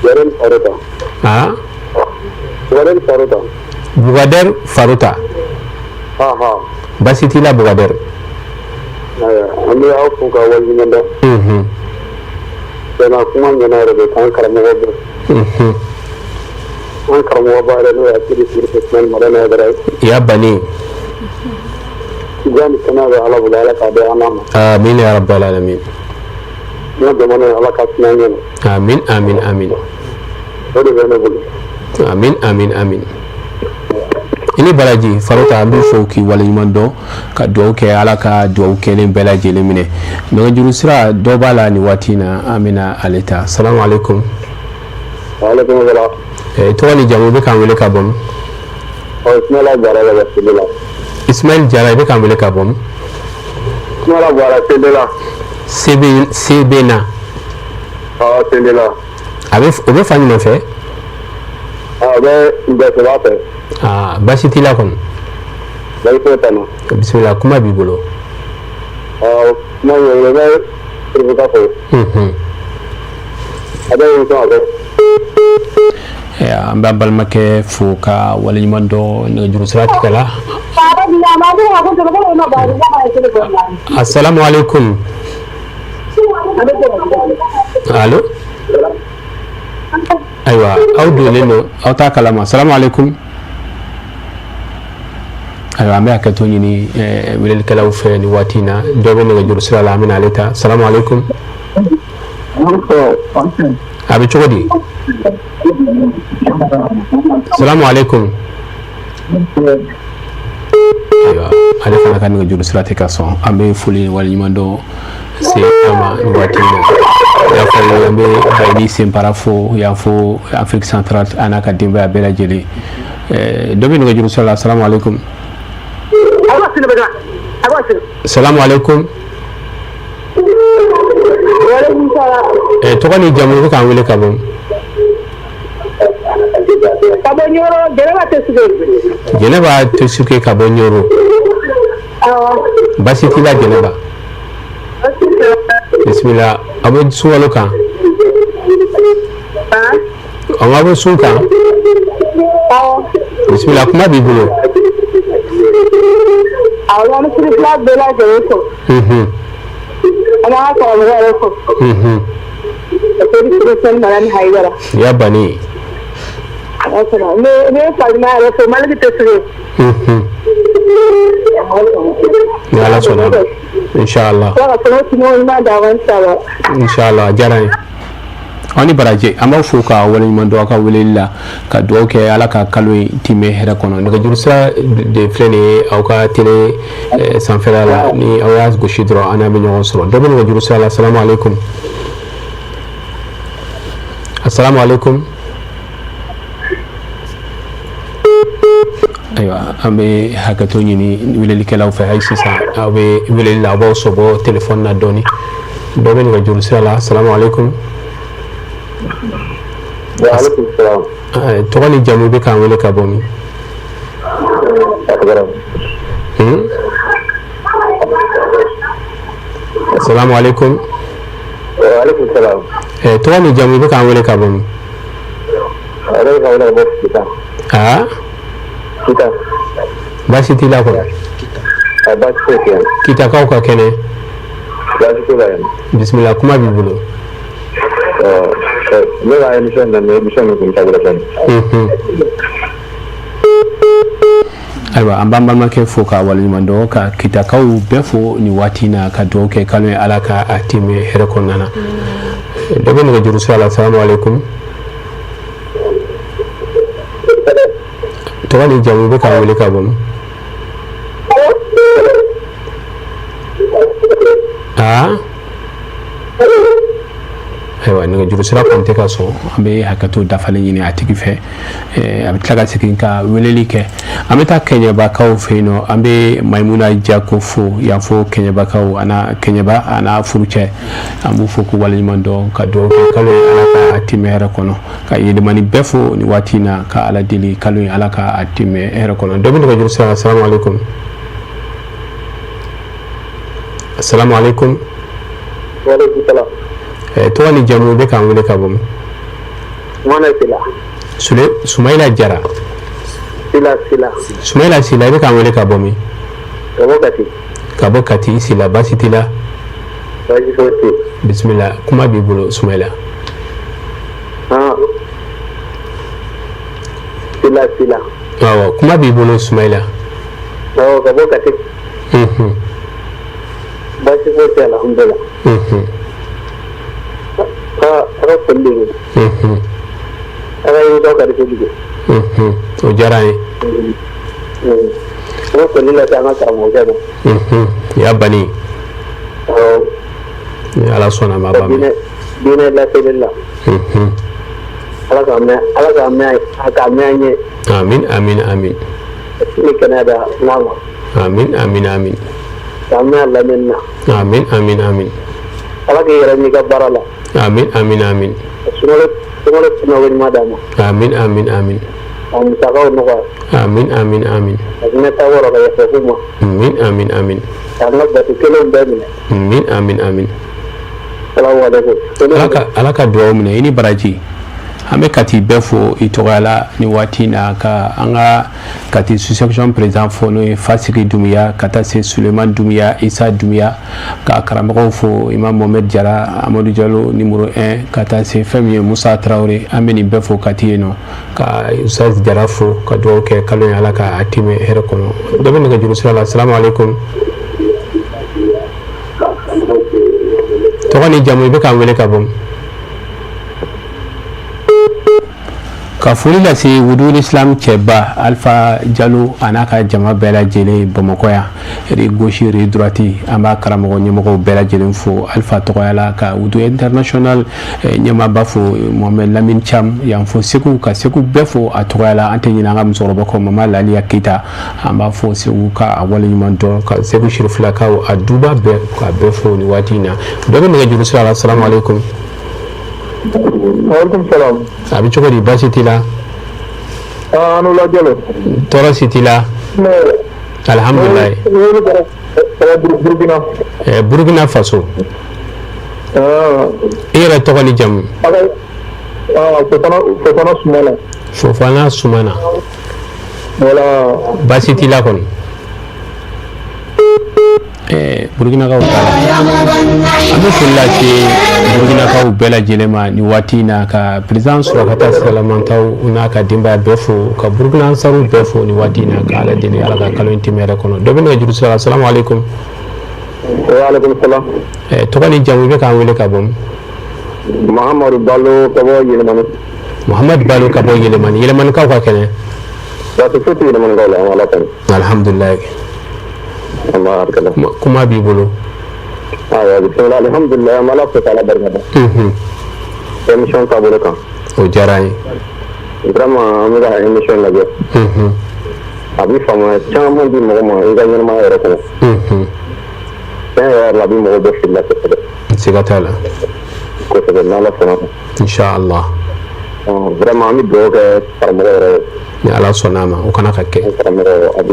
Speaker 15: Bugadɛri Farota.
Speaker 1: Ah?
Speaker 15: Bugadɛri Farota.
Speaker 1: Bugadɛri Farota. Baasi t'i la, Bugadɛri?
Speaker 15: An bɛ aw fo ka waleɲuman dɔn. Tiɲɛna, kuma ɲɛna yɛrɛ de, k'an karamɔgɔ bɛɛ. An karamɔgɔba yɛrɛ, n'o ye Asidi Sirifu Usumani Madani Hayidara ye.
Speaker 1: Ya bani.
Speaker 15: Diɲɛ ni kɛnɛya bɛ Ala bolo, Ala k'a di an n'a ma.
Speaker 1: Amin ya rabbal alamin.
Speaker 15: N ka jamana ye, Ala ka suma ɲɛ.
Speaker 1: Amin, amin, amin.
Speaker 15: O de bɛ ne bolo.
Speaker 1: Amin, amin, amin. I ni baraji, Farota. An b'i fo k'i waleɲuman dɔn, ka dugawu kɛ, Ala ka dugawu kɛlen bɛɛ lajɛlen minɛ. Nɛgɛjuru sira dɔ b'a la nin waati in na, an bɛna ale ta. Salamu aleykum.
Speaker 15: Waaleykum salaam.
Speaker 1: Tɔgɔ ni jamu, i bɛ k'an wele ka bɔ min?
Speaker 15: Ismaila Jara ka bɔ Sebe la.
Speaker 1: Ismail Jara, i bɛ k'an wele ka bɔ min?
Speaker 15: Ismaila Jara, Sebe la.
Speaker 1: Sebe, Sebe na?
Speaker 15: Awɔ, Sebe la.
Speaker 1: A bɛ, o bɛ fan jumɛn fɛ?
Speaker 15: A bɛ Gbɛsɛba fɛ.
Speaker 1: Aa, baasi t'i la kɔni?
Speaker 15: Baasi foyi tɛ n na.
Speaker 1: Bisimila, kuma b'i bolo.
Speaker 15: Awɔ, kuma bɛ n bolo, n bɛ Siribuka fo. A bɛ émission a bɛ.
Speaker 1: An b'an balimakɛ fo ka waleɲuman dɔn. Nɛgɛjuru sira tigɛ la. Asalamu aleykum. Allo. Ayiwa, aw donnen don, aw t'a kalama. Salamu aleykum. Ayiwa, an bɛ hakɛto ɲini welelikɛlaw fɛ nin waati in na. Dɔ bɛ nɛgɛjuru sira la, an bɛna ale ta. Salamu aleykum. A bɛ cogo di? Salamu aleykum. Ayiwa, ale fana ka nɛgɛjuru sira tɛ ka sɔn. An bɛ foli ni waleɲuman dɔn se a ma nin waati in na. Y'a fɔ, an bɛ Bayini Senpara fo, y'a fo Afrique centrale, a n'a ka denbaya bɛɛ lajɛlen. Dɔ bɛ nɛgɛjuru sira la. Salamu aleykum. Salamu aleykum. Tɔgɔ ni jamu, i bɛ k'an wele ka bɔ?
Speaker 16: Ka bɔ Ɲɔrɔ, Jɛnɛba tɛ suge.
Speaker 1: Jɛnɛba tɛ suge ka bɔ Ɲɔrɔ. Baasi t'i la, Jɛnɛba? Bisimila, a bɛ sunkalo kan. An bɛ sun kan. Bisimila, kuma b'i bolo.
Speaker 16: Awɔ, an bɛ sirifila bɛɛ lajɛlen fo. An b'an ka karamɔgɔ yɛrɛ fo. Hayidara.
Speaker 1: Ya bani.
Speaker 16: Ne ne Fatima yɛrɛ fo, Maliki tɛ suge.
Speaker 1: Ni Ala sɔnna ma. Inshallah.
Speaker 16: Ala ka tɔnɔ tuma ɲuman d'an ma, inshallah.
Speaker 1: Inshallah, a diyara n ye. Aw ni baraji, an b'aw fo ka waleɲuman dɔn aw ka weleli la, ka dugawu kɛ Ala ka kalo in timɛ hɛrɛ kɔnɔ. Nɛgɛjuru sira de filɛ nin ye aw ka télé sanfɛla la, ni aw y'a gosi dɔrɔn an n'a bɛ ɲɔgɔn sɔrɔ. Dɔ bɛ nɛgɛjuru sira la. Salamu aleykum, asalamu aleykum. Ayiwa, an bɛ hakɛto ɲini welelikɛlaw fɛ hali sisan, aw bɛ weleli la, aw b'aw sɔbɔ telefɔni na dɔɔni. Dɔ bɛ nɛgɛjuru sira la. Asalamu aleykum. Tɔgɔ ni jamu, bɛ k'an wele ka bɔ min? Asalamu aleykum. Tɔgɔ ni jamu, bɛ k'an wele ka bɔ min? Aa, baasi t'i la kɔrɔ? Kitakaw ka kɛnɛ? Bisimila, kuma b'i bolo.
Speaker 15: Ne ka émission na, émission min kun taabolo fɛn.
Speaker 1: Ayiwa, an b'an balimakɛ fo ka waleɲuman dɔn, ka Kitakaw bɛɛ fo nin waati na, ka dugawu kɛ kalo ye, Ala ka a timɛ hɛrɛ kɔnɔna na. Dɔ bɛ nɛgɛjuru sira la. Salamu aleykum, tɔgɔ ni jamu, bɛ k'an wele ka bɔ min? Aa, ayiwa, nɛgɛjuru sira kɔni tɛ ka sɔn. An bɛ hakɛto dafalen ɲini a tigi fɛ, a bɛ tila ka segin ka weleli kɛ. An bɛ taa Kɛɲɛbakaw fɛ yen nɔ. An bɛ Mayimuna Jako fo yan fo Kɛɲɛbakaw, ana Kɛɲɛba a n'a furucɛ, an b'u fo k'u waleɲuman dɔn, ka dugawu kɛ kalo ye, Ala ka a timɛ hɛrɛ kɔnɔ, ka Yelimani bɛɛ fo nin waati in na, ka Ala deli kalo in, Ala ka a timɛ hɛrɛ kɔnɔ. Dɔ bɛ nɛgɛjuru sira la. Asalamu aleykum, asalamu aleykum. Tɔgɔ ni jamu, bɛ k'an wele ka bɔ min? Sule Sumayila Jara.
Speaker 15: Sila, Sila.
Speaker 1: Sumayila Sila, i bɛ k'an wele ka bɔ min?
Speaker 15: Ka bɔ Kati.
Speaker 1: Ka bɔ Kati. Sila, baasi t'i la?
Speaker 15: Baasi foyi tɛ.
Speaker 1: Bisimila, kuma b'i bolo, Sumayila.
Speaker 15: Sila, Sila.
Speaker 1: Awɔ, kuma b'i bolo, Sumayila.
Speaker 15: Awɔ, ka bɔ Kati. Baasi foyi tɛ, alhamdulilah. Aa, a ka foli de don. A ka émission ka di kojugu.
Speaker 1: O diyara n ye.
Speaker 15: An ka foli lase an ka karamɔgɔkɛ ma.
Speaker 1: Ya bani.
Speaker 15: Awɔ.
Speaker 1: Ni Ala sɔnna ma, b'a mɛn.
Speaker 15: Diinɛ laseli la. Ala k'a mɛn, Ala k'a mɛn, a k'a mɛn an ye.
Speaker 1: Amin, amin, amin.
Speaker 15: Ni kɛnɛya da n'a ma.
Speaker 1: Amin, amin, amin.
Speaker 15: K'an mɛn a lamɛnni na.
Speaker 1: Amin, amin, amin.
Speaker 15: Ala k'i yɛrɛ n'i ka baara la.
Speaker 1: Amin, amin, amin.
Speaker 15: Sunkalo, sunkalo tɛmɛ ɲuman d'a ma.
Speaker 1: Amin, amin, amin.
Speaker 15: Ka musakaw nɔgɔya.
Speaker 1: Amin, amin, amin.
Speaker 15: Ka hinɛ taabɔ ka yafa k'u ma.
Speaker 1: Amin, amin, amin.
Speaker 15: K'an ka bato kelenw bɛɛ minɛ.
Speaker 1: Amin, amin, amin.
Speaker 15: Salamu aleykum.
Speaker 1: Ala ka dugawu minɛ, i ni baraji. An bɛ Kati bɛɛ fo i tɔgɔya la ni waati in na, ka an ka Kati sous-section président fo, n'o ye Fasigi Dumuya, ka taa se Suleiman Dumuya, Isa Dumuya, ka karamɔgɔw fo, Imam Mohamed Jara, Amadu Jalo numéro 1, ka taa se fɛn min ye Musa Tarawele. An bɛ nin bɛɛ fo Kati yen nɔ, ka Ustaz Jara fo, ka dugawu kɛ kalo in, Ala ka a timɛ hɛrɛ kɔnɔ. Dɔ bɛ nɛgɛjuru sira la. Salamu aleykum, tɔgɔ ni jamu, i bɛ k'an wele ka bɔ? Ka foli lase Wudul Islam cɛba Alpha Jalo a n'a ka jama bɛɛ lajɛlen Bamakɔ yan, rue gauche, rue droite. An b'a karamɔgɔ ɲɛmɔgɔw bɛɛ lajɛlen fo Alpha tɔgɔya la, ka Wudu International ɲɛmaaba fo, Mohamed Lamine Cham yan fo Segu, ka Segu bɛɛ fo a tɔgɔya la. An tɛ ɲinɛ an ka musokɔrɔba kɔ, Mama Laliya Keyita, an b'a fo Segu ka a waleɲuman dɔn, ka Segu sirifilakaw a duba bɛɛ, ka bɛɛ fo nin waati in na. Dɔ bɛ nɛgɛjuru sira la. Salamu aleykum.
Speaker 15: Waaleykum salaam.
Speaker 1: A bɛ cogo di, baasi t'i la?
Speaker 15: Aa, an lajɛlen.
Speaker 1: Tɔɔrɔ si t'i la? Alhamdulilayi.
Speaker 15: Burukina.
Speaker 1: Burukina Faso. I yɛrɛ tɔgɔ ni jamu?
Speaker 15: Fofana Sumana.
Speaker 1: Fofana Sumana.
Speaker 15: Voilà.
Speaker 1: Baasi t'i la kɔni? Burukinakaw ta la, an bɛ foli lase Burukinakaw bɛɛ lajɛlen ma nin waati in na, ka président Surakata Salamantaw n'a ka denbaya bɛɛ fo, ka Burukina ansaru bɛɛ fo nin waati in na, ka Ala deli Ala ka kalo in tɛmɛ hɛrɛ kɔnɔ. Dɔ bɛ nɛgɛjuru sira la. Salamu aleykum.
Speaker 15: Waaleykum salam.
Speaker 1: Tɔgɔ ni jamu, i bɛ k'an wele ka bɔ min?
Speaker 15: Mahamadu Balo ka bɔ Yelimani.
Speaker 1: Muhamadu Balo ka bɔ Yelimani. Yelimanikaw ka kɛnɛ?
Speaker 15: Baasi foyi tɛ Yelimanikaw la, an Ala tanu.
Speaker 1: Alhamdulilayi. Kuma b'i bolo.
Speaker 15: Ayiwa, bisimila, alhamdulilayi, an b'Ala fo k'Ala barika da. Émission taabolo kan.
Speaker 1: O diyara an ye.
Speaker 15: Vraiment an bɛ ka émission lajɛ. A bɛ faamuya caman di mɔgɔ ma i ka ɲɛnamaya yɛrɛ kɔnɔ. Tiɲɛ yɛrɛ la, a bɛ mɔgɔ bɔ fili la kosɛbɛ.
Speaker 1: Siga t'a la.
Speaker 15: Kosɛbɛ, n'Ala sɔnna.
Speaker 1: Inshallah.
Speaker 15: Vraiment an bɛ dugawu kɛ karamɔgɔ yɛrɛ ye.
Speaker 1: Ni Ala sɔnna a ma, o kana ka kɛ.
Speaker 15: Karamɔgɔ a bɛ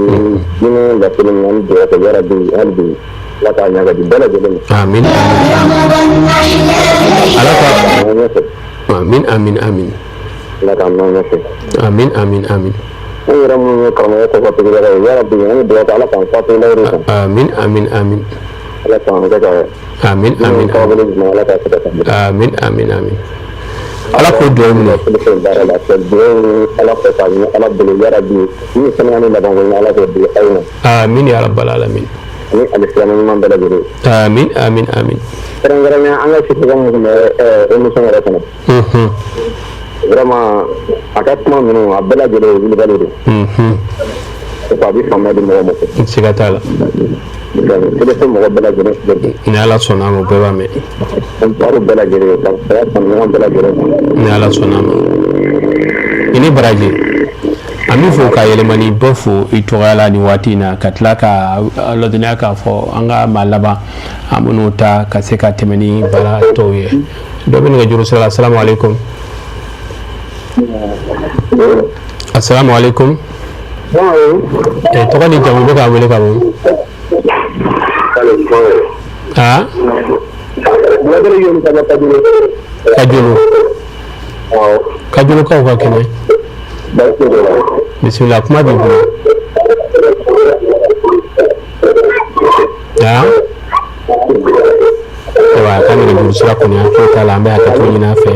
Speaker 15: diinɛ laseli min, an bɛ dugawu kɛ yarabi hali bi Ala k'a ɲɛ ka di bɛɛ lajɛlen ma.
Speaker 1: Amin. Ala ka. Amin amin amin.
Speaker 15: Ala k'an mɛn ɲɛfɛ.
Speaker 1: Amin amin amin.
Speaker 15: An yɛrɛ minnu ye karamɔgɔ kɔfɛ tugubaga ye yarabi an bɛ dugawu kɛ Ala k'an fatu layiru kan.
Speaker 1: Amin amin amin.
Speaker 15: Ala k'an kɛ ka.
Speaker 1: Amin amin.
Speaker 15: Taabolo ɲuman Ala k'a sɛbɛn ka di.
Speaker 1: Amin amin amin. Ala k'o dugawu minɛ.
Speaker 15: Baara la ka dugawu Ala fɛ k'a ɲini Ala bolo yarabi ni kɛnɛya ni labanko ɲuman Ala k'o di aw ma.
Speaker 1: Amin ya rabbal alamin.
Speaker 15: Ani alisilamɛ ɲuman bɛɛ lajɛlen.
Speaker 1: Amin amin amin.
Speaker 15: Kɛrɛnkɛrɛnnenya an ka sisɔkɔ min tun bɛ émission yɛrɛ kɔnɔ. Vraiment a ka kuma ninnu a bɛɛ lajɛlen ye wulibali de. A bɛ faamuya di mɔgɔ ma.
Speaker 1: Siga t'a la.
Speaker 15: Téléphone mɔgɔ bɛɛ lajɛlen.
Speaker 1: Ni Ala sɔnna a ma, o bɛɛ b'a mɛn.
Speaker 15: An taar'u bɛɛ lajɛlen ka saya kanu bɛɛ lajɛlen.
Speaker 1: Ni Ala sɔnna a ma. I ni baraji. An b'i fo ka Yɛlɛmani bɛɛ fo i tɔgɔya la nin waati in na, ka tila ka ladɔnniya k'a fɔ an ka maa laban an bɛn'o ta ka se ka tɛmɛ ni baara tɔw ye. Dɔ bɛ nɛgɛjuru sira la. Asalamu aleykum. Asalamu aleykum. Tɔgɔ ni jamu, bɛ k'a wele ka bɔ? Aa, Kajolo. Kajolokaw ka kɛnɛ? Bisimila, kuma b'i bolo. Aa, ayiwa, a ka nɛgɛjuru sira kɔni, an tulo t'a la. An bɛ hakɛto ɲini a fɛ,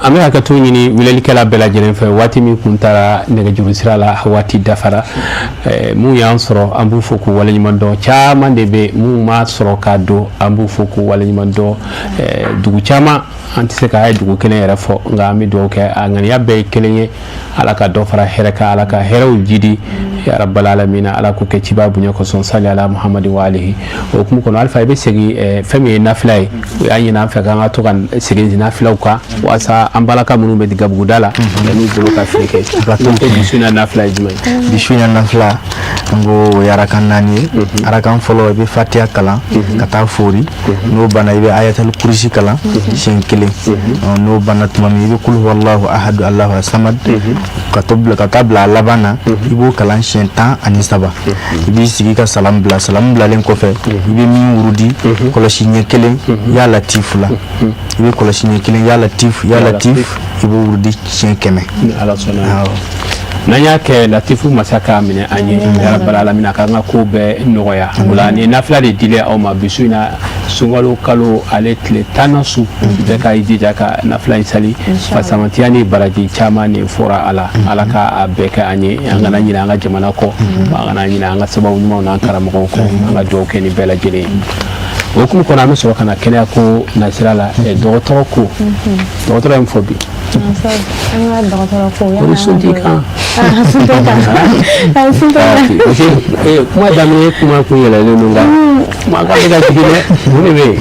Speaker 1: an bɛ hakɛto ɲini welelikɛla bɛɛ lajɛlen fɛ. Waati min kun taara nɛgɛjuru sira la, waati dafara. Mun y'an sɔrɔ, an b'u fo k'u waleɲuman dɔn. Caman de bɛ mun m'a sɔrɔ k'a don, an b'u fo k'u waleɲuman dɔn. Dugu caman, an tɛ se k'a ye dugu kelen yɛrɛ fɔ, nka an bɛ dugawu kɛ, a ŋaniya bɛɛ ye kelen ye: Ala ka dɔ fara hɛrɛ kan, Ala ka hɛrɛw jidi, ya rabbal alamina. Ala k'o kɛ ciba bonya kosɔn, sali ala Muhamadi wa alihi. O hukumu kɔnɔ, Alifa, i bɛ segin fɛn min ye nafila ye. U y'a ɲini an fɛ k'an ka to ka segin nafilaw kan walasa an balaka minnu bɛ gabuguda la, n'u bolo ka fili kɛ. Ko bi su in na nafila ye jumɛn ye?
Speaker 2: Bi su in na nafila, n ko o ye arakan 4 ye. Arakan fɔlɔ, i bɛ fatiya kalan ka taa fori. N'o banna, i bɛ ayatal kurusi kalan siɲɛ kelen. N'o banna tuma min, i bɛ kul huwallahu ahadu allahu samad ka to bila ka taa bila a laban na, i b'o kalan siɲɛ 13. I b'i sigi ka salam bila. Salam bilalen kɔfɛ, i bɛ min wurudi? Kɔlɔsi ɲɛ kelen ya latifu la. I bɛ kɔlɔsi ɲɛ kelen ya latif ya latif, i b'o wurudi siɲɛ 100.
Speaker 1: Ni Ala sɔnna, n'an y'a kɛ, latifu masa k'a minɛ an ye, ya rabbal alamin, a k'an ka ko bɛɛ nɔgɔya. O la, nin nafila de dilen aw ma bi su in na, sunkalo kalo ale tile 10nan su. Bɛɛ ka i jija ka nafila in sali. Fasamatiya ni baraji caman de fɔra a la. Ala ka a bɛɛ kɛ an ye. An kana ɲinɛ an ka jamana kɔ, an kana ɲinɛ an ka sababu ɲumanw n'an karamɔgɔw kɔ. An ka dugawu kɛ ni bɛɛ lajɛlen ye. O hukumu kɔnɔ, an bɛ sɔrɔ ka na kɛnɛya ko nasira la. Dɔgɔtɔrɔ ko, dɔgɔtɔrɔ ye mun fɔ bi?
Speaker 3: An ka dɔgɔtɔrɔ ko
Speaker 1: O ni sun t'i kan. Parce que kuma daminɛ, kuma kun yɛlɛlen don, nka kuma ka bɛ ka jigin dɛ. Mun de bɛ yen?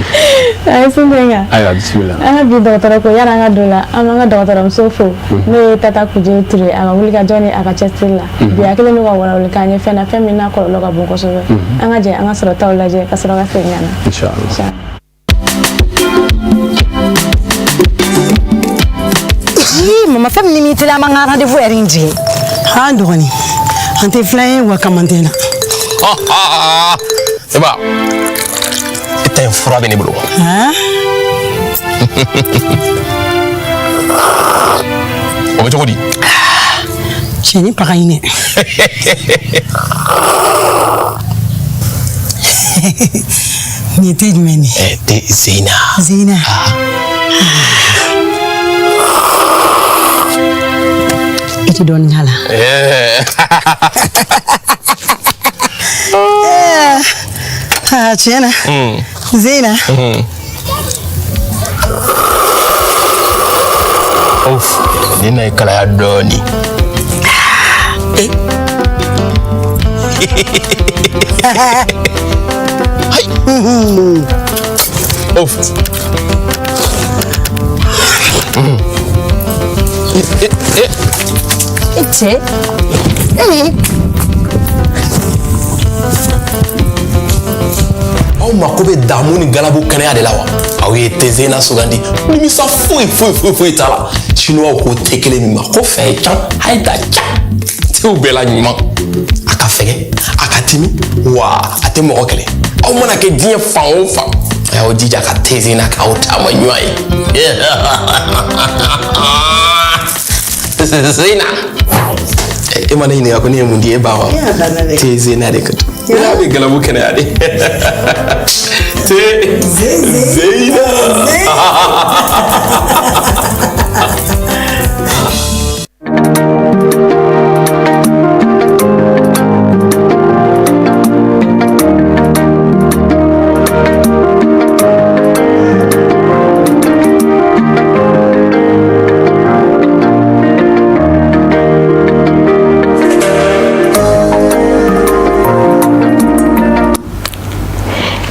Speaker 3: A ye sun tɛ kan.
Speaker 1: Ayiwa, bisimila.
Speaker 3: An ka bi dɔgɔtɔrɔ ko, yani an ka don la, an b'an ka dɔgɔtɔrɔmuso fo, n'o ye Tata Kuje Ture, a ka wulikajɔ ni a ka cɛsiri la. Bi a kɛlen don ka walawali k'an ye fɛn na, fɛn min n'a kɔlɔlɔ ka bon kosɛbɛ. An ka jɛ an ka sɔrɔtaw lajɛ ka sɔrɔ ka segin ka na.
Speaker 1: Inshallah.
Speaker 4: Ii, mama, fɛn min ni m'i teliya, an b'an ka rendez-vous heure in jigin.
Speaker 17: Han dɔgɔnin, an tɛ filan ye wa kamantɛ na.
Speaker 18: Eba, e ta in fura bɛ ne bolo.
Speaker 17: Han?
Speaker 18: O bɛ cogo di?
Speaker 17: Cɛnin paga in dɛ. Nin ye te jumɛn de ye?
Speaker 18: Te Zeyina.
Speaker 17: Zeyina. I tɛ dɔɔnin k'a la. Aa, tiɲɛ na. Zeyina.
Speaker 18: Of, nin na ye kalaya dɔɔni. Hayi. Of.
Speaker 4: E cɛ.
Speaker 18: Aw mako bɛ damu ni galabu kɛnɛya de la wa? Aw ye tezena sugandi, nimisa foyi foyi foyi foyi t'a la. Chinois ko te kelen min ma ko fɛn can hayi da can, tew bɛɛ la ɲuman. A ka fɛgɛ, a ka timi, wa a tɛ mɔgɔ kɛlɛ. Aw mana kɛ diɲɛ fan o fan, a y'aw jija ka tezena k'aw taama ɲuman ye. Zena, e ma ne ɲininka ko ne ye mun di e ba wa? Tezena de ka n'a bɛ galabu kɛnɛya de. Te Zena.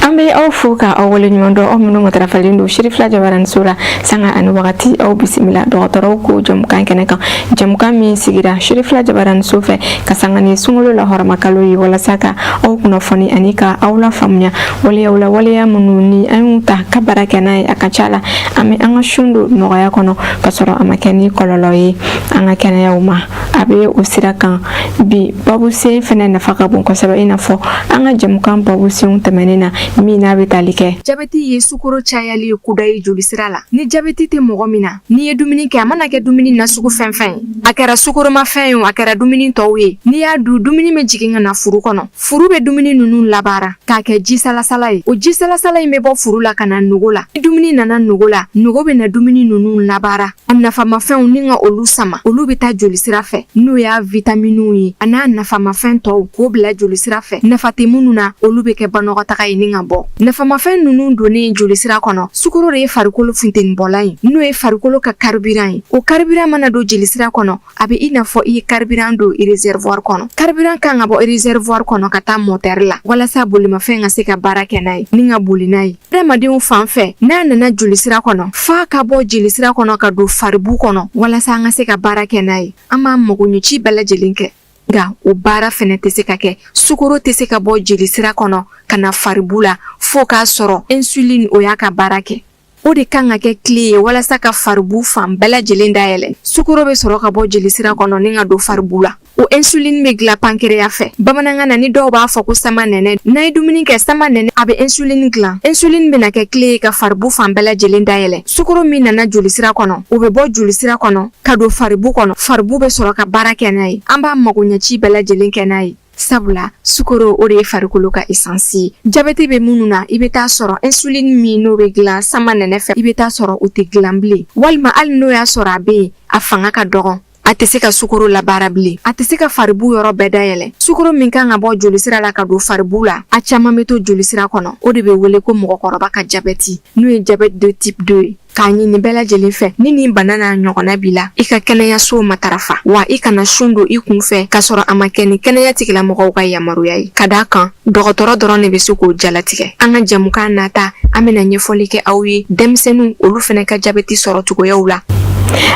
Speaker 3: An bɛ aw fo ka aw waleɲuman dɔn, aw minnu matarafalen don Sirifila Jabaraniso la sanga ani wagati. Aw bisimila dɔgɔtɔrɔw ko jɛmukan kɛnɛ kan, jɛmukan min sigira Sirifila Jabaraniso fɛ ka sanga ni sunkalo la hɔrɔmakalo ye, walasa ka aw kunnafoni ani ka aw lafaamuya waleyaw la, waleya minnu ni an y'u ta ka baara kɛ n'a ye, a ka ca la an bɛ an ka sun don nɔgɔya kɔnɔ ka sɔrɔ a ma kɛ ni kɔlɔlɔ ye an ka kɛnɛyaw ma. A bɛ o sira kan bi babusen fɛnɛ nafa ka bon kosɛbɛ, i n'a fɔ an ka jɛmukan babusenw tɛmɛnen na min n'a bɛ tali kɛ.
Speaker 19: Jabɛti ye sukoro cayali ye kudayi jolisira la. Ni jabɛti tɛ mɔgɔ min na, n'i ye dumuni kɛ, a mana kɛ dumuni nasugu fɛn fɛn ye, a kɛra sukoromafɛn ye o, a kɛra dumuni tɔw ye, n'i y'a dun, dumuni bɛ jigin ka na furu kɔnɔ. Furu bɛ dumuni ninnu labaara k'a kɛ ji salasala ye. O ji salasala in bɛ bɔ furu la ka na nogo la. Ni dumuni nana nogo la, nogo bɛ na dumuni ninnu labaara, a nafamafɛnw ni ka olu sama, olu bɛ taa jolisira fɛ, n'o y'a vitaminiw ye a n'a nafamafɛn tɔw, k'o bila jolisira fɛ. Nafa tɛ minnu na, olu bɛ kɛ banɔgɔtaga ye ni ka bɔ. Nafamafɛn ninnu donnen jolisira kɔnɔ, sukoro de ye farikolo funtenibɔlan ye, n'o ye farikolo ka carburant ye. O carburant mana don jolisira kɔnɔ, a bɛ i n'a fɔ i ye carburant don réservoir kɔnɔ. Carburant kan ka bɔ réservoir kɔnɔ ka taa moteur la walasa bolimafɛn ka se ka baara kɛ n'a ye ni ka boli n'a ye. Adamadenw fan fɛ, n'a nana jolisira kɔnɔ, f'a ka bɔ jolisira kɔnɔ ka don faribu kɔnɔ walasa an ka se ka baara kɛ n'a ye. An b'an magoɲɛci bɛɛ lajɛlen kɛ, nka o baara fɛnɛ tɛ se ka kɛ. Sukoro tɛ se ka bɔ jolisira kɔnɔ ka na faribu la fo k'a sɔrɔ insuline o y'a ka baara kɛ. O de kan ka kɛ clé ye walasa ka faribu fan bɛɛ lajɛlen dayɛlɛ. Sukoro bɛ sɔrɔ ka bɔ jolisira kɔnɔ ni ka don faribu la. O insuline bɛ dilan pancréas fɛ. Bamanankan na, ni dɔw b'a fɔ ko sama nɛnɛ. N'a ye dumuni kɛ, sama nɛnɛ a bɛ insuline dilan. Insuline bɛna kɛ clé ye ka faribu fan bɛɛ lajɛlen dayɛlɛ. Sukoro min nana jolisira kɔnɔ, o bɛ bɔ jolisira kɔnɔ ka don faribu kɔnɔ. Faribu bɛ sɔrɔ ka baara kɛ n'a ye. An b'a magoɲɛci bɛɛ lajɛlen kɛ n'a ye, sabula sukoro o de ye farikolo ka essence ye. Jabɛti bɛ minnu na, i bɛ taa sɔrɔ insuline min n'o bɛ dilan sama nɛnɛ fɛ, i bɛ taa sɔrɔ o tɛ dilan bilen, walima hali n'o y'a sɔrɔ a bɛ yen, a fanga ka dɔgɔn, a tɛ se ka sukoro labaara bilen, a tɛ se ka faribu yɔrɔ bɛɛ dayɛlɛ. Sukoro min kan ka bɔ jolisira la ka don faribu la, a caman bɛ to jolisira kɔnɔ. O de bɛ wele ko mɔgɔkɔrɔba ka jabɛti, n'o ye diabète de type 2 ye. K'a ɲini bɛɛ lajɛlen fɛ, ni nin bana n'a ɲɔgɔnna b'i la, i ka kɛnɛyaso matarafa, wa i kana sun don i kun fɛ k'a sɔrɔ a ma kɛ ni kɛnɛya tigilamɔgɔw ka yamaruya ye, ka d'a kan dɔgɔtɔrɔ dɔrɔn de bɛ se k'o jalatigɛ. An ka jɛmukan nata, an bɛna ɲɛfɔli kɛ aw ye denmisɛnninw olu fana ka jabɛti sɔrɔ cogoyaw la.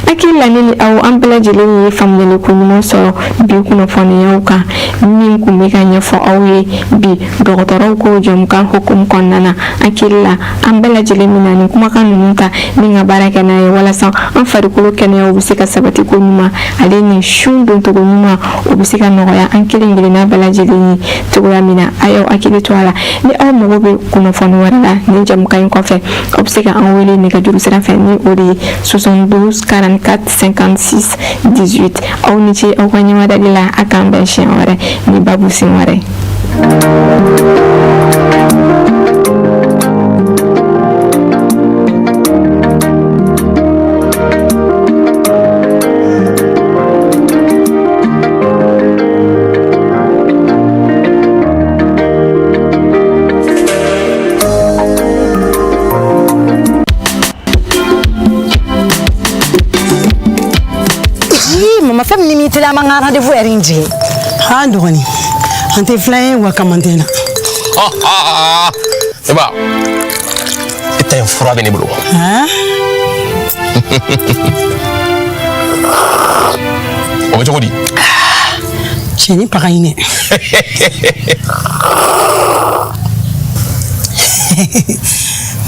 Speaker 3: Hakili la ne ni aw, an bɛɛ lajɛlen ye faamuyali ko ɲuman sɔrɔ bi kunnafoniyaw kan min kun bɛ ka ɲɛfɔ aw ye bi dɔgɔtɔrɔw ko jɛmukan hukumu kɔnɔna na. Hakili la an bɛɛ lajɛlen bɛna nin kumakan ninnu ta ni ka baara kɛ n'a ye walasa an farikolo kɛnɛyaw bɛ se ka sabati ko ɲuman, ale ni sun doncogo ɲuman, o bɛ se ka nɔgɔya an kelen kelenna bɛɛ lajɛlen ye cogoya min na. A y'aw hakili to a la, ni aw mago bɛ kunnafoni wɛrɛ la nin jɛmukan in kɔfɛ, aw bɛ se ka an wele nɛgɛjuru sira fɛ, ni o de ye 72 44 56 18. Aw ni ce aw ka ɲɛmadali la. A k'an bɛn siɲɛ wɛrɛ ni babu sen wɛrɛ.
Speaker 17: teliya, an b'an ka rendez-vous heure in jigin. An dɔgɔnin, an tɛ filan ye wa kaman tɛ na.
Speaker 18: Ne ba, e ta in fura bɛ ne bolo. O bɛ cogo di?
Speaker 17: Cɛnin paga in dɛ.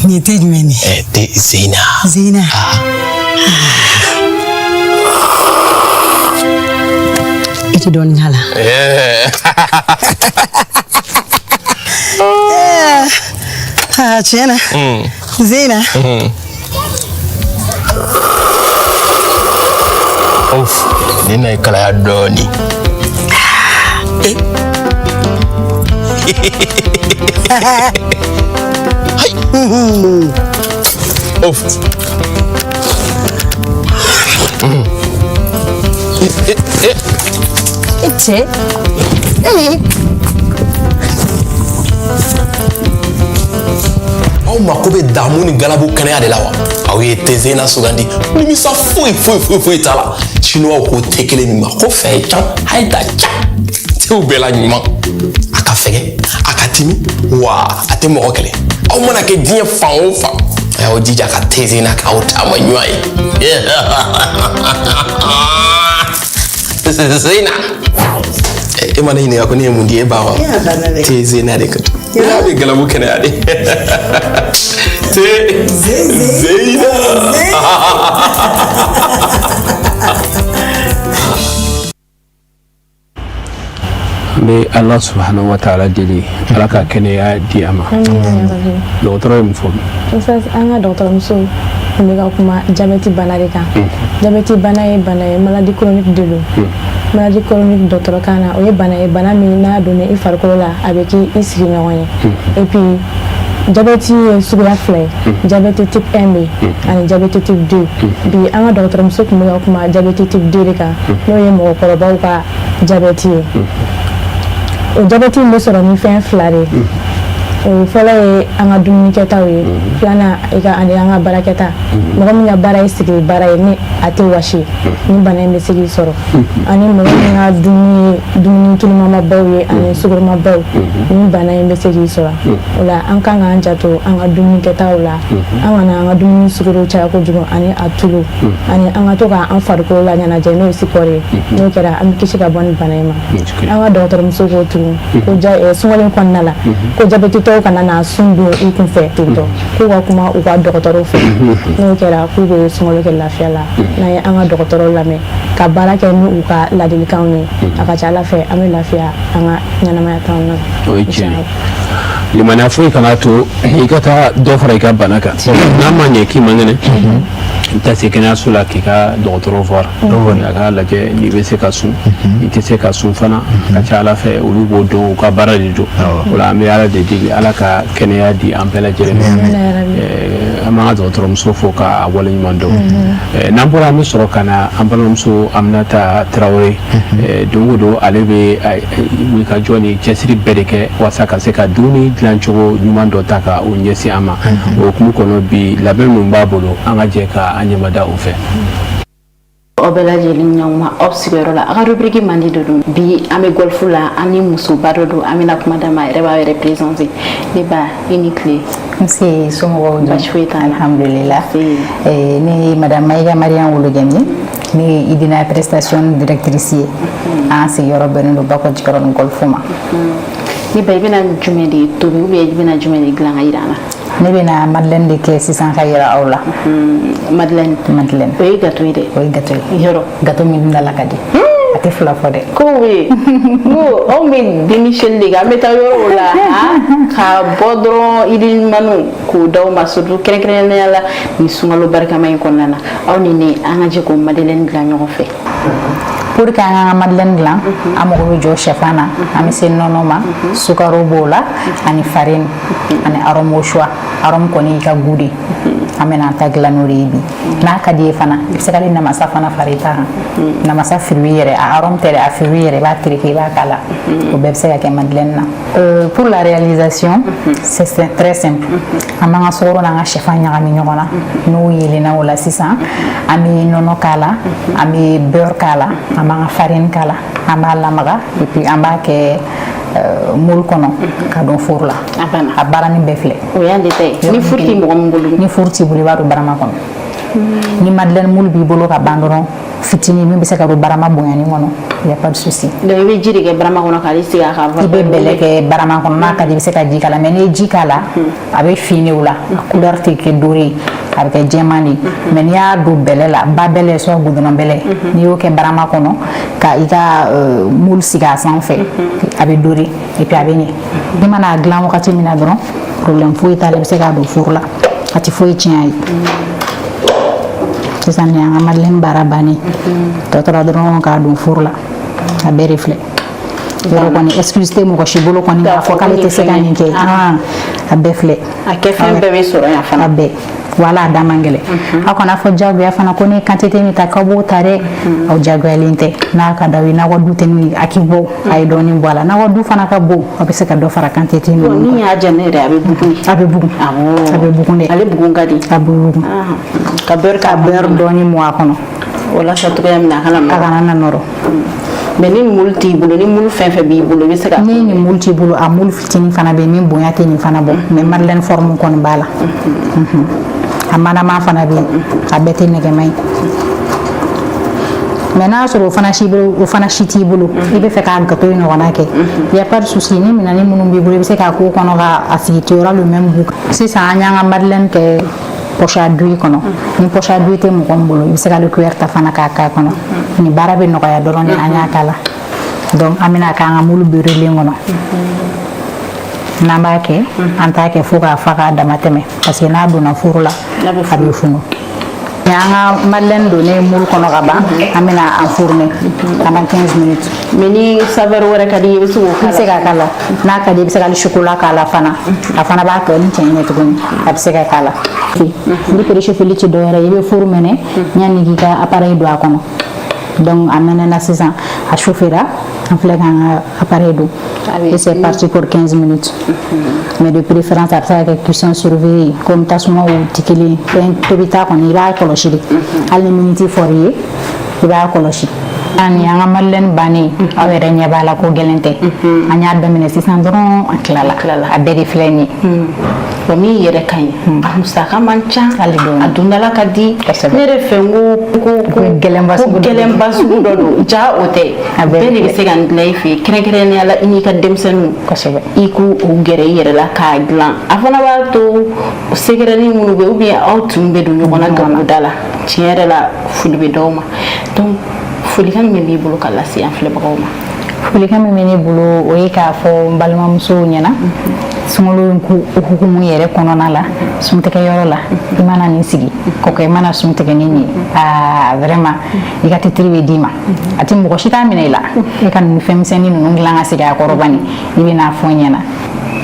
Speaker 17: Nin ye te jumɛn ye?
Speaker 18: Te Zeyina.
Speaker 17: Zeyina. I tɛ dɔɔnin k'a la. Aa, tiɲɛ na. Zeyina.
Speaker 18: Of, nin na ye kalaya dɔɔnin. Hayi. Of.
Speaker 4: E cɛ.
Speaker 18: Aw mako bɛ damu ni galabu kɛnɛya de la wa? Aw ye te Zeyina sugandi, nimisa foyi foyi foyi foyi t'a la. Chinois ko te kelen min ma ko fɛ can hayi da can, tew bɛɛ la ɲuman. A ka fɛgɛ, a ka timi, wa a tɛ mɔgɔ kɛlɛ. Aw mana kɛ diɲɛ fan o fan, a y'aw jija ka te Zeyina k'aw taama ɲuman ye. Zeyina, e ma ne ɲininka ko ne ye mun di e ba wa? Te Zeyina de ka ya bɛ galabu kɛnɛya de. Te Zeyina.
Speaker 1: An bɛ Ala subahana wa taala deli, Ala ka kɛnɛya di a ma. Dɔgɔtɔrɔ ye mun fɔ?
Speaker 3: An ka dɔgɔtɔrɔmuso tun bɛ ka kuma jabɛti bana de kan. Jabɛti bana ye bana ye, maladie chronique de don. Maladie chronique dɔgɔtɔrɔkan na, o ye bana ye, bana min n'a donna i farikolo la, a bɛ k'i sigiɲɔgɔn ye. Et puis jabɛti ye suguya fila ye, jabɛti type 1 bɛ yen ani jabɛti type 2. Bi an ka dɔgɔtɔrɔmuso tun bɛ ka kuma jabɛti type 2 de kan, n'o ye mɔgɔkɔrɔbaw ka jabɛti ye. O jabɛti in bɛ sɔrɔ ni fɛn fila de ye. O fɔlɔ ye an ka dumunikɛtaw ye, filanan i ka ani an ka baarakɛta. Mɔgɔ min ka baara ye sigili baara ye, ni a tɛ wasi, ni bana in bɛ se k'i sɔrɔ. Ani mɔgɔ min ka dumuni ye dumuni tulumamabaw ye ani sukaromabaw, ni bana in bɛ se k'i sɔrɔ. O la an kan k'an janto an ka dumunikɛtaw la, an kana an ka dumuni sukaro caya kojugu ani a tulu, ani an ka to k'an farikolo laɲɛnajɛ, n'o ye sipɔri ye. N'o kɛra, an bɛ kisi ka bɔ nin bana in ma. An ka dɔgɔtɔrɔmuso ko tugun ko sunkalo in kɔnɔna la, ko jabɛtitɔw kana na sun don u kun fɛ tentɔ, k'u ka kuma u ka dɔgɔtɔrɔw fɛ. N'o kɛra, k'u bɛ sunkalo kɛ lafiya la. N'an ye an ka dɔgɔtɔrɔw lamɛn ka baara kɛ ni u ka ladilikanw ye, a ka ca Ala fɛ an bɛ lafiya an ka ɲɛnamaya kɔnɔna na.
Speaker 1: O ye tiɲɛ ye. Limaniya foyi kana to i ka taa dɔ fara i ka bana kan. N'a ma ɲɛ k'i man kɛnɛ, i bɛ taa se kɛnɛyaso la k'i ka dɔgɔtɔrɔ voir, a k'a lajɛ n'i bɛ se ka sun, i tɛ se ka sun fana. Ka ca Ala fɛ olu b'o dɔn, u ka baara de don. O la an bɛ Ala de deli, Ala ka kɛnɛya di an bɛɛ lajɛlen ma. An b'an ka dɔgɔtɔrɔmuso fo k'a waleɲuman dɔn. N'an bɔra, an bɛ sɔrɔ ka na an balimamuso Aminata Tarawele. Don o don ale bɛ wulikajɔ ni cɛsiri bɛɛ de kɛ walasa ka se ka dumuni dilancogo ɲuman dɔ ta ka o ɲɛsin an ma. O hukumu kɔnɔ, bi labɛn minnu b'a bolo, an ka jɛ ka an ɲɛmada o fɛ.
Speaker 20: Aw bɛɛ lajɛlen ɲɔgɔn aw sigiyɔrɔ la, a ka rubrique mandi de don. Bi an bɛ golf la, an ni musoba dɔ don, an bɛna kuma d'a ma, a yɛrɛ b'a yɛrɛ présenter. Ne ba, i ni tile.
Speaker 21: Nse, somɔgɔw dun?
Speaker 20: Baasi foyi t'an na.
Speaker 21: Alhamdulillah. Ne ye madame Mayiga Mariam Wolojɛmi ye, ne ye Idina prestation directrice ye. An sigiyɔrɔ bɛnnen don Bakɔ Jikɔrɔni golf ma.
Speaker 20: Ne ba, i bɛna jumɛn de tobi ou bien i bɛna jumɛn de dilan ka yira an na?
Speaker 21: Ne bɛna madeleine de kɛ sisan ka yira aw la.
Speaker 20: Madeleine.
Speaker 21: Madeleine.
Speaker 20: O ye gâteau ye dɛ.
Speaker 21: O ye gâteau ye.
Speaker 20: Yɔrɔ.
Speaker 21: Gâteau min dun da la ka di. A tɛ fila fɔ dɛ.
Speaker 20: Ko bɛ yen. N ko anw bɛ denmisɛnnin de kɛ, an bɛ taa yɔrɔw la ka bɔ dɔrɔn idée ɲumanw k'o d'aw ma, surtout kɛrɛnkɛrɛnnenya la nin sunkalo barikama in kɔnɔna na. Aw ni ne, an ka jɛ k'o madeleine dilan ɲɔgɔn fɛ.
Speaker 21: Pour que an ka madeleine dilan, an mago bɛ jɔ sɛfan na, an bɛ se nɔnɔ ma, sukaro b'o la, ani farine, ani arôme au choix. Arôme kɔni y'i ka goût de. An bɛna an ta dilan n'o de ye bi. N'a ka di ye fana, i bɛ se ka hali namasa fana fara i ta kan. Namasa fruit yɛrɛ, a arôme tɛ dɛ, a fruit yɛrɛ, i b'a tereke, i b'a k'a la. O bɛɛ bɛ se ka kɛ madeleine na. Pour la réalisation, c'est très simple. An b'an ka sukaro n'an ka sɛfan ɲagami ɲɔgɔn na. N'o yeelenna o la sisan, an bɛ nɔnɔ k'a la, an bɛ beurre k'a la, an b'an ka farine k'a la, an b'a lamaga et puis an b'a kɛ moule kɔnɔ ka don four la. A baaranin bɛɛ filɛ.
Speaker 20: O y'ale ta ye. Ni four tɛ mɔgɔ min bolo?
Speaker 21: Ni four t'i bolo, i b'a don barama kɔnɔ. Ni madeleine moule b'i bolo ka ban dɔrɔn, fitinin min bɛ se ka don barama bonyanin kɔnɔ, y a pas de souci.
Speaker 20: Donc i bɛ ji de kɛ barama kɔnɔ k'ale sigi a kan?
Speaker 21: I bɛ bɛlɛ kɛ barama kɔnɔ. N'a ka di, i bɛ se ka ji k'a la, mais n'i ye ji k'a la, a bɛ fin de o la, a couleur tɛ kɛ doré ye, a bɛ kɛ jɛman de ye. Mais n'i y'a don bɛlɛ la, ba bɛlɛ soit goudron bɛlɛ, n'i y'o kɛ barama kɔnɔ ka i ka moule sigi a sanfɛ, a bɛ doré et puis a bɛ ɲɛ. I mana a dilan wagati min na dɔrɔn, problème foyi t'a la, i bɛ se k'a don four la, a tɛ foyi tiɲɛ a ye. Sisan nin y'an ka madeleine baara bannen, tɔ tora dɔrɔn k'a don four la. A bɛɛ de filɛ yɔrɔ kɔni, excuse tɛ mɔgɔ si bolo kɔni k'a fɔ k'ale tɛ se ka nin kɛ. A bɛɛ filɛ.
Speaker 20: A kɛ fɛn bɛɛ bɛ sɔrɔ yan fana.
Speaker 21: A bɛɛ wala, a da man gɛlɛn. Aw kana fɔ diyagoya fana ko ne quantité min ta k'aw b'o ta dɛ, aw diyagoyalen tɛ. N'a ka d'aw ye, n'aw ka du tɛ ni a k'i bɔ, a ye dɔɔnin bɔ a la. N'aw ka du fana ka bon, aw bɛ se ka dɔ fara quantité ninnu
Speaker 20: kan. Min y'a diya ne yɛrɛ, a bɛ bugun.
Speaker 21: A bɛ bugun, a bɛ bugun dɛ.
Speaker 20: Ale bugun ka di.
Speaker 21: A bɛ bugun.
Speaker 20: Ka beurre
Speaker 21: ka beurre dɔɔnin mu a kɔnɔ.
Speaker 20: Walasa cogoya min na a kana
Speaker 21: nɔrɔ. A kana na nɔrɔ.
Speaker 20: Mais ni moule t'i bolo, ni moule fɛn fɛn b'i bolo, i bɛ se ka.
Speaker 21: Ni nin moule t'i bolo, a moule fitinin fana bɛ yen min bonya tɛ nin fana bɔ, mais madeleine forme kɔni b'a la. A manama fana bɛ yen, a bɛɛ tɛ nɛgɛma ye. Mais n'a sɔrɔ o fana si bolo, o fana si t'i bolo, i bɛ fɛ k'a gâteau in ɲɔgɔnna kɛ, y a pas de souci. Ni minɛn minnu b'i bolo, i bɛ se k'a k'o kɔnɔ k'a sigi, tu auras le même goût. Sisan an y'an ka madeleine kɛ poche à douille kɔnɔ. Ni poche à douille tɛ mɔgɔ min bolo, i bɛ se ka cuillère ta fana k'a k'a kɔnɔ. Nin baara bɛ nɔgɔya dɔrɔn ni an y'a k'a la. Donc an bɛna k'an ka moule beurrelen kɔnɔ. N'an b'a kɛ, an t'a kɛ fo k'a fa k'a dama tɛmɛ, parce que n'a donna four la, a bɛ funu. Ni an ka madeleine donnen moule kɔnɔ ka ban, an bɛna enfourner pendant 15 minutes.
Speaker 20: Mais ni saveur wɛrɛ ka di i ye, i bɛ se k'o
Speaker 21: k'a la. I bɛ se k'a k'a la. N'a ka di, i bɛ se ka hali chocolat k'a la fana. A fana b'a tɔ ni cɛ ɲɛ tuguni, a bɛ se ka k'a la. Four préchauffé tɛ dɔwɛrɛ ye, i bɛ four mɛnɛ yanni k'i ka appareil don a kɔnɔ. Donc a mɛnɛna sisan, a chauffera, an filɛ k'an ka appareil don et c'est parti pour 15 minutes. Mais de préférence, a bɛ se ka kɛ cuisson surveillée, comme tasumaw tɛ kelen ye. Fɛn tobita kɔni, i b'a kɔlɔsi de. Hali ni minute fɔr'i ye, i b'a kɔlɔsi. Ani an ka madeleine bannen, aw yɛrɛ ɲɛ b'a la ko gɛlɛn tɛ. An y'a daminɛ sisan dɔrɔn, an tilala. A bɛɛ de filɛ nin ye.
Speaker 20: Wa min yɛrɛ ka ɲi, a musaka man ca, a dondala ka di. Ne yɛrɛ fɛ, n ko ko
Speaker 21: gɛlɛnba
Speaker 20: ko gɛlɛnba sugu dɔ don, ja o tɛ. Bɛɛ de bɛ se ka nin dilan i fɛ yen, kɛrɛnkɛrɛnnenya la i n'i ka denmisɛnninw, i k'u gɛrɛ i yɛrɛ la k'a dilan. A fana b'a to secretnin minnu bɛ yen, ou bien aw tun bɛ don ɲɔgɔn na gabuda la. Tiɲɛ yɛrɛ la, foli bɛ d'aw ma. Donc folikan min b'i bolo ka lase an filɛbagaw ma?
Speaker 21: Folikan min bɛ ne bolo, o ye k'a fɔ n balimamusow ɲɛna, sunkalo in hukumu yɛrɛ kɔnɔna la, suntigɛyɔrɔ la, i mana nin sigi kɔkɔ, i mana sun tigɛ ni nin ye, aa vraiment, i ka titiri bɛ d'i ma. A tɛ mɔgɔ si t'a minɛ i la. E ka nin fɛnmisɛnnin ninnu dilan ka sigi a kɔrɔ bani, i bɛ n'a fɔ n ɲɛna.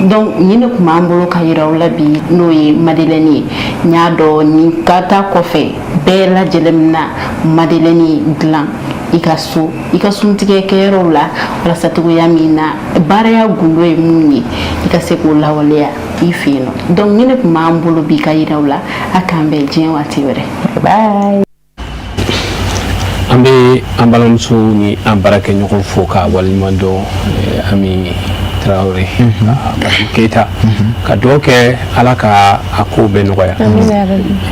Speaker 20: Donc nin de tun b'an bolo ka yira aw la bi, n'o ye madeleine ye. N y'a dɔn nin ka taa kɔfɛ, bɛɛ lajɛlen bɛna madeleine dilan i ka so, i ka suntigɛ kɛyɔrɔw la, walasa cogoya min na baaraya gundo ye mun ye, i ka se k'o lawaleya i fɛ yen nɔ. Donc nin de tun b'an bolo bi ka yira aw la. A k'an bɛn diɲɛ waati wɛrɛ.
Speaker 21: Bye.
Speaker 1: An bɛ an balimamuso ni an baarakɛɲɔgɔn fo ka waleɲuman dɔn, Ami Tarawele, Madame Keyita, ka dugawu kɛ Ala ka a ko bɛɛ nɔgɔya.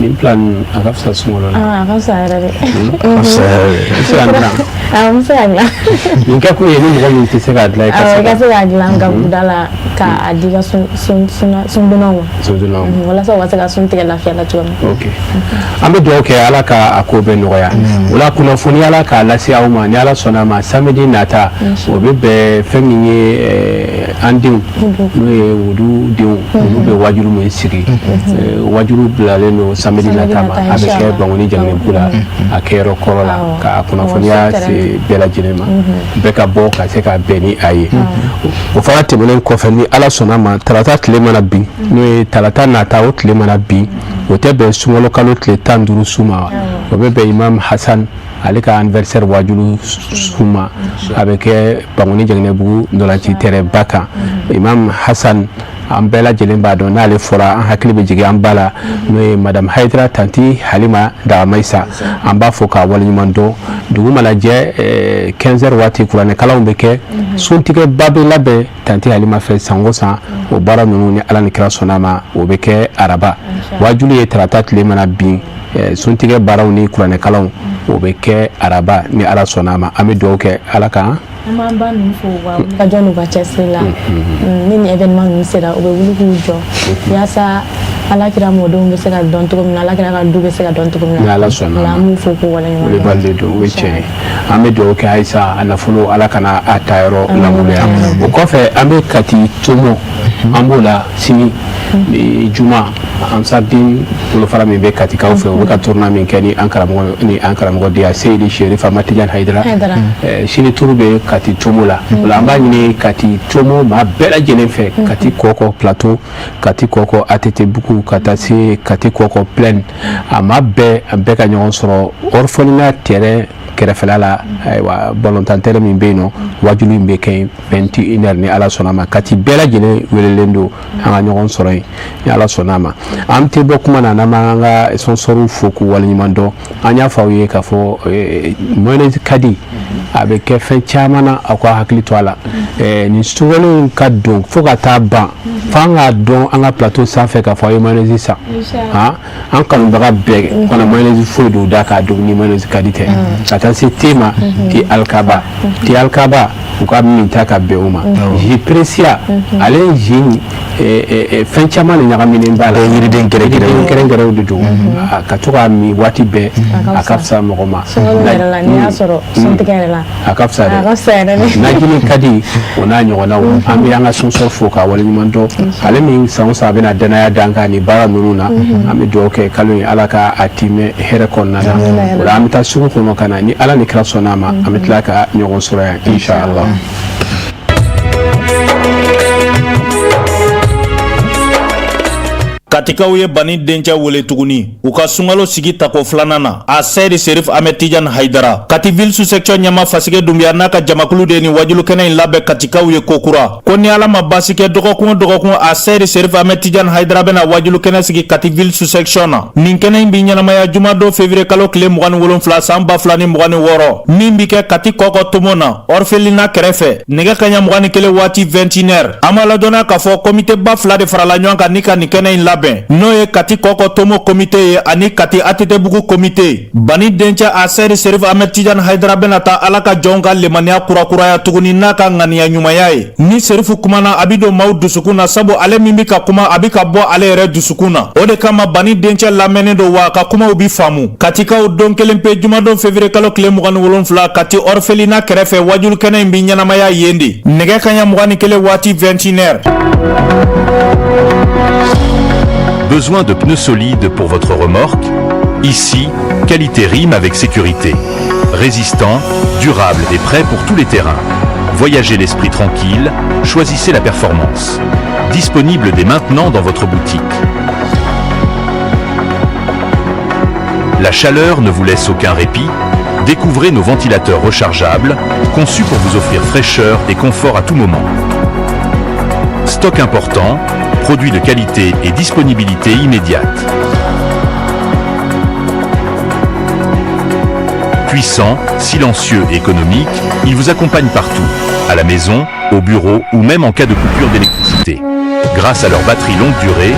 Speaker 1: Nin plan a ka fisa sunkalo la.
Speaker 3: A ka fisa yɛrɛ de.
Speaker 1: A fisa yɛrɛ de. I bɛ se ka dilan?
Speaker 3: Awɔ, n bɛ se ka dilan.
Speaker 1: Nin kɛ kun ye ni mɔgɔ min tɛ se k'a dilan, i ka se.
Speaker 3: I ka se k'a dilan gabuda la k'a di i ka sundonnaw ma.
Speaker 1: Sundonnaw ma.
Speaker 3: Walasa u ka se ka sun tigɛ lafiya la cogo min.
Speaker 1: Ok, an bɛ dugawu kɛ Ala ka a ko bɛɛ nɔgɔya. O la kunnafoni, Ala k'a lase aw ma, ni Ala sɔnna a ma, samedi nata, o bɛ bɛn fɛn min ye, an denw, n'o ye wudu denw, olu bɛ wajulu min sigi, wajulu bilalen don samedi nata ma. A bɛ kɛ Bankoni Jaginɛbugu la, a kɛyɔrɔ kɔrɔ la, ka kunnafoniya se bɛɛ lajɛlen ma, bɛɛ ka bɔ ka se ka bɛn ni a ye. O fana tɛmɛnen kɔfɛ, ni Ala sɔnna ma, tarata tile mana bin, n'o ye tarata nata, o tile mana bin, o tɛ bɛn sunkalo kalo tile 15 su ma, o bɛ bɛn Imam Hasan Ale ka anniversaire wajulu suma a bɛ kɛ Bankoni Jaginɛbugu ntolanci terrain ba kan. Imam Hasan, an bɛɛ lajɛlen b'a dɔn, n'ale fɔra, an hakili bɛ jigin an ba la, n'o ye madame Hayidara Tanti Halima Dagamayisa. An b'a fo k'a waleɲuman dɔn. Dugu mana jɛ 15 heures waati, kuranɛkalanw bɛ kɛ, suntigɛba bɛ labɛn Tanti Halima fɛ san o san. O baara ninnu, ni Ala ni kira sɔnna ma, o bɛ kɛ araba. Wajulu ye tarata tile mana bin, suntigɛ baaraw ni kuranɛkalanw, o bɛ kɛ araba, ni Ala sɔnna a ma. An bɛ dugawu kɛ Ala kan.
Speaker 3: An b'an ba ninnu fo u ka wulikajɔ n'u ka cɛsiri la. Ni nin événement ninnu sera, u bɛ wuli k'u jɔ yaasa Alakira mɔdenw bɛ se ka dɔn cogo min na, Alakira ka du bɛ se ka dɔn cogo min na.
Speaker 1: Ni Ala sɔnna.
Speaker 3: O la an b'u fo k'u waleɲuman dɔn.
Speaker 1: Wulibali de don, o ye tiɲɛ ye. An bɛ dugawu kɛ halisa, a nafolo, Ala kana a ta yɔrɔ langoya. O kɔfɛ, an bɛ Kati Tomo, an b'o la sini ni juma. Ansardin bolofara min bɛ Katikaw fɛ, u bɛ ka tournoi min kɛ ni an karamɔgɔ ni an karamɔgɔ de Seyidi Sherif Ahmad Tidiane Hayidara, sini tour bɛ Kati Tomo la. O la an b'a ɲini Kati Tomo maa bɛɛ lajɛlen fɛ, Kati Kɔkɔ Plateau, Kati Kɔkɔ ATT Bugu, ka taa se Kati Kɔkɔ Plaine, a maa bɛɛ, a bɛɛ ka ɲɔgɔn sɔrɔ orphelinat terrain kɛrɛfɛla la. Ayiwa, balontan terrain min bɛ yen nɔ, wajulu in bɛ kɛ yen 21 heures, ni Ala sɔnna ma. Kati bɛɛ lajɛlen welelen don, an ka ɲɔgɔn sɔrɔ yen, ni Ala sɔnna ma. An tɛ bɔ kuma na n'an m'an ka sponsorw fo k'u waleɲuman dɔn. An y'a fɔ aw ye k'a fɔ mayonnaise ka di, a bɛ kɛ fɛn caman na, aw ka hakili to a la. Nin sunkalo in ka don fo ka taa ban, f'an k'a dɔn an ka plateau sanfɛ k'a fɔ aw ye mayonnaise san. Han, an kanubaga bɛɛ kana mayonnaise foyi don da k'a dun ni mayonnaise ka di tɛ. Ka taa se te ma, te alikaba, te alikaba, u ka min ta ka bɛn o ma. Jus Precia, ale ye jus fɛn caman de ɲagaminen b'a la,
Speaker 2: yiriden
Speaker 1: kɛrɛnkɛrɛnw de don. Ka to k'a min waati bɛɛ, a ka fisa mɔgɔ ma.
Speaker 3: Sunkalo yɛrɛ la, n'i y'a sɔrɔ suntigɛ yɛrɛ la,
Speaker 1: a ka fisa dɛ. Najini ka di, o n'a ɲɔgɔnnaw. An bɛ an ka sponsor fo k'a waleɲuman dɔn, ale min san o san a bɛna danaya d'an kan nin baara ninnu na. An bɛ dugawu kɛ kalo in, Ala ka a timɛ hɛrɛ kɔnɔna na. O la an bɛ taa sugu kɔnɔ ka na, ni Ala ni kira sɔnna a ma, an bɛ tila ka ɲɔgɔn sɔrɔ yan, inshallah.
Speaker 14: Katikaw ye Bani dencɛ wele tuguni u ka sunkalo sigi tako filanan na. A Seyidi Serif Ahmed Tidiane Hayidara, Kati ville sous-section ɲɛmaa Fasike Dunbiya n'a ka jamakulu de ye nin wajulu kɛnɛ in labɛn Katikaw ye kokura. Ko ni Ala ma baasi kɛ, dɔgɔkun o dɔgɔkun, a Seyidi Serif Ahmed Tidiane Hayidara bɛna wajulu kɛnɛ sigi Kati ville sous-section na. Nin kɛnɛ in bɛ ɲɛnamaya jumadon février kalo tile 27 san 2026, min bɛ kɛ Kati Kɔkɔ Tomo na, orphelinat kɛrɛfɛ, nɛgɛ kaɲa 21 waati, 21 heures. An b'a ladɔnniya k'a fɔ komite ba fila de farala ɲɔgɔn kan ni ka nin kɛnɛ in labɛn, n'o ye Kati Kɔkɔ Tomo komite ye ani Kati ATT-bugu komite. Bani dencɛ a Seyidi Serif Ahmed Tidiane Hayidara bɛna taa Ala ka jɔnw ka lemaniya kurakuraya tuguni n'a ka ŋaniya ɲumanya ye. Ni Serifu kumana, a bɛ don maaw dusukun na, sabu ale min bɛ ka kuma, a bɛ ka bɔ ale yɛrɛ dusukun na. O de kama Bani dencɛ lamɛnnen don, wa a ka kumaw bɛ faamu. Katikaw, don kelen pe, jumadon février kalo tile 27, Kati orphelinat kɛrɛfɛ, wajulu kɛnɛ in bɛ ɲɛnamaya yen de, nɛgɛ kaɲa 21 waati, 21 heures.
Speaker 6: Besoin de pneus solides pour votre remorque? Ici, qualité rime avec sécurité. Résistant, durable et prêt pour tous les terrains. Voyagez l'esprit tranquille, choisissez la performance. Disponible dès maintenant dans votre boutique. La chaleur ne vous laisse aucun répit? Découvrez nos ventilateurs rechargeables, conçus pour vous offrir fraîcheur et confort à tout moment. Stock important, produits de qualité et disponibilité immédiate. Puissant, silencieux et économique, il vous accompagne partout, à la maison, au bureau ou même en cas de coupure d'électricité. Grâce à leur batterie longue durée,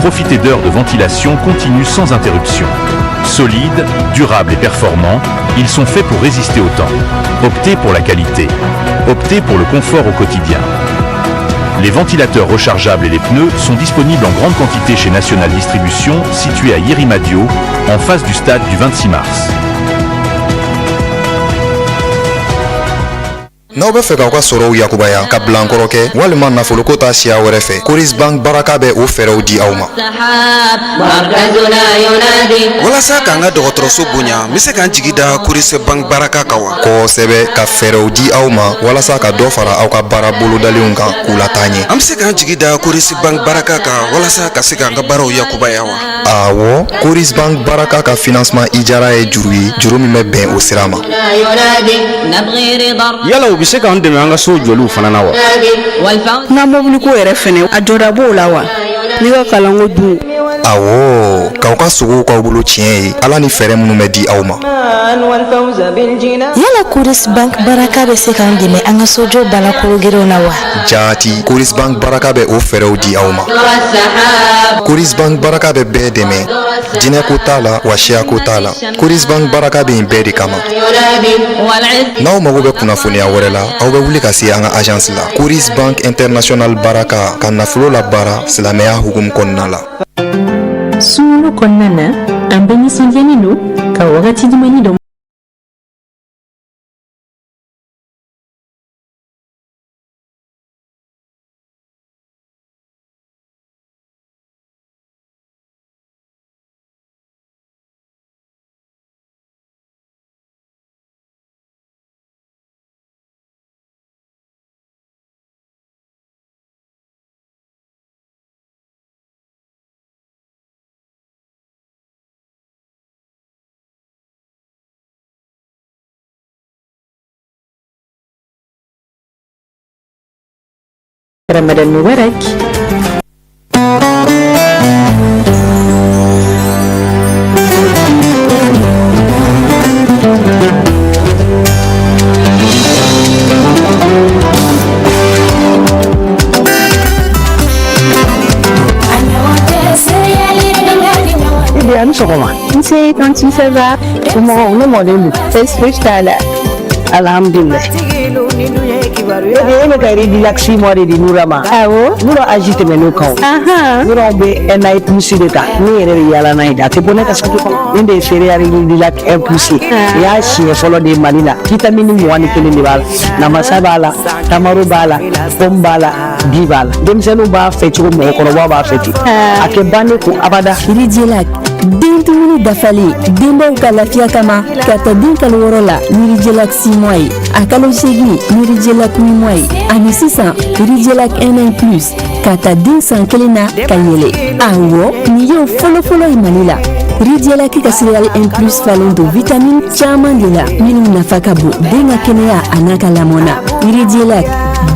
Speaker 6: profitez d'heures de ventilation continue sans interruption. Solides, durables et performants, ils sont faits pour résister au temps. Optez pour la qualité. Optez pour le confort au quotidien. Les ventilateurs rechargeables et les pneus sont disponibles en grande quantité chez National Distribution, situé à Yirimadio, en face du stade du 26 mars.
Speaker 5: N'aw bɛ fɛ k'aw ka sɔrɔw yakubaya ka bilankɔrɔ kɛ walima nafoloko ta siya wɛrɛ fɛ, Coris Bank Baraka bɛ o fɛɛrɛw di aw ma.
Speaker 22: Walasa k'an ka dɔgɔtɔrɔso bonya, n bɛ se k'an jigi da Coris Bank Baraka kan wa?
Speaker 5: Kosɛbɛ, ka fɛɛrɛw di aw ma walasa ka dɔ fara aw ka baara bolodalenw kan k'u lataa ɲɛ.
Speaker 22: An bɛ se k'an jigi da Coris Bank Baraka kan walasa ka se k'an ka baaraw yakubaya wa?
Speaker 5: Awɔ, Coris Bank Baraka ka financement ijara ye juru ye, juru min bɛ bɛn o sira ma.
Speaker 23: Yala u bɛ se k'an dɛmɛ an ka so jɔliw fana na wa?
Speaker 24: N ka mɔbiliko yɛrɛ fɛnɛ, a jɔda b'o la wa? Ne ka kalanko dun?
Speaker 5: Awɔ, k'aw ka sogow k'aw bolo tiɲɛ ye, Ala ni fɛɛrɛ minnu bɛ di aw ma.
Speaker 4: Yala Coris Bank Baraka bɛ se k'an dɛmɛ an ka sojɔ baara kologirinw na wa?
Speaker 5: Jaati, Coris Bank Baraka bɛ o fɛɛrɛw di aw ma. Coris Bank Baraka bɛ bɛɛ dɛmɛ, jinɛko t'a la wa siyako t'a la. Coris Bank Baraka bɛ yen bɛɛ de kama. N'aw mago bɛ kunnafoniya wɛrɛ la, aw bɛ wuli ka se an ka agence la. Coris Bank International Baraka ka nafolo labaara silamɛya hukumu kɔnɔna la.
Speaker 4: Sunkalo kɔnɔna na, an bɛɛ nisɔndiyalen don ka wagati dumani dɔ Ramadan Mubarak.
Speaker 25: A ni sɔgɔma.
Speaker 26: Nse tantie, ça va?
Speaker 25: Somɔgɔw, ne mɔlen don.
Speaker 26: Baasi fosi t'a la.
Speaker 25: Alhamdulilayi. E bɛ ka Ridilac 6 mois de di Nura ma.
Speaker 26: Awɔ.
Speaker 25: Nura âge tɛmɛn'o kan o. Nura bɛ un an plus de ta. Ne yɛrɛ bɛ yaala n'a ye de. A tɛ bɔ ne ka saki kɔnɔ. Nin de ye céréale Ridilac 1 plus ye. Nin y'a siɲɛ fɔlɔ de ye Mali la. Vitamine 21 de b'a la. Namasa b'a la, tamaro b'a la, pomme b'a la, bi b'a la. Denmisɛnninw b'a fɛ cogo min, mɔgɔkɔrɔbaw b'a fɛ ten. A tɛ ban ne kun abada.
Speaker 4: Ridilac den dumuni dafalen denbaw ka lafiya kama ka ta den kalo 6 la ni Ridilac 6 mois ye, a kalo 8 ni Ridilac 8 mois ye, ani sisan Ridilac 1 an plus ka ta den san 1 na ka yɛlɛ. Awɔ, nin y'o fɔlɔfɔlɔ ye Mali la. Ridilac ka céréale 1 plus falen don vitamine caman de la minnu nafa ka bon den ka kɛnɛya a n'a ka lamɔ na. Ridilac,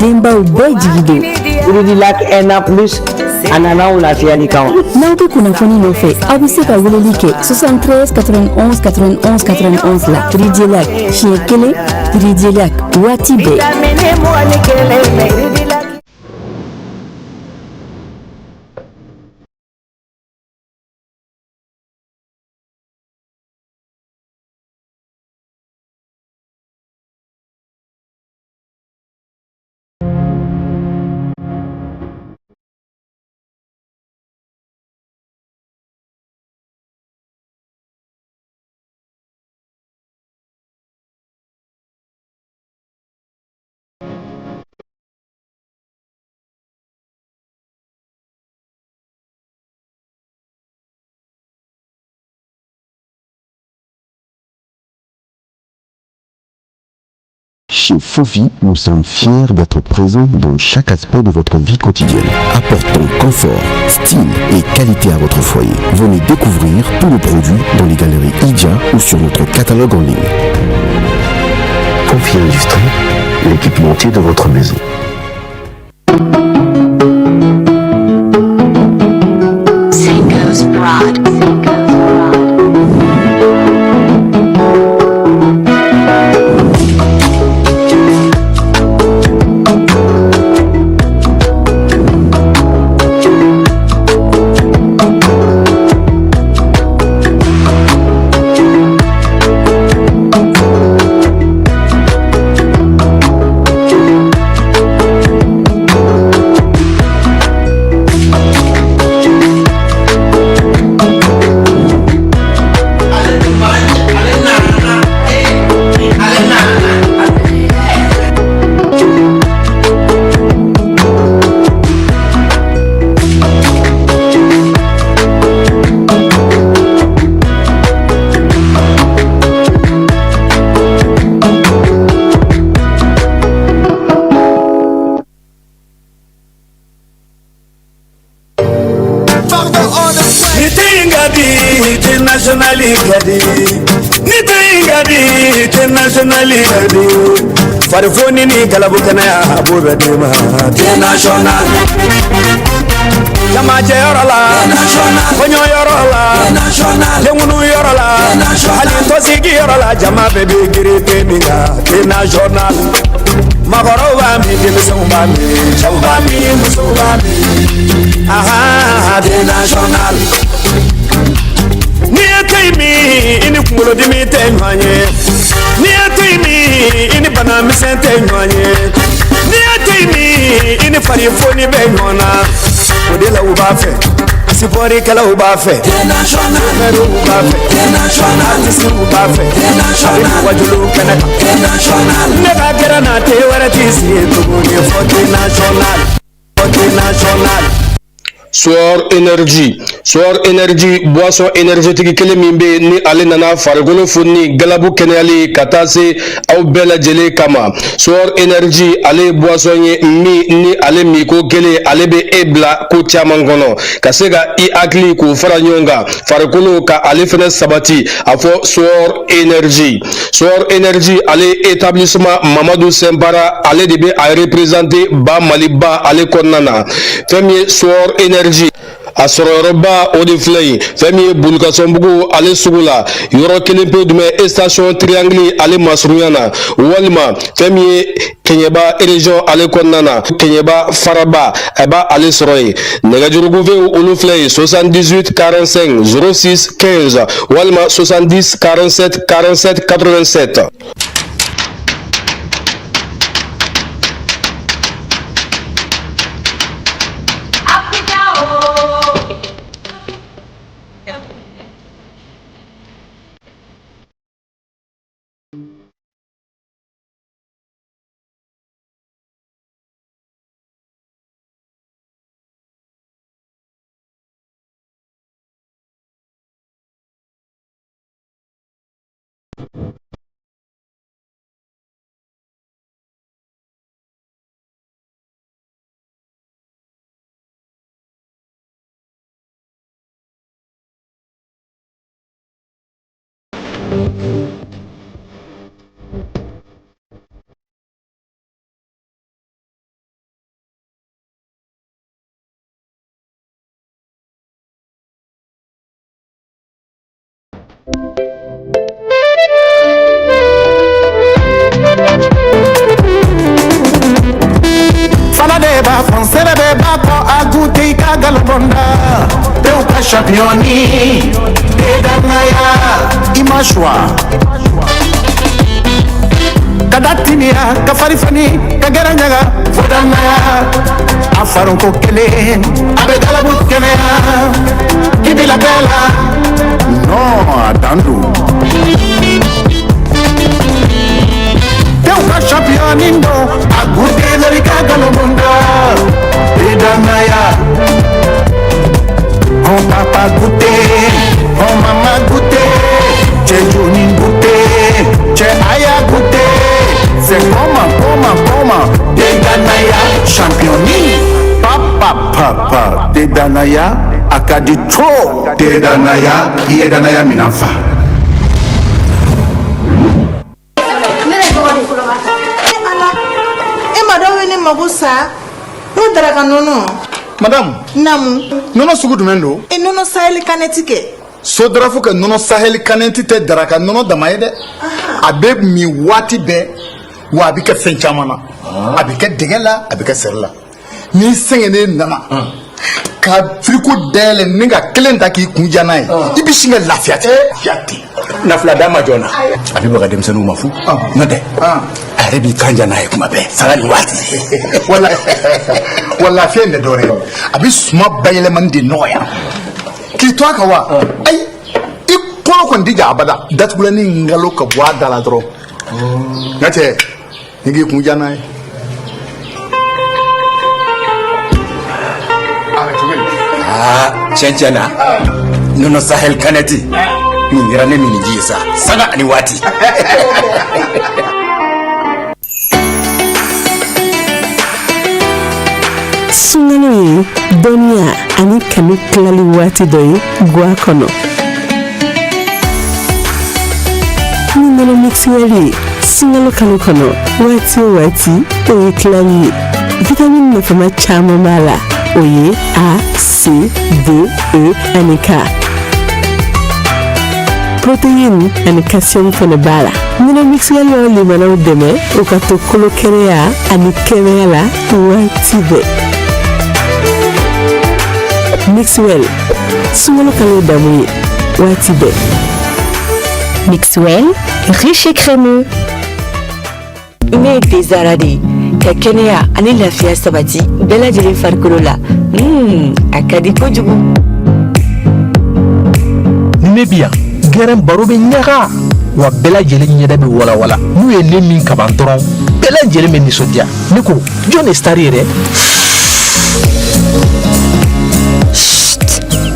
Speaker 4: denbaw bɛɛ jigi don.
Speaker 25: Ridilac 1 an plus, a nana anw lafiyali kama.
Speaker 4: N'aw bɛ kunnafoni nɔfɛ, aw bɛ se ka weleli kɛ 73 91 91 91 la. Ridilac siɲɛ kelen, Ridilac waati bɛɛ.
Speaker 27: Chez Fofi, nous sommes fiers d'être présents dans chaque aspect de votre vie quotidienne. Apportons confort, style et qualité à votre foyer. Venez découvrir tous nos produits dans les galeries Idia ou sur notre catalogue en ligne. Fofi Industrie, l'équipementier de votre maison.
Speaker 7: National ka di, ni te in ka di, thé National ka di. Farifoni ni galabu kɛnɛya a b'o bɛɛ d'i ma. Thé National. Jamajɛ yɔrɔ la, kɔɲɔ yɔrɔ la, denkundu yɔrɔ la, hali tɔnsigi yɔrɔ la, jama bɛɛ bɛ girin te min kan, thé National. Maakɔrɔw b'a min, denmisɛnw b'a min, cɛw b'a min, musow b'a min. Ahan, thé National. N'i ye te min, i ni kunkolodimi tɛ ɲɔgɔn ye. N'i ye te min, i ni bana misɛn tɛ ɲɔgɔn ye. N'i ye te min, i ni farifoni bɛ ɲɔgɔn na. O de la u b'a fɛ, sipɔrikɛlaw b'a fɛ, sofɛriw b'a fɛ, artisiw b'a fɛ, a bɛ wajulu kɛnɛ kan. Ne ka gɛrɛ na, te wɛrɛ t'i sigi tuguni fɔ thé National, fɔ thé National.
Speaker 8: Soir Énergie, Soir Énergie, boisson énergétique kelen min bɛ yen ni ale nana farikolo foni, galabu kɛnɛyali ka taa se aw bɛɛ lajɛlen kama. Soir Énergie, ale ye boisson ye min ni ale minko kelen, ale bɛ e bila ko caman kɔnɔ, ka se ka i hakili k'o fara ɲɔgɔn kan, farikolo ka ale fɛnɛ sabati. A fɔ Soir Énergie, Soir Énergie, ale établissement Mamadu Sɛnpara, ale de bɛ a représenter ba Maliba ale kɔnɔna na. Fɛn min ye Soir Énergie, a sɔrɔyɔrɔba o de filɛ yen. Fɛn min ye Bulukasɔnbugu ale sugu la, yɔrɔ kelen pe jumɛn, station Triangle ale masurunya na, walima fɛn min ye Kɛɲɛba région ale kɔnɔna na, Kɛɲɛba faraba, a b'a ale sɔrɔ yen. Nɛgɛjurugufew olu filɛ yen: 78 45 06 15 walima 70 47 47 87.
Speaker 9: Fana de b'a fɔ sɛnɛ bɛɛ b'a kɔ a goûter i ka galabɔnda tew ka champion ni te danaya i ma choix ka da timiya ka fari fani ka gɛrɛ ɲaga fo danaya a faronko kelen a bɛ galabu kɛnɛya k'i bila bɛɛ la non a dan don tew ka champion ni don a goûter lori ka galabɔnda te danaya. On papa goûté, on maman goûté, cɛ joni goûté, cɛ aya goûté. C'est comment, comment, comment, te danaya, championni. Papa, papa, te danaya, a ka di trop. Te danaya, i ye danaya minan fa.
Speaker 10: Ala, e ma dɔw ye ne mago sa n ko daraka nɔnɔ.
Speaker 11: Madame.
Speaker 10: Namu.
Speaker 11: Nɔnɔ sugu jumɛn don?
Speaker 10: E, nɔnɔ Sahel Cannette kɛ.
Speaker 11: Sodarafo ka nɔnɔ Sahel Cannette tɛ daraka nɔnɔ dama ye dɛ. A bɛ min waati bɛɛ, wa a bɛ kɛ fɛn caman na. A bɛ kɛ dɛgɛ la, a bɛ kɛ sɛri la. N'i sɛgɛnnen nana ka frigo dayɛlɛ ni ka kelen ta k'i kun ja n'a ye, i bɛ sin ka lafiya ten, lafiya ten.
Speaker 12: Nafila d'a ma joona, a bɛ baga denmisɛnninw ma fu n'o tɛ a yɛrɛ b'i kan ja n'a ye kuma bɛɛ, sanga ni waati.
Speaker 11: Wala wa, lafiya in tɛ dɔwɛrɛ ye, a bɛ suma bayɛlɛmani de nɔgɔya k'i to a kan. Wa ayi, i kɔnɔ kɔni tɛ ja abada. Datugulanni ngalo ka bɔ a da la dɔrɔn, n ka cɛ, ni k'i kun ja n'a ye.
Speaker 12: Aa, tiɲɛ tiɲɛ na, nɔnɔ Sahel Cannette nin kɛra ne min ji ye sa, sanga ani waati.
Speaker 13: Sunkalo ye dɔnniya ani kanu tilali waati dɔ ye gwa kɔnɔ. Ni nɔnɔ Mixwell ye sunkalo kalo kɔnɔ, waati o waati, o ye tilali ye. Vitamini nafama caman b'a la, o ye A, C, D, E ani K. Protéine ani calcium fana b'a la. Nɔnɔ Mixwell b'aw limanaw dɛmɛ u ka to kolo kɛnɛya ani kɛnɛya la waati bɛɛ. Mixwell, sunkalo kalo damu ye waati bɛɛ.
Speaker 4: Mixwell, riche et crémeux.
Speaker 15: Ne ye thé Zara de ye ka kɛnɛya ani lafiya sabati bɛɛ lajɛlen farikolo la. A ka di kojugu.
Speaker 16: Ni ne bi yan, gɛrɛn baro bɛ ɲaga wa, bɛɛ lajɛlen ɲɛda bɛ walawala. N'u ye ne min kaban dɔrɔn, bɛɛ lajɛlen bɛ nisɔndiya. Ne ko, jɔn de star ye dɛ?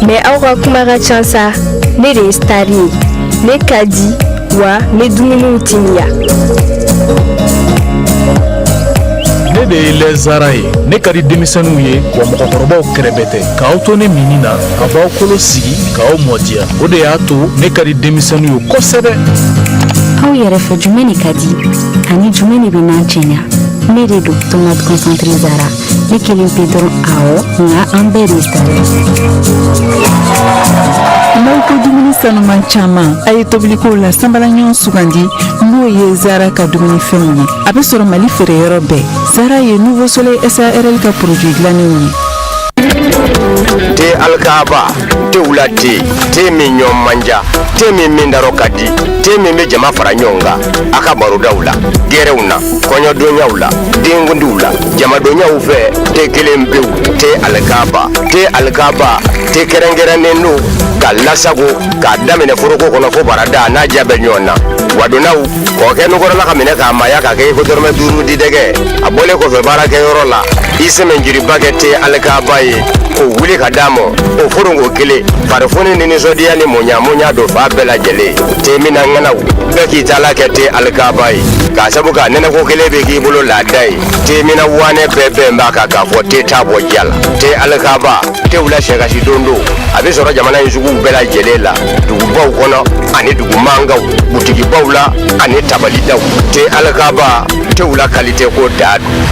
Speaker 26: Mais aw ka kuma ka ca sa. Ne de ye star ye. Ne ka di wa, n bɛ dumuniw timiya.
Speaker 17: Ne de ye lait Zara ye. Ne ka di denmisɛnninw ye wa, mɔgɔkɔrɔbaw kɛrɛbɛ tɛ. K'aw to ne minni na, a b'aw kolo sigi k'aw mɔdiya. O de y'a to ne ka di denmisɛnninw ye kosɛbɛ.
Speaker 4: Aw yɛrɛ fɛ, jumɛn de ka di ani jumɛn de bɛ n'an cɛɲa? Ne de don, tomate concentré Zara. Ne kelen pe dɔrɔn? Awɔ, nka an bɛɛ de star ye.
Speaker 18: N'aw ko dumuni sanuman caman, a ye tobilikow la sanbalaɲɔgɔn sugandi, n'o ye Zara ka dumunifɛnw ye. A bɛ sɔrɔ Mali feereyɔrɔ bɛɛ. Zara ye Nouveau Soleil SARL ka produit dilannenw ye.
Speaker 19: Te Alikaba, te wula, te te min ɲɔ manja, te min min darɔ ka di, te min bɛ jama fara ɲɔgɔn kan a ka barodaw la, gɛrɛw na, kɔɲɔdonyaw la, denkundiw la, jamadonyaw fɛ. Te kelen pewu, te Alikaba. Te Alikaba, te kɛrɛnkɛrɛnnen don ka lasago k'a daminɛ foroko kɔnɔ fo barada n'a diya bɛ ɲɔgɔn na. Wadonnaw kɔkɛ nukɔrɔla ka minɛ k'a maaya k'a kɛ i ko dɔrɔmɛ 5 di dɛgɛ. A bɔlen kɔfɛ baarakɛyɔrɔ la, i sɛmɛnjiriba kɛ te Alikaba ye k'o wuli ka d'a ma. O foronko kelen, farifoni ni nisɔndiya ni mɔɲa don fa bɛɛ lajɛlen. Te minna ŋanaw bɛɛ k'i taala kɛ te Alikaba ye, k'a sabu k'a nɛnɛko kelen bɛ k'i bolo laada ye. Te minna wanɛ bɛɛ bɛn b'a kan k'a fɔ te t'a bɔ diya la. Te Alikaba, te wula sɛkasi don don, a bɛ sɔrɔ jamana in suguw bɛɛ lajɛlen la, dugubaw kɔnɔ ani dugu mankanw, butigibaw la ani tabalidaw. Te Alikaba, te wula kalite ko da don.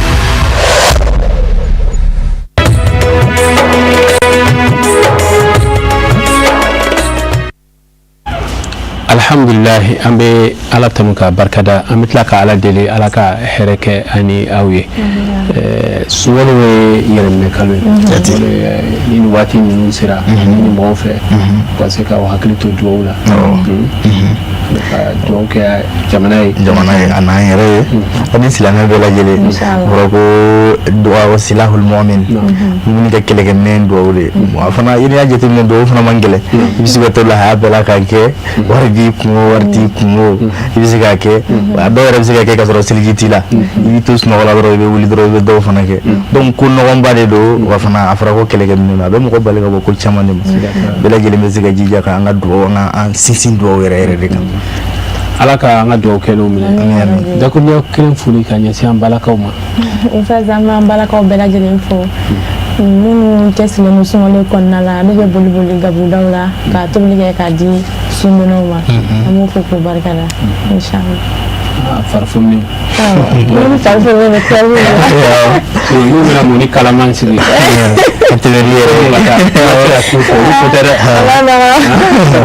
Speaker 1: Alhamdulilahi, an bɛ Ala tanu ka barikada. An bɛ tila ka Ala deli, Ala ka hɛrɛ kɛ ani aw ye. Sunkalo ye yɛrɛminɛ kalo ye. Ni nin waati ninnu sera, ni mɔgɔw fɛ u ka se k'aw hakili to dugawu la, ka dugawu kɛ jamana ye,
Speaker 2: jamana ye a n'an yɛrɛ ye ani silamɛ bɛɛ lajɛlen. Fɔra ko dugawu silahul mu'min, mumini ka kɛlɛkɛminɛn dugawu de ye. A fana, i y'a jateminɛ, dugawu fana man gɛlɛn. I bɛ se ka to lahaya bɛɛ la k'a kɛ. Wari b'i kun o, wari t'i kun o, i bɛ se k'a kɛ. A dɔw yɛrɛ bɛ se ka kɛ ka sɔrɔ seliji t'i la. I bɛ to sunɔgɔ la dɔrɔn, i bɛ wuli dɔrɔn, i bɛ dɔw fana kɛ. Donc ko nɔgɔnba de don wa fana. A fɔra ko kɛlɛkɛminɛn don, a bɛ mɔgɔ bali ka bɔ ko caman de ma. Bɛɛ lajɛlen bɛ se ka jija ka an ka dugawu, an ka an sinsin dugawu yɛrɛ yɛrɛ de kan.
Speaker 1: Ala ka an ka dugawu kɛlenw minɛ. Dakuruɲɛ kelen foli ka ɲɛsin an balakaw ma.
Speaker 3: Ustaz, an b'an balakaw bɛɛ lajɛlen fo, minnu cɛsirilen don sunkalo kɔnɔna la, n'u bɛ boli boli gabudaw la ka tobili kɛ k'a di sundonnaw ma. An b'u fo k'u barika da, inshallah.
Speaker 1: Farifoni.
Speaker 3: Minnu farifoni bɛ tɛri.
Speaker 1: N'u bɛna mun ni kalaman sigi
Speaker 2: ka tɛmɛ ni yɛrɛ ye
Speaker 1: ka taa olu ko tɛ dɛ.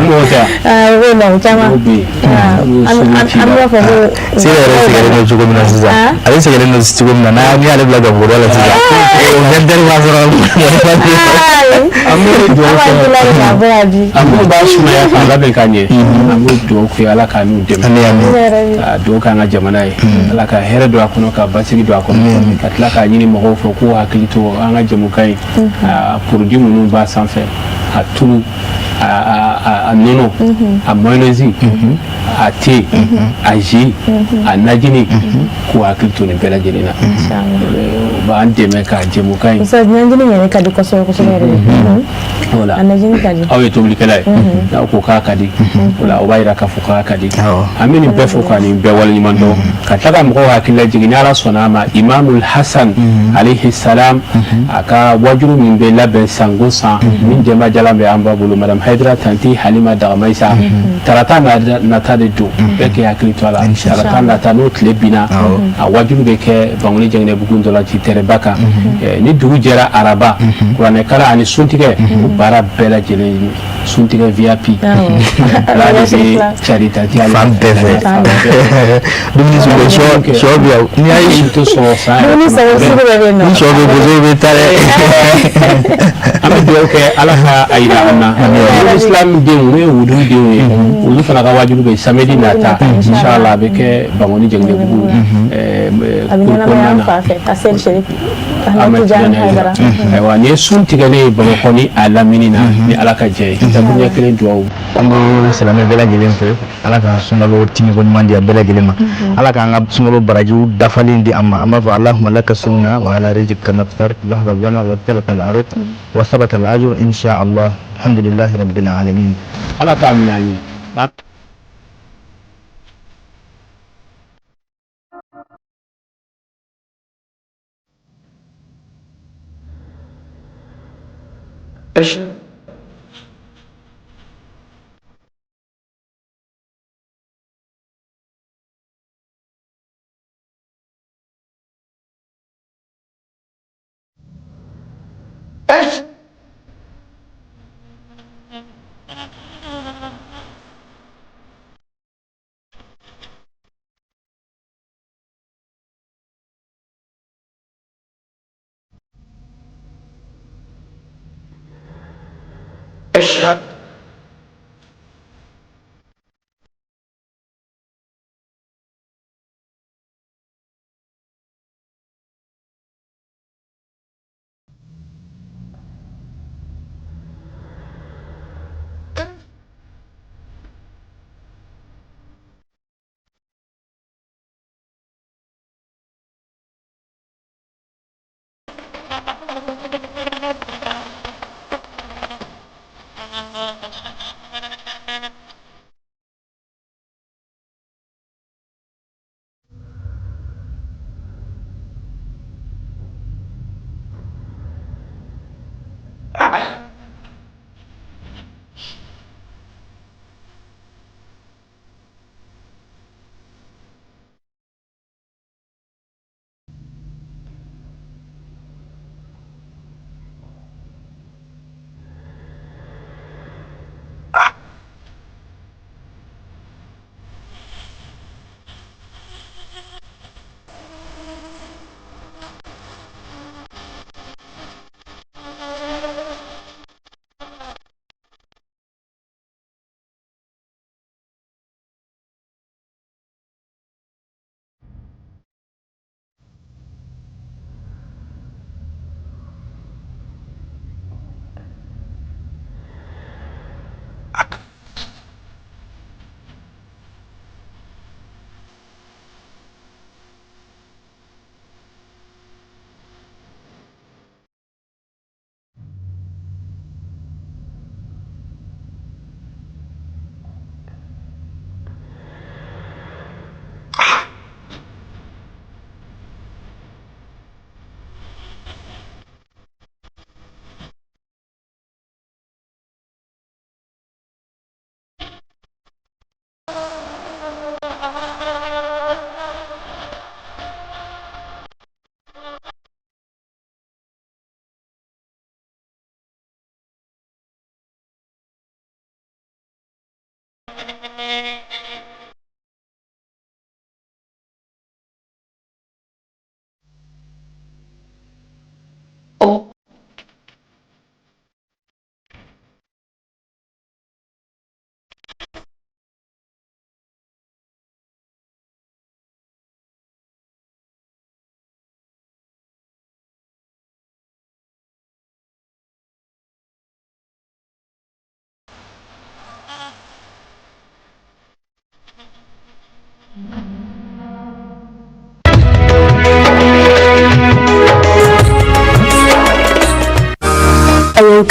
Speaker 1: Mɔgɔ tɛ.
Speaker 3: O bɛ yen nɔ caman.
Speaker 1: O bɛ yen.
Speaker 3: An b'a fɔ ko.
Speaker 2: Se yɛrɛ sɛgɛnnen don cogo min na sisan, ale sɛgɛnnen don cogo min na, n'i y'ale bila gabuguda la sisan, o 20 heures b'a sɔrɔ.
Speaker 1: An bɛ dugawu kɛ, an b'u b'a sumaya k'a labɛn ka ɲɛ. An b'o dugawu kɛ, Ala k'a n'u dɛmɛ, ka dugawu k'an ka jamana ye, Ala ka hɛrɛ don a kɔnɔ, ka basigi don a kɔnɔ, ka tila k'a ɲini mɔgɔw fɛ k'u hakili to an ka jɛmukan in, a produit minnu b'a sanfɛ, a tulu, a nɔnɔ, a mayonnaise, a thé, a jus, a najini, k'u hakili to nin bɛɛ lajɛlen na. O b'an dɛmɛ k'a jɛmukan in.
Speaker 3: Ustaz, najini yɛrɛ ka di kosɛbɛ kosɛbɛ yɛrɛ de.
Speaker 1: Voilà.
Speaker 3: A najini ka di.
Speaker 1: Aw ye tobilikɛla ye, n'aw ko k'a ka di, o la o b'a yira k'a fɔ k'a ka di. An bɛ nin bɛɛ fo ka nin bɛɛ waleɲuman dɔn, ka tila ka mɔgɔw hakili lajigin, ni Ala sɔnna a ma, Imamul Hasan alayhi salam, a ka wajulu min bɛ labɛn sango san, min jɛma jalan bɛ an ba bolo, Madame Hayidara Tanti Halima Dagamayisa, tarata nata de don. Bɛɛ k'i hakili to a la, tarata nata n'o tile binna, a wajulu bɛ kɛ Bankoni Jɛngɛnɛbugu Ntolanci tɛrɛba kan. Ni dugu jɛra araba, kuranɛkalan ani suntigɛ, o baara bɛɛ lajɛlen, suntigɛ VIP ala de bɛ cari tanti
Speaker 2: fan bɛɛ fɛ. Dumuni sugu sɔ sɔ bɛ yan, n'i y'a ye
Speaker 1: to sɔrɔ san yɛrɛ.
Speaker 3: Dumuni sɔrɔ sugu bɛɛ bɛ yen nɔ.
Speaker 2: Ni sɔ bɛ bozo bɛ taa dɛ.
Speaker 1: An bɛ dugawu kɛ Ala ka a yira an na. Ni Islam denw, n'o ye wudu denw ye, olu fana ka wajibi bɛ samedi nata, inshallah, a bɛ kɛ Bankoni Jɛngɛnɛbugu.
Speaker 3: A bɛ ɲɛnamaya an fa fɛ ka seli Sherif Ahmed Tijani Hayidara.
Speaker 1: Ayiwa, nin ye sun tigɛlen ye Bamakɔ ni a lamini na, ni Ala ka jɛ ye, dakuruɲɛ kelen dugawu.
Speaker 2: An bɛ silamɛ bɛɛ lajɛlen fɛ, Ala ka sunkalo timiko ɲuman di a bɛɛ lajɛlen ma, Ala k'an ka sunkalo barajiw dafalen di an ma. An b'a fɔ Allahumma laka sumna wa ala rizqika naftar lahza jama wa talaka al-ard wa sabata al-ajr insha Allah, alhamdulillahi rabbil alamin.
Speaker 1: Ala k'a minɛ an ye.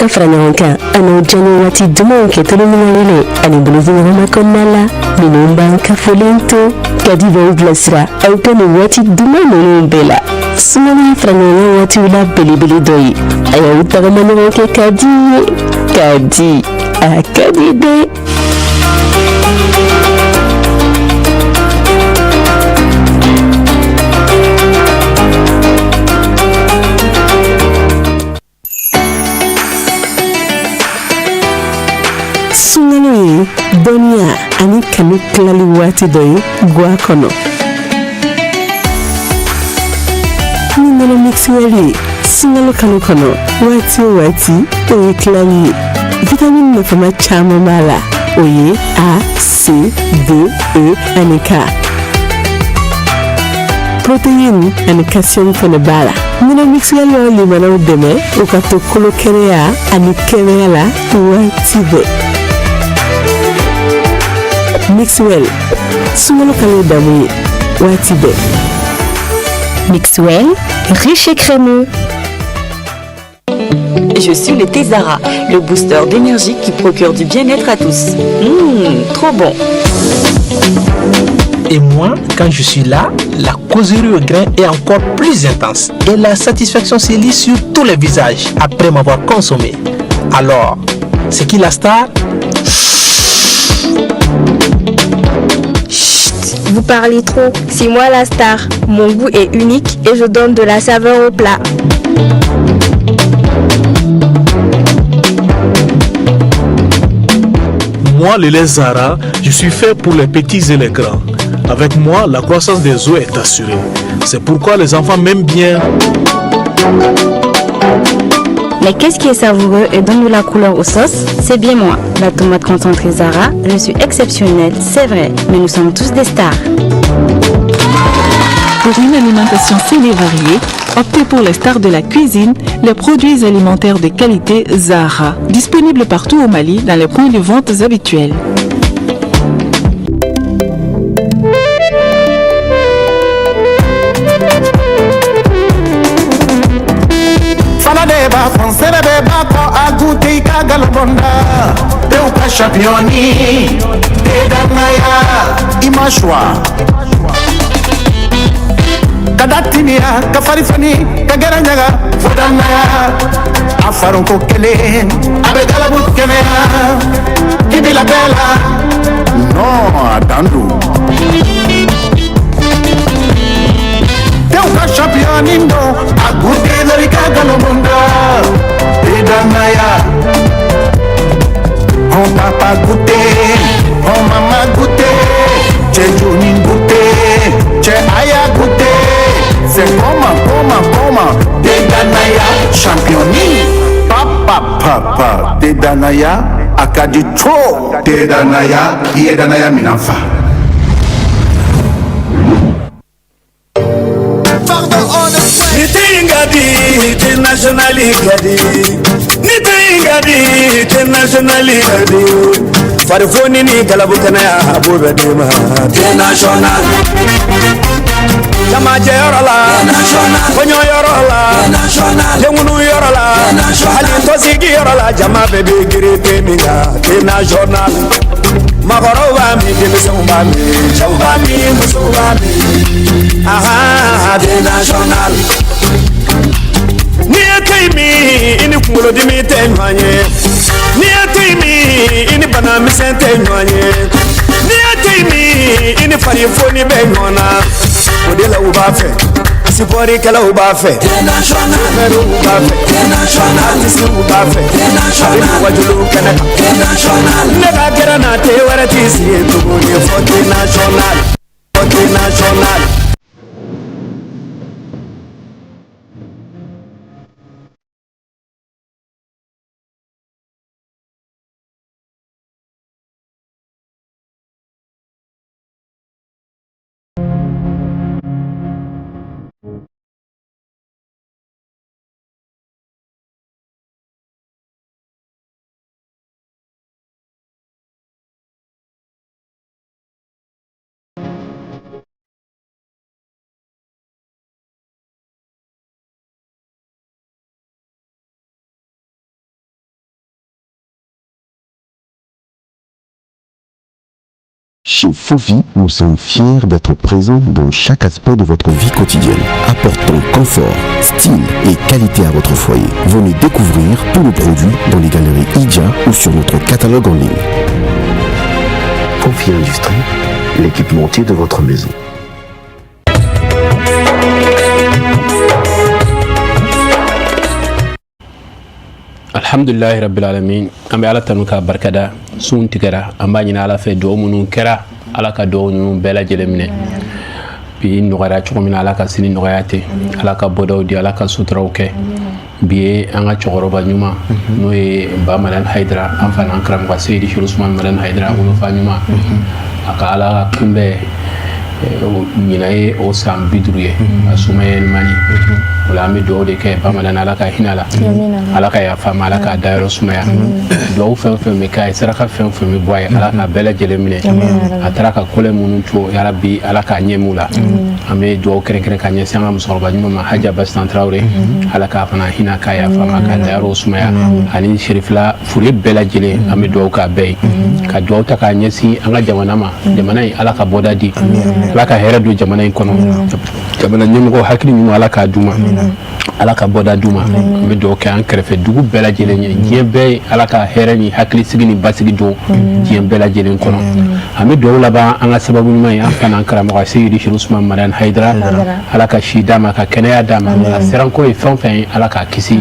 Speaker 4: ka fara ɲɔgɔn kan an'aw diyaɲɛ waati dumanw kɛ tulonkɛ yɛlɛ ani bolodiɲɔgɔnma kɔnɔna la minnu b'an kafolen to kadi b'aw bilasira aw ka nin waati duman ninnu bɛɛ la sunkalo ye fara ɲɔgɔn kan waatiw la belebele dɔ ye a y'aw tagama ɲɔgɔn kɛ ka di ye ka di a ka di dɛ.
Speaker 13: Sunkalo ye dɔnniya ani kanu tilali waati dɔ ye gwa kɔnɔ. Ni nɔnɔ mixwell ye sunkalo kalo kɔnɔ waati o waati o ye tilali ye. Vitamini nafama caman b'a la o ye A, C, D, E ani K. Protéine ani calcium fana b'a la. Nɔnɔ mixwell b'aw limanaw dɛmɛ u ka to kolo kɛnɛya ani kɛnɛya la waati bɛɛ. Mixwell sunkalo kalo damu ye waati bɛɛ.
Speaker 26: Mixwell, riche et crémeux.
Speaker 15: Je suis le thé Zara, le booster d'énergie qui procure du bien-être à tous. Trop bon.
Speaker 16: Et moi, quand je suis là, la causerie au grain est encore plus intense. Et la satisfaction se lit sur tous les visages après m'avoir consommé. Alors, c'est qui la star?
Speaker 26: Chut, vous parlez trop. C'est moi la star. Mon goût est unique et je donne de la saveur au plat.
Speaker 17: Moi, le lait Zara, je suis fait pour les petits et les grands. Avec moi, la croissance des os est assurée. C'est pourquoi les enfants m'aiment bien.
Speaker 6: Mais qu'est-ce qui est savoureux et donne de la couleur aux sauces? C'est bien moi, la tomate concentrée Zara. Je suis exceptionnelle, c'est vrai, mais nous sommes tous des stars.
Speaker 18: Pour une alimentation saine et variée, optez pour les stars de la cuisine, les produits alimentaires de qualité Zara, disponibles partout au Mali dans les points de vente habituels.
Speaker 9: Fana de b'a fɔ nsɛnɛ bɛɛ b'a kɔ a goûter i ka galon-bɔnda tew ka championni te danaya i ma choix ka da timiya ka fari fani ka gɛrɛ ɲaga fo danaya a faronko kelen a bɛ galabu kɛnɛya i bila bɛɛ la non a dan don tew ka championni don a goûter dɔrɔn i ka galon-bɔnda te danaya. Oh papa goûter, oh maman goûter, cɛ joni goûter, cɛ aya goûter. C'est comment, comment, comment, te danaya championni. Papa, papa, te danaya, a ka di trop. Te danaya, i ye danaya minan fa.
Speaker 7: Ni tɛ in ka di, thé national ka di. Ni tɛ in ka di, thé national ka di. Farifoni ni galabu kɛnɛya a b'o bɛɛ d'i ma. Thé national. Jamajɛyɔrɔ la, kɔɲɔyɔrɔ la, denkunuyɔrɔ la, hali tɔnsigiyɔrɔ la, jama bɛɛ bɛ girin thé min kan. Thé national. Maakɔrɔw b'a min, denmisɛnw b'a min, cɛw b'a min, musow b'a min. Ahan, thé national. N'i ye thé min, i ni kunkolodimi tɛ ɲɔgɔn ye. N'i ye thé min, i ni bana misɛn tɛ ɲɔgɔn ye. N'i ye thé min, i ni farifoni bɛ ɲɔgɔn na. O de la u b'a fɛ, sipɔrikɛlaw b'a fɛ, sofɛriw b'a fɛ, artisiw b'a fɛ, a bɛ wajulu kɛnɛ kan. Ne ka gɛrɛ na thé wɛrɛ t'i sigi tuguni fɔ thé national, fɔ thé national.
Speaker 27: Chez Fofi, nous sommes fiers d'être présents dans chaque aspect de votre vie quotidienne, apportant confort, style et qualité à votre foyer. Venez découvrir tous nos produits dans les galeries Idja ou sur notre catalogue en ligne.
Speaker 5: Fofi Industrie, l'équipementier de votre maison.
Speaker 1: Alhamdulilahi rabbil alamin. An bɛ Ala tanu k'a barikada. Sun tigɛra, an b'a ɲini Ala fɛ, dugawu minnu kɛra, Ala ka dugawu ninnu bɛɛ lajɛlen minɛ. Bi nɔgɔyara cogo min na, Ala ka sini nɔgɔya ten. Ala ka bɔdaw di, Ala ka suturaw kɛ. Bi ye an ka cɛkɔrɔba ɲuman, n'o ye Ba Madani Hayidara, an fa n'an karamɔgɔ Seyidi Usumani Madani Hayidara wolofa ɲuman, a ka Ala kunbɛn ɲinan ye o san 50 ye a sumayɛlɛmani. O la an bɛ dugawu de kɛ Ba Madani, Ala ka hinɛ la, Ala ka yafa ma, Ala k'a dayɔrɔ sumaya. Dugawu fɛn o fɛn bɛ k'a ye, saraka fɛn o fɛn bɛ bɔ a ye, Ala k'a bɛɛ lajɛlen minɛ. A taara ka kɔlɛ minnu to, yarabi Ala k'a ɲɛmu la. An bɛ dugawu kɛrɛnkɛrɛn ka ɲɛsin an ka musokɔrɔba ɲuman ma, Haja Basitan Tarawele, Ala k'a fana hinɛ, k'a yafa ma, k'a dayɔrɔ sumaya, ani Serifila fure bɛɛ lajɛlen, an bɛ dugawu k'a bɛɛ ye. Ka dugawu ta k'a ɲɛsin an ka jamana ma, jamana in Ala ka bɔda di, Ala ka hɛrɛ don jamana in kɔnɔ, jamana ɲɛmɔgɔ hakili ɲuman Ala k'a d'u ma, Ala ka bɔda d'u ma. An bɛ dugawu kɛ an kɛrɛfɛ dugu bɛɛ lajɛlen ye, diɲɛ bɛɛ ye, Ala ka hɛrɛ ni hakilisigi ni basigi don diɲɛ bɛɛ lajɛlen kɔnɔ. An bɛ dugawu laban an ka sababu ɲuman ye, an fa n'an karamɔgɔ Seyidi Usumani Madani Hayidara, Ala ka si d'a ma, ka kɛnɛya d'a ma. A siranko ye fɛn o fɛn ye, Ala k'a kisi,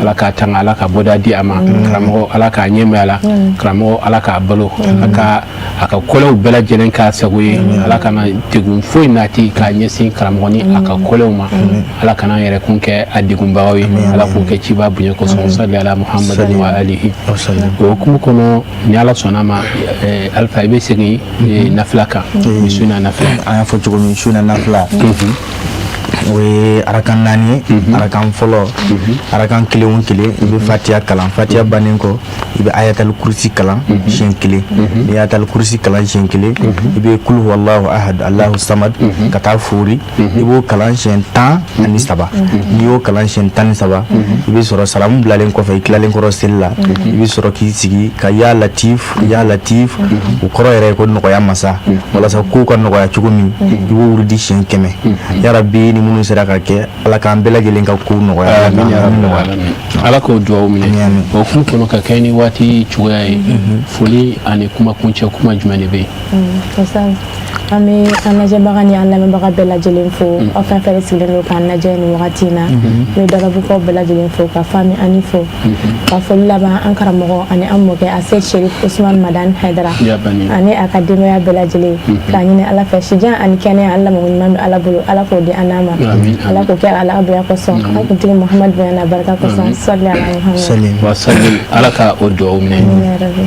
Speaker 1: Ala k'a tanga, Ala ka bɔda di a ma. Karamɔgɔ Ala k'a ɲɛmɛ a la, karamɔgɔ Ala k'a balo, Ala ka a ka kɔlɛw bɛɛ lajɛlen k'a sago ye, Ala kana degun foyi nati k'a ɲɛsin karamɔgɔ ni a ka kɔlɛw ma. Ala kana an yɛrɛ kun kɛ a degunbagaw ye, Ala k'o kɛ ciba bonya kosɔn. Sali ala Muhamadu wa alihi. O hukumu kɔnɔ, ni Ala sɔnna ma, Alifa, i bɛ segin nafila kan, su na nafila.
Speaker 2: An y'a fɔ cogo min, su na nafila, o ye arakan 4 ye. Arakan fɔlɔ, arakan kelen o kelen, i bɛ fatiya kalan. Fatiya bannen kɔ, i bɛ ayatal kurusi kalan siɲɛ kelen. N'i ye ayatal kurusi kalan siɲɛ kelen, i bɛ kul huwallahu ahad allahu samad ka taa fori, i b'o kalan siɲɛ 13. N'i y'o kalan siɲɛ 13, i bɛ sɔrɔ salamu bilalen kɔfɛ, i tilalen kɔrɔ seli la, i bɛ sɔrɔ k'i sigi ka ya latif, ya latif, o kɔrɔ yɛrɛ ye ko nɔgɔya masa, walasa kow ka nɔgɔya cogo min, i b'o wurudi siɲɛ 100. Yarabi, ni minnu sera ka kɛ, Ala k'an bɛɛ lajɛlen ka kow nɔgɔya.
Speaker 1: Ala k'o dugawu minɛ. O hukumu kɔnɔ, ka kɛ ni waati cogoya ye, foli ani kuma kuncɛ kuma jumɛn de bɛ
Speaker 3: yen? An bɛ an lajɛbaga ni an lamɛnbaga bɛɛ lajɛlen fo. Aw fɛn fɛn sigilen don k'an lajɛ nin wagati in na, n bɛ Dalabugukaw bɛɛ lajɛlen fo, ka Fami ani fo, ka foli laban an karamɔgɔ ani an mɔkɛ Ase Sherif Usumani Madani Hayidara ani a ka denbaya bɛɛ lajɛlen, k'a ɲini Ala fɛ sijan ani kɛnɛya, Ala mago ɲuman bɛ Ala bolo, Ala k'o di an n'a ma, Ala k'o kɛ Ala bonya kosɔn, an kuntigi Muhamadu bonya n'a barika kosɔn. Sali ala Muhamadu
Speaker 1: wa salim. Ala ka o dugawu minɛ.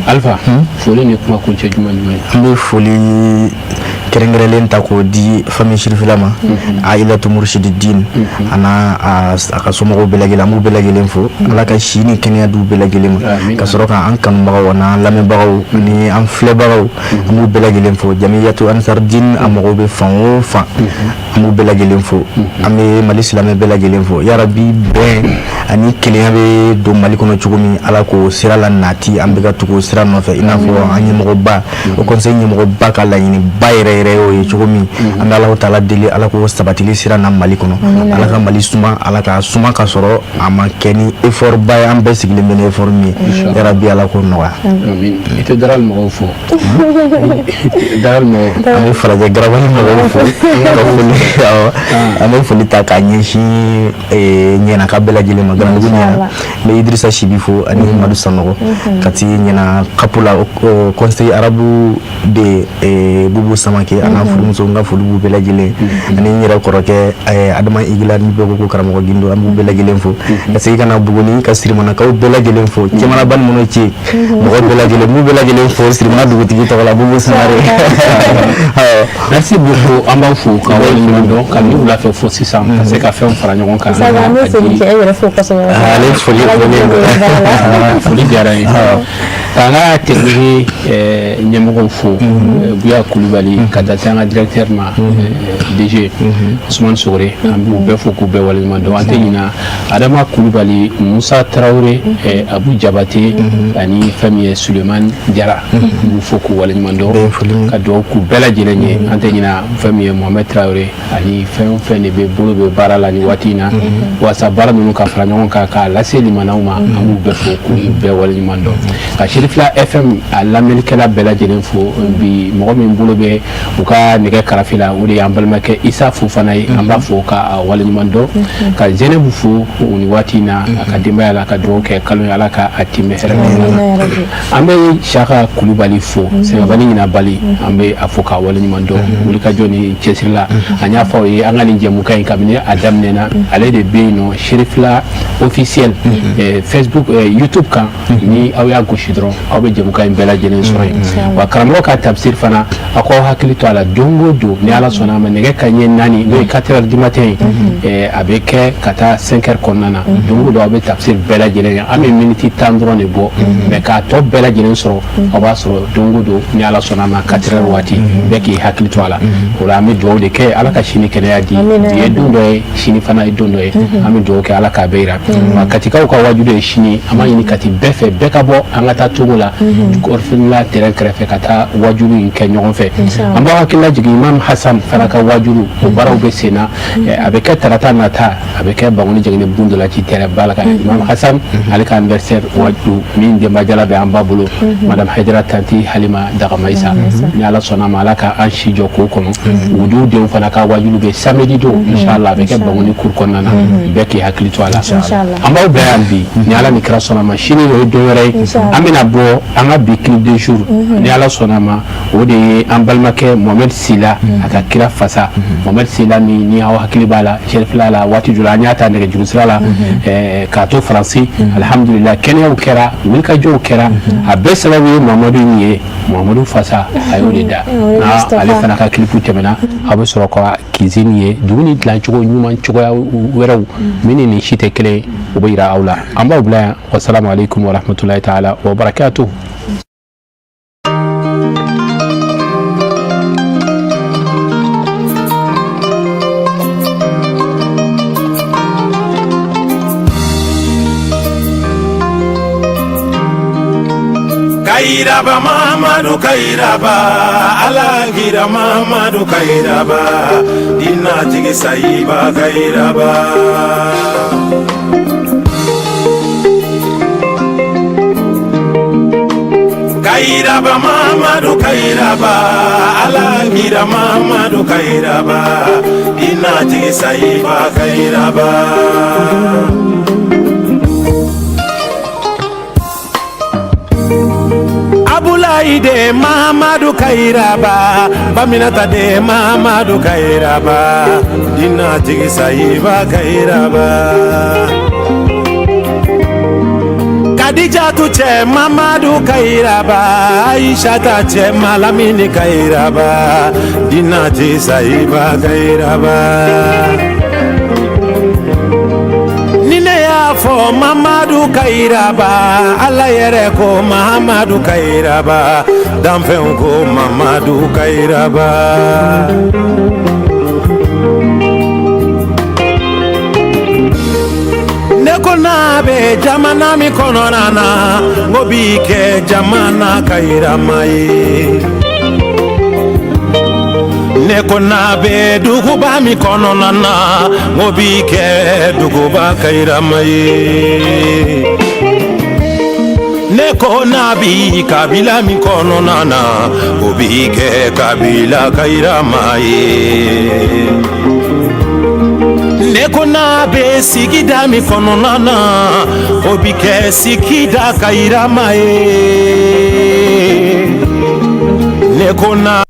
Speaker 1: Alifa, foli ni kuma kuncɛ jumɛn jumɛn?
Speaker 2: An bɛ foli kɛrɛnkɛrɛnlen ta k'o di famille Sirifila ma, Ailatu Murshidi Din, a n'a a ka somɔgɔw bɛɛ lajɛlen, an b'u bɛɛ lajɛlen fo. Ala ka si ni kɛnɛya d'u bɛɛ lajɛlen ma. Ka sɔrɔ k'an kanubagaw n'an lamɛnbagaw ni an filɛbagaw, an b'u bɛɛ lajɛlen fo. Jamiyatu Ansar Din, a mɔgɔw bɛ fan o fan, an b'u bɛɛ lajɛlen fo. An bɛ Mali silamɛ bɛɛ lajɛlen fo. Yarabi, bɛn ani kelenya bɛ don Mali kɔnɔ cogo min, Ala k'o sira la nati, an bɛ ka tugu o sira nɔfɛ, i n'a fɔ an ɲɛmɔgɔba, o conseil ɲɛmɔgɔba ka laɲiniba yɛrɛ yɛrɛ y'o ye cogo min. An bɛ Alahu taala deli, Ala k'o sabatili sira na Mali kɔnɔ. Ala ka Mali suma, Ala ka suma ka sɔrɔ a ma kɛ ni effort ba ye, an bɛɛ sigilen bɛ ni effort min ye. Yarabi, Ala k'o nɔgɔya.
Speaker 1: I tɛ Daral mɔgɔw fo? Daral mɔgɔw.
Speaker 2: An bɛ Falajɛ Garabali mɔgɔw fo, ka foli, an bɛ foli ta k'a ɲɛsin ɲɛnaka bɛɛ lajɛlen ma, Garandugu ɲɛna. N bɛ Idirisa Sibi fo ani Madu Sanɔgɔ, ka ti ɲɛna kapu la, conseil arabu de Bubu Samake a n'a furumuso, n ka foli b'u bɛɛ lajɛlen, ani n yɛrɛ kɔrɔkɛ Adama Igila, ni bɛɛ ko ko karamɔgɔ Gindo, an b'u bɛɛ lajɛlen fo. Ka segin ka na Buguni, ka Sirimanakaw bɛɛ lajɛlen fo, Cɛmanaba ni minnu ci mɔgɔ bɛɛ lajɛlen, b'u bɛɛ lajɛlen fo Sirimana dugutigi tɔgɔ la, Bubu Sangare.
Speaker 1: Merci beaucoup, an b'aw fo ka waleɲuman dɔn kabini wula fɛ fo sisan ka se ka fɛnw fara ɲɔgɔn kan.
Speaker 3: Sabu an bɛ foli kɛ e yɛrɛ fo kosɛbɛ.
Speaker 2: Ale foli
Speaker 1: foli diyara n ye. K'an ka technique ɲɛmɔgɔw fo, Buya Kulubali, ka taa se an ka directeur ma, DG Usumani Sogore. An b'u bɛɛ fo k'u bɛɛ waleɲuman dɔn. An tɛ ɲina Adama Kulubali, Musa Tarawele, Abu Jabate ani fɛn min ye Sulemani Jara, an b'u fo k'u waleɲuman dɔn, ka dugawu k'u bɛɛ lajɛlen ye. An tɛ ɲina fɛn min ye Mohamed Tarawele ani fɛn o fɛn de bɛ bolo bɛ baara la nin waati in na, walasa baara ninnu ka fara ɲɔgɔn kan k'a lase limanaw ma. An b'u bɛɛ fo k'u bɛɛ waleɲuman dɔn, ka Serifila FM a lamɛnnikɛla bɛɛ lajɛlen fo. Bi, mɔgɔ min bolo bɛ u ka nɛgɛ karafe la, o de y'an balimakɛ Isa Fofana ye. An b'a fo ka waleɲuman dɔn, ka Zɛnɛbu fo nin waati in na, a ka denbaya la, ka dugawu kɛ kalo ye, Ala ka a timɛ hɛrɛ kɔnɔna na. An bɛ Saka Kulubali fo, sɛgɛnbali ɲinabali, an bɛ a fo k'a waleɲuman dɔn wulikajɔ ni cɛsiri la. An y'a fɔ aw ye, an ka nin jɛmukan in, kabini a daminɛna, ale de bɛ yen nɔ, Serifila officiel Facebook, YouTube kan. Ni aw y'a gosi dɔrɔn, aw bɛ jɛmukan in bɛɛ lajɛlen sɔrɔ yen. Wa karamɔgɔ ka tafsir fana, aw k'aw hakili to a la, don o don, ni Ala sɔnna a ma, nɛgɛ ka ɲɛ 4, n'o ye 4 heures du matin ye, a bɛ kɛ ka taa 5 heures kɔnɔna na. Don o don, aw bɛ tafsir bɛɛ lajɛlen ye. An bɛ miniti 10 dɔrɔn de bɔ, mais k'a tɔ bɛɛ lajɛlen sɔrɔ, aw b'a sɔrɔ don o don, ni Ala sɔnna a ma, 4 heures waati. Bɛɛ k'i hakili to a la. O la, an bɛ dugawu de kɛ, Ala ka sini kɛnɛya di. Bi ye don dɔ ye, sini fana ye don dɔ ye. An bɛ dugawu kɛ, Ala k'a bɛɛ yira. Wa Katikaw ka wajibi ye sini, an b'a ɲini Kati bɛɛ fɛ, bɛɛ ka bɔ, an ka taa Togo la, orphelinat terrain kɛrɛfɛ, ka taa wajulu in kɛ ɲɔgɔn fɛ. An b'aw hakili lajigin, Imam Hassan fana ka wajulu, o baaraw bɛ sen na. A bɛ kɛ tarata nata, a bɛ kɛ Bankoni Jɛgɛnɛ Bundolaci terrain ba la, ka Imam Hassan ale ka anniversaire wajulu min denbajala bɛ an ba bolo, Madame Hayidara Tanti Halima Dagamayisa. Ni Ala sɔnna ma, Ala ka an si jɔ k'o kɔnɔ. Wudu denw fana ka wajulu bɛ samedi don, inchallah, a bɛ kɛ Bankoni cour kɔnɔna na. Bɛɛ k'i hakili to a la. An b'aw bila yan bi. Ni Ala ni kira sɔnna ma, sini o ye don wɛrɛ ye, an bɛna bɔ an ka bi clip du jour. Ni Ala sɔnna ma, o de ye an balimakɛ Mohamed Sila, a ka kira fasa. Mohamed Sila min ni aw hakili b'a la, Serifila la, waati jɔ la, an y'a ta nɛgɛjuru sira la k'a to Faransi. Alihamudulila, kɛnɛyaw kɛra, wulikajɔw kɛra, a bɛɛ sababu ye Mamadu min ye Mamadu fasa, a y'o de da. N'a ale fana ka clip tɛmɛna, aw bɛ sɔrɔ ka cuisine ye, dumuni dilancogo ɲuman, cogoya wɛrɛw min ni nin si tɛ kelen ye, o bɛ yira aw la. An b'aw bila yan. Wasalamu aleykum warahmatulahi taala wa barakatuhu.
Speaker 7: Kayiraba Mamadu, Kayiraba, Ala kira Mamadu, Kayiraba, dina jigi sayiba, Kayiraba. Kayiraba Mamadu, Kayiraba, Ala kira Mamadu, Kayiraba, dina jigi sayiba, Kayiraba. Abulayi de Mahamadu Kayiraba, Baminata de Mahamadu Kayiraba, dina jigi sayiba, Kayiraba. Kadijatu cɛ Mamadu Kayiraba, Aishata cɛ Malamini Kayiraba, dina jigi sayiba, Kayiraba. Ni ne y'a fɔ Mamadu Kayiraba, Ala yɛrɛ ko Mahamadu Kayiraba, danfɛnw ko Mamadu Kayiraba. Ne ko n'a bɛ jamana min kɔnɔna na, n ko bi kɛ jamana kayirama ye. Ne ko n'a bɛ duguba min kɔnɔna na, n ko bi kɛ duguba kayirama ye. Ne ko n'a bi kabila min kɔnɔna na, o bi kɛ kabila kayirama ye. Ne ko n'a bɛ sigida min kɔnɔna na, o bi kɛ sigida kayirama ye. Ne ko n'a